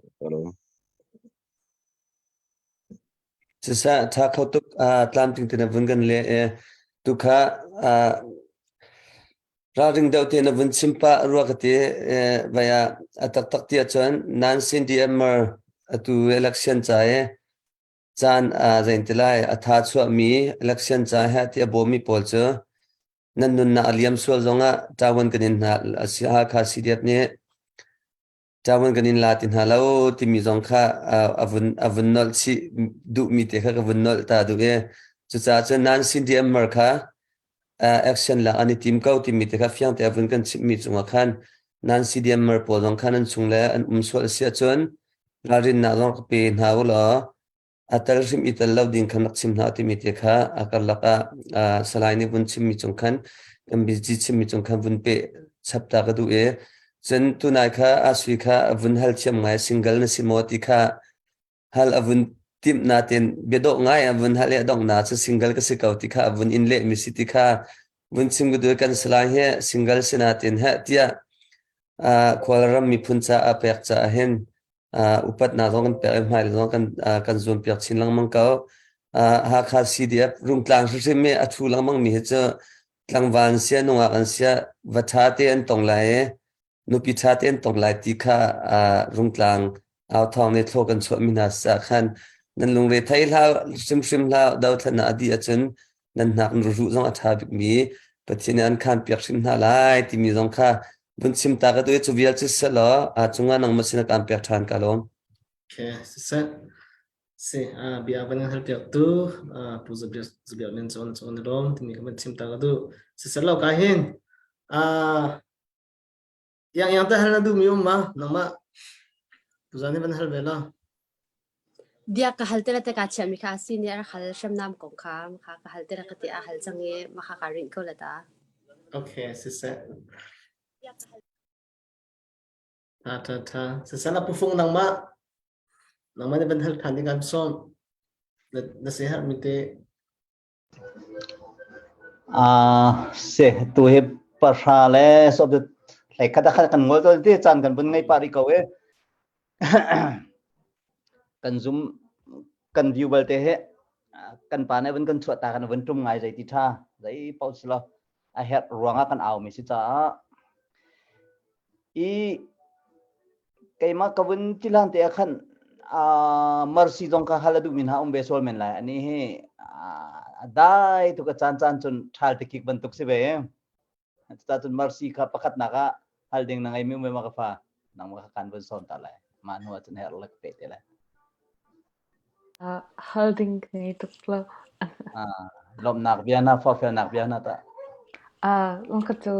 Siseh ṭha kho tuk tlamtling te na vun kan leh i tukha ralring deuh te na vun chim pah rua ka ti vai ah a taktak ti ahcun nan CNDMer atu election ca i caan zein ti lai a tha chuahmi election ca he ti a bawmmi pawl cu nan nunnak a liam sual zongah ṭawan kan in hna Hakha CDF nih Ṭawan kan in la ti hna lo timi zong kha a vun a vun nolh chih duhmi te kha ka vun nolh ta duh i cucaah cun nan CDM mar kha action lak an i tim ko timi te kha fiang te a vun kan chimhmi cungah khan nan CDM mar pawl zong khan an chung le an um sual a si ahcun ralrinnak zong ka pe hna u law A tel hrim i tel lo ding khan rak chim hna timi te kha a karlak ah Salai nih vun chimmi cung khan kan busy chimmi cung khan vun peh chap ta ka duh i cun tunai kha Asui kha a vun hal thiam ngai single na si maw ti kha hal a vun timh natin biadawh ngai a vun hal i a donghnak cu single ka si ko ti kha a vun in leh mi si ti kha vun chim ka duh kan Salai hi single si natin heh tiah khualram miphun caah pek caah hin upatnak zong kan pek i hmailei zong kan kan zuampiak chin lengmang ko. Hakha CDF Rungtlang hrimhrim i a thu lengmang mi hi cu tlangval an sia nungak an sia va ṭha te an tong lai i nupi ṭha te an tong lai ti kha Rungtlang au thawng nih thlaw kan chuah mi hna caah khan nan lungre thei hlah hrimhrim hlah dothlennak a dih ahcun nan hnak nan ruh zong a ṭha bikmi Pathian nih an khaan piak hrim hna lai timi zong kha vun chim ta ka tu cu vial cu selaw a cungah nangmah sin kan pek ṭhan ka lawm. Okay, siseh. Si, bia van hal piak tu pu zabiak zabiak nen chon chon lom timi ka van chim ta ka du. Siseh lo ka hin. Yang yang te hal na duh mi um ma nangmah tuzan ni van hal ve la. Bia ka hal te la te ka chiah mi kha si ni a hal hriamnam kong kha kha ka hal te la ka ti a hal cang i ma kha ka rinh ko la ta. Okay, siseh. Tha tha tha. Siseh la pufung nangmah nangmah ni van hal than ding kan som. Na na se har mi te Se tu hi pahra le sawp hlei khat a khat kan ngol tawn ti caan kan vun ngei pah rih ko i kan zum kan view balte hi kan pa nih vun kan chuah ta kan vun ṭum ngai zei ti ṭha zei paoh si lo a herh ruangah kan au mi si caah i keimah ka vun ti hlan te ah khan mercy zong kha hal a duhmi hna um ve sual men lai ani hi a dai tuk a caan caan cun ṭhal te kik bantuk si ve cuta cun mercy kha pakhatnak ah hal ding na ngei mi um ve ma ka fa nangmah kha kan vun sawn ta lai mah hnu ah cun herh le ka pe te lai Hal ding ka ngei tuk lo. Lawmhnak bia na forhfialnak bia na tah. Ka cu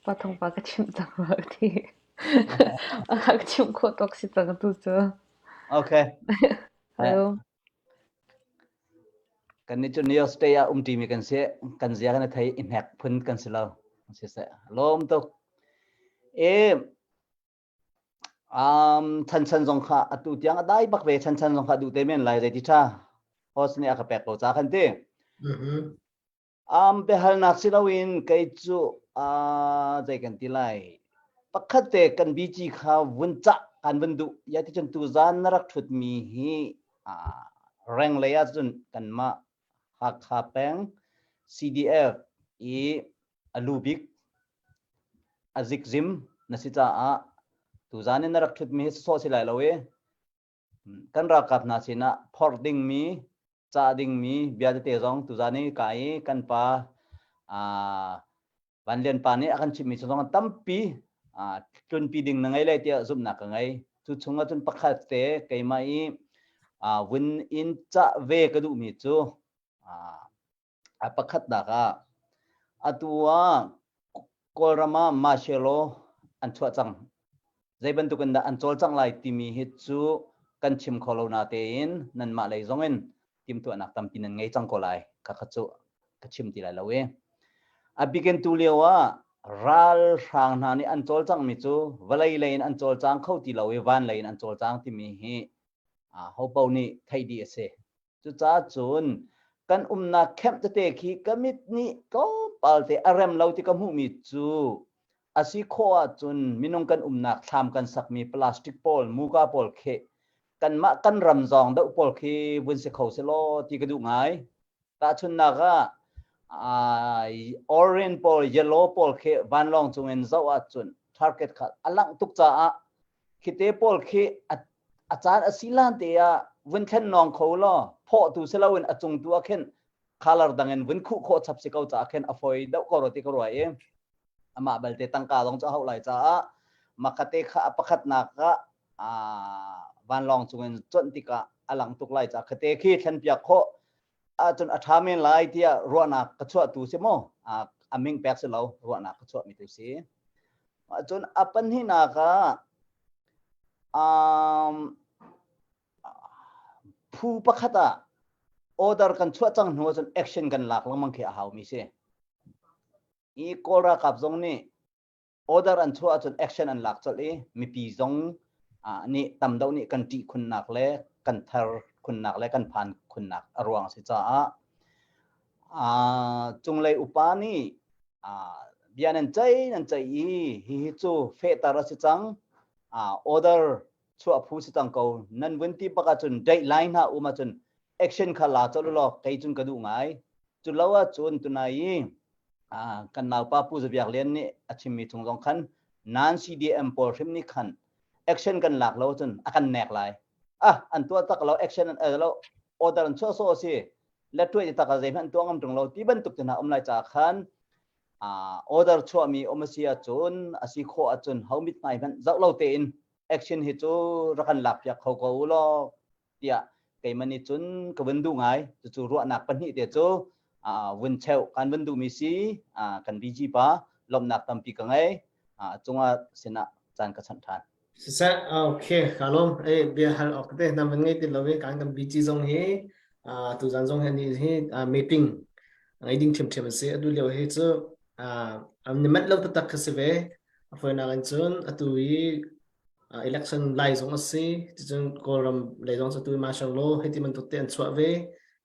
pa thawngpa ka chimh cang rua ka ti. Ka chimh khawh tawk si cang atu cu. Okay. Hello. Kan nih cu New York State ah um ṭimi kan si. Kan zia kan i thei i hnek phun kan si lo. Siseh. Lawm tuk. E Um, Chan Chan zong kha atu tiang a dai bak ve Chan Chan zong kha duh te men lai zei ti ṭha host nih a ka pek ko ca khan ti. Um, biahalnak si loin kei cu uh, zei kan ti lai pakhat te kan BG kha vun cah kan vun duh ya ti cun tu zan na rak ṭhut mi hi uh, reng lei ah cun kanmah Hakha peng CDF i a lu bik a zikzim na si caah tuzan in na rak ṭhutmi hi sawh si lai lo i kan ralkap hna sinah phorh dingmi cah dingmi bia tete zong tuzan i ka i kan pa Van Lian pa nih a kan chimhmi zong tampi tlunpi ding na ngei lai tiah zumhnak ka ngei. Cu chungah cun pakhat te keimah i vun in cah ve ka duhmi cu A pakhatnak ah atu ah Kawlram ah martial law an chuah cang. Zei bantuk in dah an cawlcangh lai timi hi cu kan chim kho lo natein nanmah lei zong in Timtuahnak tampi nan ngei cang ko lai. Khakha cu ka chim ti lai lo i. A bikin tu lio ah ralhrang hna nih an cawlcanghmi cu vawlei lei in an cawlcang kho ti lo i van lei in an cawlcang timi hi hopo nih theih dih a si. Cucaah cun kan umnak camp tete khi ka mit nih tlawmpal te a rem lo ti ka hmuhmi cu a si khawh ahcun minung kan umnak thlam kan sakmi plastic pawl, muka pawl khi kanmah kan ram zawng deuh pawl khi vun si kho selaw ti ka duh ngai. Tahchunhnak ah orange pawl, yellow pawl khi vanlawng cungin zoh ahcun target kha a langh tuk caah khite pawl khi a caan a si lan te ah vun thlen nawng kho law phawh tu si loin a cung tu ah khin color dang in vun khuh khawh chap si ko caah khin a fawi deuh ko ro ti ka ruai i amah balte tangka zong cu a hauh lai caah makate kha a pakhatnak ah vanlawng cungin cuanh tikah a lang tuk lai caah khate khi thlen piak khawh ahcun a ṭha men lai tiah ruahnak ka chuah tu si maw a ming pek si lo ruahnak ka chuah mi tu si Cun a pahnihnak ah um, phu pakhat ah order kan chuah cang hnu ahcun action kan lak lengmang khi a haumi si. I Kawl ralkap zong nih order an chuah ahcun action an lak colh i mipi zong nih tam deuh nih kan ṭih khunnak le kan ther khunnak le kan phan khunnak a ruang a si caah cunglei upa nih bia nan ceih nan ceih i hihi cu fehter a si cang order chuah phu si cang ko nan vun ti bak ahcun dateline hna um ahcun action kha la colh law kei cun ka duh ngai cu lo ahcun tunai i kan naupa Pu Zabiak Lian nih a chimmi chung zong khan nan CDM pawl hrim nih khan action kan lak lo cun a kan nek lai ah an tuah tak lo action an lo order an chuah so a si le tuai ti tak zei hmanh tuah ngam tung lo ti bantuk te hna um lai ca khan order chuahmi um a si ahcun a si khawh ahcun ho mit hmai hmanh zoh lo tein action hi cu rak kan lak piak kho ko u law tiah keimah nih cun ka vun duh ngai cucu ruahnak pahnih te cu vun cheuh kan vun duhmi si kan BG pa lawmhnak tampi ka ngei cungah sinah caan ka chanh ṭhan. Siseh, okay, ka lawm. Eh, bia hal awk te na van ngei ti lo i kan kan BG zong hi tuzan zong hi ni hi meeting ngei ding ṭhiamṭhiam a si. Atu lio hi cu ni manh lo taktak kha si ve. A fawinak in cun atu i election lai zong a si. Ticun Kawlram lei zong cu atu i martial law hei ti bantuk te an chuah ve.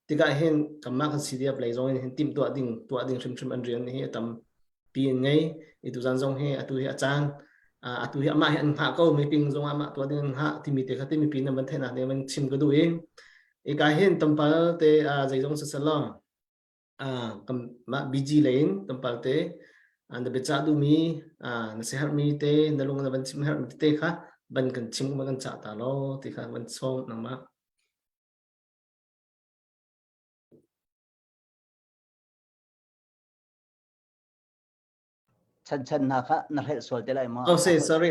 Tikah hin kanmah kan CDF lei zong in hin timh tuah ding tuah ding hrimhrim an rian hi a tam pi an ngei i tuzan zong hi atu hi a caan atu hi amah hi an hngah ko meeting zong amah tuah ding an hngah timi te kha timi pin van theihnak ding van chim ka duh i ika hin tampal te zeizong siselaw mah BG lei in tampal te na biacah duhmi na siaherhmi te na lung na van chim herhmi te kha ban kan chim ban kan cah ta law ti kha van sawm nangmah. Chan chan hna kha na hrelh sual te lai maw? Oh, say, sorry.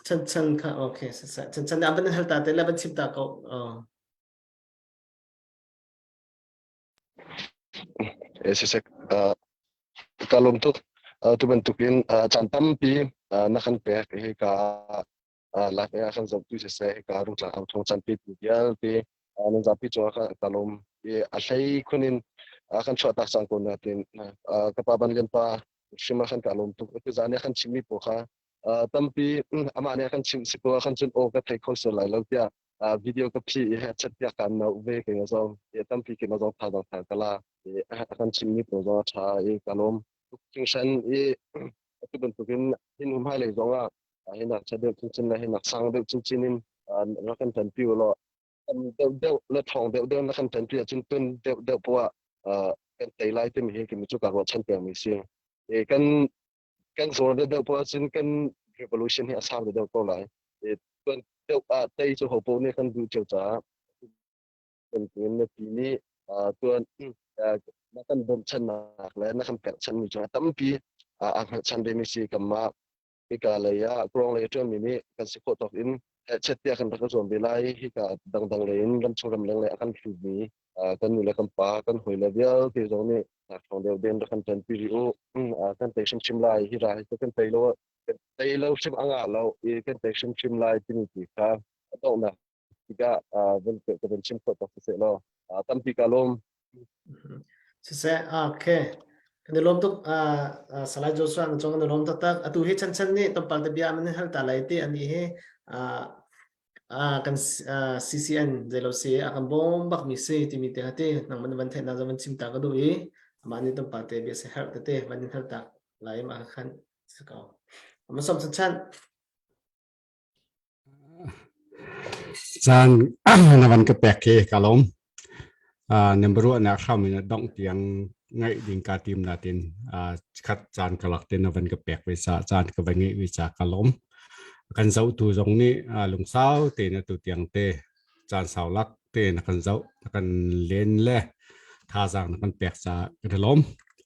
Chan chan kha okay. Chan chan na ban hal ta te la ban chim ta ko. Oh. Sisek ka lawm tuk tu bantukin caan tampi na kan pek hi ka lak ah kan zohtu siseh hika rungtlang au thawng caan petu vialte nan zapi cungah ka lawm i a hlei khun in kan chuahtak cang ko natin ka pa Ban Lian pa hrim ah khan ka lawm tuk tu zan i kan chimmi pawl kha tampi amah nih a kan chimh si ko ah khan cun aw ka thei kho sual lai lo tiah video ka phi i chat piak kan no ve ke zong tampi ke zong tha zong tha ka la a kan chimmi pawl zong a tha i ka lawm tuk hringhran i atu bantukin hin hmailei zong ah hinak ṭha deuh chinchin le hinak sang deuh chinchin in rak kan ṭanpi u law tam deuh deuh le ṭhawng deuh deuh na kan ṭanpi ahcun tun deuh deuh poah kan tei lai timi hi kimi cu ka ruahchan pengmi si. Kan kan zawn deuh deuh poah ahcun kan revolution hi a sang deuh deuh ko lai. Tuan deuh ah tei cu hopo nih kan duh cio caah bantuin na pi nih tuan na kan bawmhchannak le na kan pekchanmi cu tampi aa hngalhchan vemi si kanmah hika lei ah kuang lei a ṭuanmi nih kan si khawh tawk in hehchet tiah kan rak i zuam ve lai. Hika dangdang lei in ramchung ramleng lei a kan hlutmi kan nu le kan pa kan hawile vialte zong nih ṭhawng deuh den rak kan ṭanpi rih u. Kan tei hrimhrim lai. Hi ra hi cu kan tei lo kan tei lo hrim a ngah lo i kan tei hrimhrim lai timi ti kha a donghnak. Tikah van ka van chim khawh tak siseh law tampi ka lawm. Siseh, okay. Kan i lawm tuk Salai Joshua na cung kan i lawm taktak. Atu hi chan chan nih tlawmpal te bia man hal ta lai ti ani hi kan CCN zeilo si a kan bawm bak mi si timi te hati nang man van theih na van chim ta ka duh i amah nih tlawmpal te bia se herh tete van in hal tak lai ma khan si ko. Ama som chan chan. Caan na van ka pek hi ka lawm. Na ruahnak hram in dongh tiang ngaih ding kaa tim natin khat caan ka lak te na van ka pek ve ca caan ka va ngeih ve ca ka lawm. Kan zohtu zong nih lungsau tein atu tiang te caan sau lak te na kan zoh na kan len le thazaang na kan pek caah kan i lawm.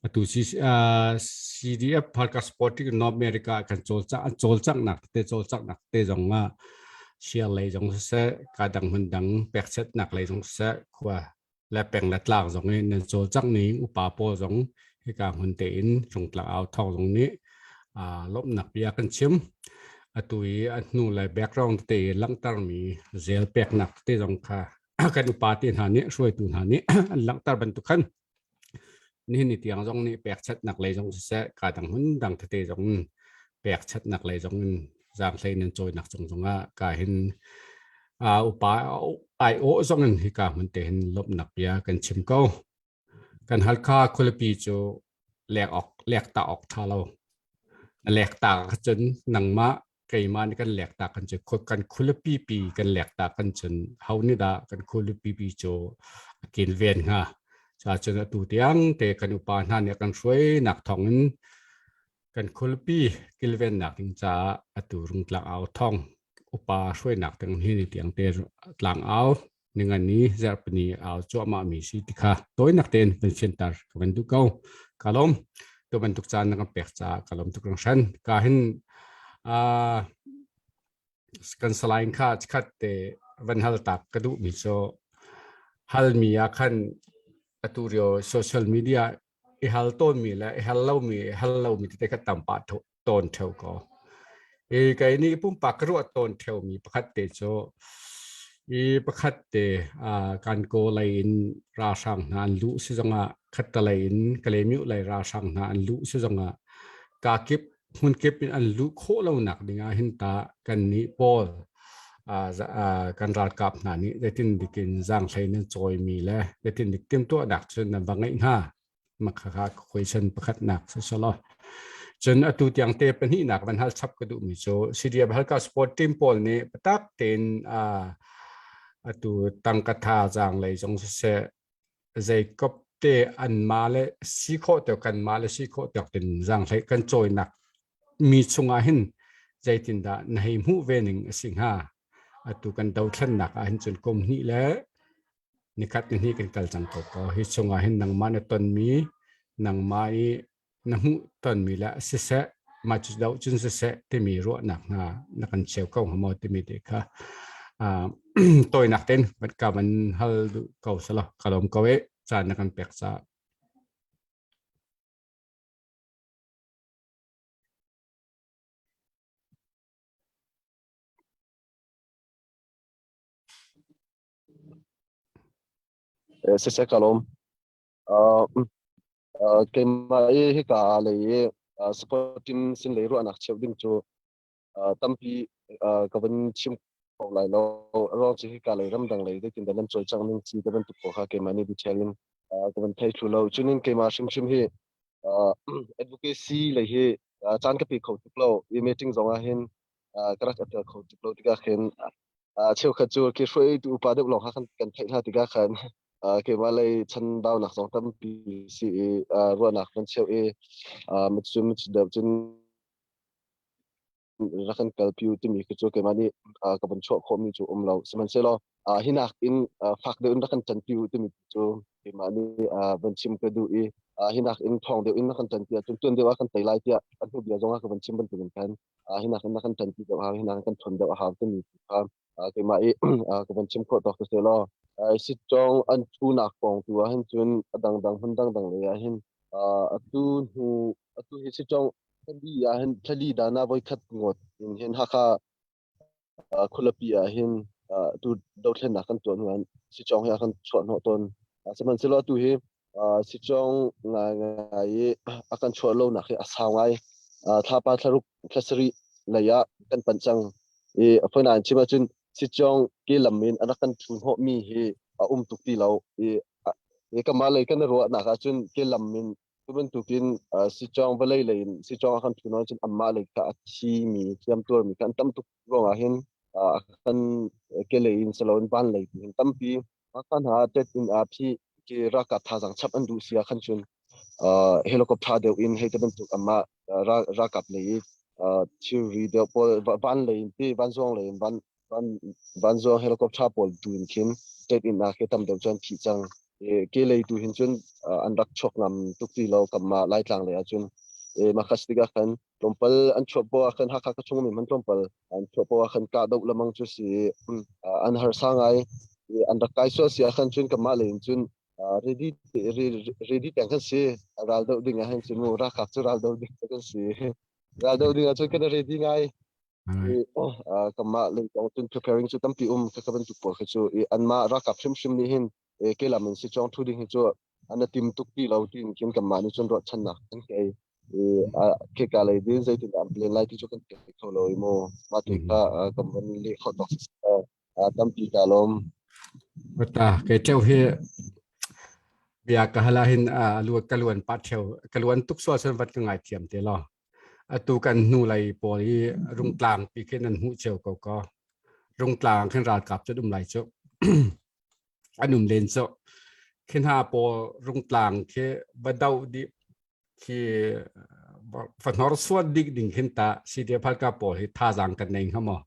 Atu CDF Halkha Sporting North America kan cawlcang an cawlcanghnak te cawlcanghnak te zong ah share lei zong siseh ka dang hmun dang pekchatnak lei zong siseh khua le peng le tlang zong in nan cawlcangh ning upa pawl zong hika hmun tein rungtlang au thawng zong nih lawmhnak bia kan chim. Atu i a hnu le background te langhtermi zel peknak te zong kha kan upa te hna nih hruaitu hna nih an langhter bantuk khan nihin ni tiang zong nih pekchatnak lei zong siseh ka dang hmun dang tete zong pekchatnak lei zong in zaanghlei nan cawinak cung zongah ka hin upa ai awh zong in hika hmun te hin lawmhnak bia kan chim ko. Kan Halkha khualipi cu lek awk lek ta awk ṭha lo. Na lek ta cun nangmah keimah nih kan lek ta kan cu kan khualipi pi kan lek ta kan cun ho nih dah kan khualipi pi cu a kilven hnga. Ca cun atu tiang te kan upa hna nih kan hruai nak thawng in kan khualipi kilvennak ding caah atu rungtlang au thawng upa hruainak ding hi ni tiang te tlang au ningani zarhpini au cuahmah mi si ti kha tawinak tein van fianter ka van duh ko. Ka lawm. Tu bantuk caan na kan pek caah ka lawm tuk hringhran. Ka hin kan salain kha chikhat te van hal tak ka duh mi cu hal mi ah khan atu rio social media i hal tawn mi le i hal lo mi i hal lo mi tete kha tam pah tawn theo ko. I kei nih pumpak ka ruah tawn theo mi pakhat te cu i pakhat te kan ko lei in ralhrang hna an luh si zongah khattalei in Kalaymyo lei ralhrang hna an luh si zongah ka kip hmun kip in an luh khawh lonak ding ah hin ta kan nih pawl kan ralkap hna nih zeitin dik in zaanghlei nan cawimi le zeitin dik timhtuahnak cu nan va ngeih hna makhakha question pakhatnak si solo cun atu tiang te pahnihnak van hal chap ka duhmi cu CDF Halkha sport team pawl nih patak tein atu tangka tha zaang lei zong siseh zeikop te an ma le si khawh te kan ma le si khawh tiak tin zaanghlei kan cawinak mi chungah hin zeitindah na hei hmuh ve ning a si hnga atu kan dothlennak ah hin cun kum hnih le nikhat ni hnih kan kal cang ko ko hi chungah hin nangmah na tonmi nangmah i na hmuh tonmi le siseh mah cu doh cun siseh timi ruahnak hna na kan cheu ko hnga maw timi te kha tawinak tein ka van hal duh ko selaw ka lawm ko e caan na kan pek caah. Siseh ka lawm. Keimah i hika lei i support team sin lei ruahnak cheuh ding cu tampi ka van chim kho lai lo. A ruang cu hika lei ramdang lei zeitin dah nan cawlcangh ning si te bantuk pawl kha keimah nih detail in ka van thei thlu lo. Cunin keimah hrimhrim hi advocacy lei hi caan ka pe kho tuk lo. I meeting zong ah hin ka rak tel kho tuk lo tikah khin cheukhat cu khi hruaitu upa deuh lawng kha kan theih hna tikah khan keimah lei chanbaunak zong tampi si i ruahnak kan cheuh i micu micu deuh cun rak kan kalpi u timi khi cu keimah nih ka van chuah khawhmi cu um lo sihmanhsehlaw hi nak in fak deuh in rak kan ṭanpi u timi cu keimah nih van chim ka duh i hi nak in ṭhawng deuh in rak kan ṭanpi ahcun tuan deuh ah kan tei lai tiah a hnu bia zong ah ka van chim bantukin khan hi nak in rak kan ṭanpi deuh hau hi nak in kan ṭhawn deuh a hau timi kha keimah i ka van chim khawh tawk si law sitcong an thunak kong tu ah hin cun a dangdang hmun dangdang lei ah hin atu hnu atu hi sitcong thali ah hin thali dana voi khat ngawt in hin Hakha khualipi ah hin. Tu dothlennak kan tuah hnu ah sicawng hi a kan chuah hnawh tawn. Sihmanhsehlaw atu hi sicawng ngaingai i a kan chuah lonak hi a sau ngai. Thlapa thlaruk thlasarih lei ah kan panh cang. I a fawinak in chim ahcun sicawng ke lam in a rak kan thu hnawhmi hi a um tuk ti lo. I i kamah lei kan i ruahnak ahcun ke lam in Cu bantukin sicawng vawlei lei in sicawng a kan thu nawn cun anmah lei kha a thimi hliamtuarmi kha an tam tuk ruangah hin a kan kelei in siloin van lei tu hin tampi Hakha hna tet in a phi ki ralkap thazaang chap an duh si ah khan cun helicopter deuh in hei te bantuk anmah ralkap lei i thilri deuh pawl van lei in ti vanzuang lei in van Vanzuang helicopter pawl tu in khin state inn ah khi tam deuh cu an phih cang. Ke lei tu hin cun an rak chuak ngam tuk ti lo kamah Laitlang lei ahcun. Mah kha si tikah khan tlawmpal an chuah poah ah khan Hakha ka chung mi hmanh tlawmpal an chuah poah ah khan kahdoh lemang cu si an harsa ngai. An rak kai sual si ah khan cun kamah lei in cun ready ready peng kan si. Ral doh ding ah hin cun mu ralkap cu ral doh ding kan si. Ral doh ding ah cun kan ready ngai. Kanmah lei kong cun preparing cu tampi um ka bantuk pawl khi cu i anmah ralkap hrimhrim nih hin kelam in sicawng thu ding hi cu an tim tuk ti lo tiin khin kanmah nih cun ruahchannak kan ngei i kheka lei din zeitin an plan lai ti cu kan thei kho lo i mu mah te kha kan von leh kho tok tampi ka lawm. Ta kei ṭeu hi bia ka hala hin luat ka luan pa ṭheu ka luan tuk sual sun vat ka ngai thiam te lo. Atu kan hnulei pawl hi Rungtlang pi khi nan hmuh cio ko kaw. Rungtlang khin ralkap cu an um lai cu. an um len cu. Khi hna pawl Rungtlang khi va doh dih khi va hnorsuan dih ding khin ta CDF Halkha pawl hi thazaang kan nei hnga maw?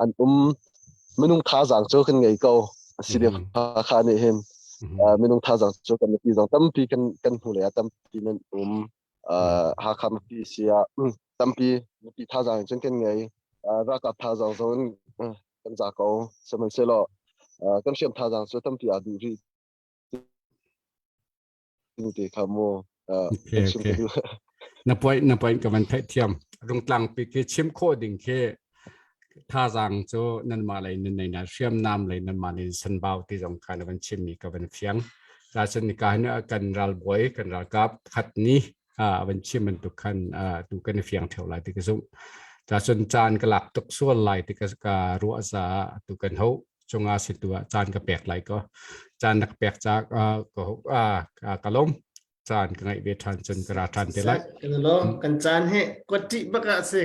An um minung thazaang cu kan ngei ko si deuh kha nih hin minung thazaang cu kan mipi zong tampi kan kan hnu lei ah tampi nan um Hakha mipi si ah tampi mipi thazaang in cun kan ngei ralkap thazaang zong in kan za ko sihmanhsehlaw kan hriam thazaang cu tampi aa duh rih te kha mu Okay, okay. Na point na point ka van theih thiam. Rungtlang pi khi chim khawh ding khi thazaang cu nanmah lei nan nei na hriamnam lei nanmah lei sanbau ti zong kha na van chimmi ka van fiang. Ca cun nika hin kan ralbawi kan ralkap khat ni a van chim bantuk khan tu kan i fiang theo lai ti ka zumh. Ca cun caan ka lak tuk sual lai ti ka ka ruah caah tu kan ho cungah si tu ah caan ka pek lai ko caan na ka pek ca ka ka lawm caan ka ngaih ve ṭhan cun ka ra ṭhan te lai kan lo kan caan he kwati bak ah si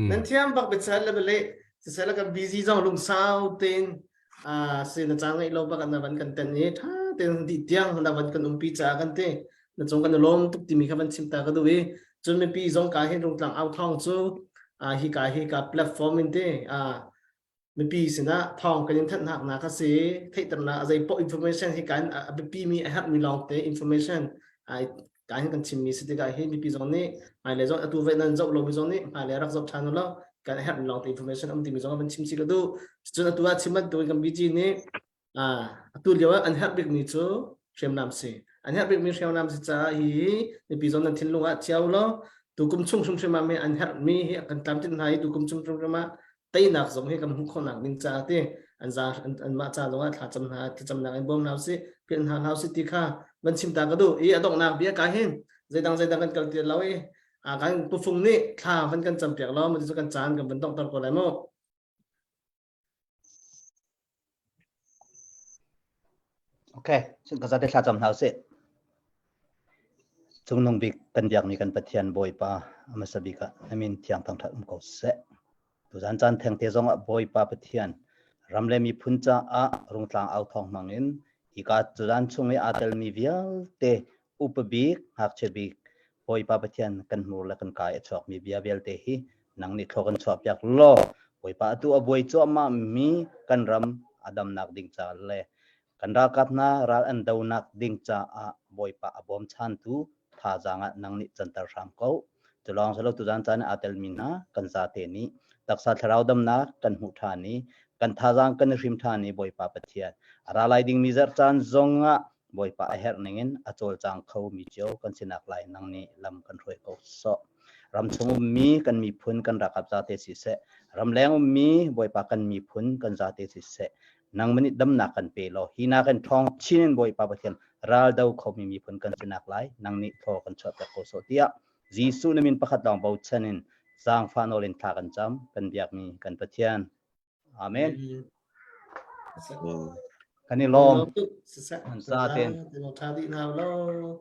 nan thiam bak biachal le bale sisela kan busy zong lungsau tein si na caan ngaih lo bak na van kan ten i tha tein di tiang na van kan umpi ca kan te na cung kan lawm tuk timi kha van chim ta ka duh i cun mipi zong ka hin rungtlang au thong cu hi ka hi ka platform in te mipi sinah thawng kan in thanhnak a si theihternak a zei poh information hi kan a biapi mi a herhmi lawngte information ai kan hin kan chimmi si tikah hi mipi zong nih hmailei zong atu ve nan zoh lomi zong nih hmailei rak zoh ṭhan ulaw kan herhmi lawngte information um timi zong van chim si ka duh cun atu ah chim bantukin kan BG nih atu lio ah an herh bikmi cu hriamnam si an herh bikmi hriamnam si caah hi mipi zong nan thinlung ah chia ulaw tu kum chung hrimhrim ah an herhmi hi kan tlamtlinh hna i tu kum chung hrimhrim ah teinak zong hi kan hmuh khawhnak ding caah ti an za anmah ca zong ah thlacam hna thlacamnak in bawm hna usih philh hna hlah usih ti kha van chim ta ka duh i a donghnak bia ka hin zeidang zeidang kan kal ti lo i a kan pufung nih thla van kan cam piak lo mu cu kan caan kan van donghter ko lai mu Okay, cun ka zate thla cam hna usih. Cungnung bik kan biakmi kan Pathian Bawipa a hmasa bik ah na min thiang thangṭhat um ko seh. Tuzan caan thengte zongah Bawipa Pathian ram le miphun caah rungtlang au thawng hmang in hika tuzan chung i aa telmi vialte upa bik, ngakchia bik Bawipa Pathian kan hmur le kan kai a chuakmi bia vialte hi nang nih thlaw kan chuahpiak law Bawipa atu a buai cuahmah mi kan ram a damnak ding ca le Kan ralkap hna ral an donak ding caah Bawipa a bawmchantu thazaang ah nang nih canter hram ko. Cu lawng si lo tuzan caan aa telmi hna kan zate nih taksa thlarau damnak kan hmuh ṭhan i kan thazaang kan i hrim ṭhan i Bawipa Pathian a ra lai dingmi zarh caan zongah Bawipa a herh ningin a cawlcang kho mi cio kan sinak lai nang nih lam kan hruai ko sawh. Ramchung ummi kan miphun kan ralkap zate siseh, ramleng ummi Bawipa kan miphun kan zate siseh, nangmah nih damnak kan pe law hi nakin ṭhawng chin in Bawipa Pathian ral do khomi miphun kan si nak lai nang nih thaw kan chuahter ko sawh tiah Jesuh na min pakhat lawng bochan in zaangfah nawl in thla kan cam kan biakmi kan Pathian. Amen. Kan i lawm. An za ten. Tha dih hna law.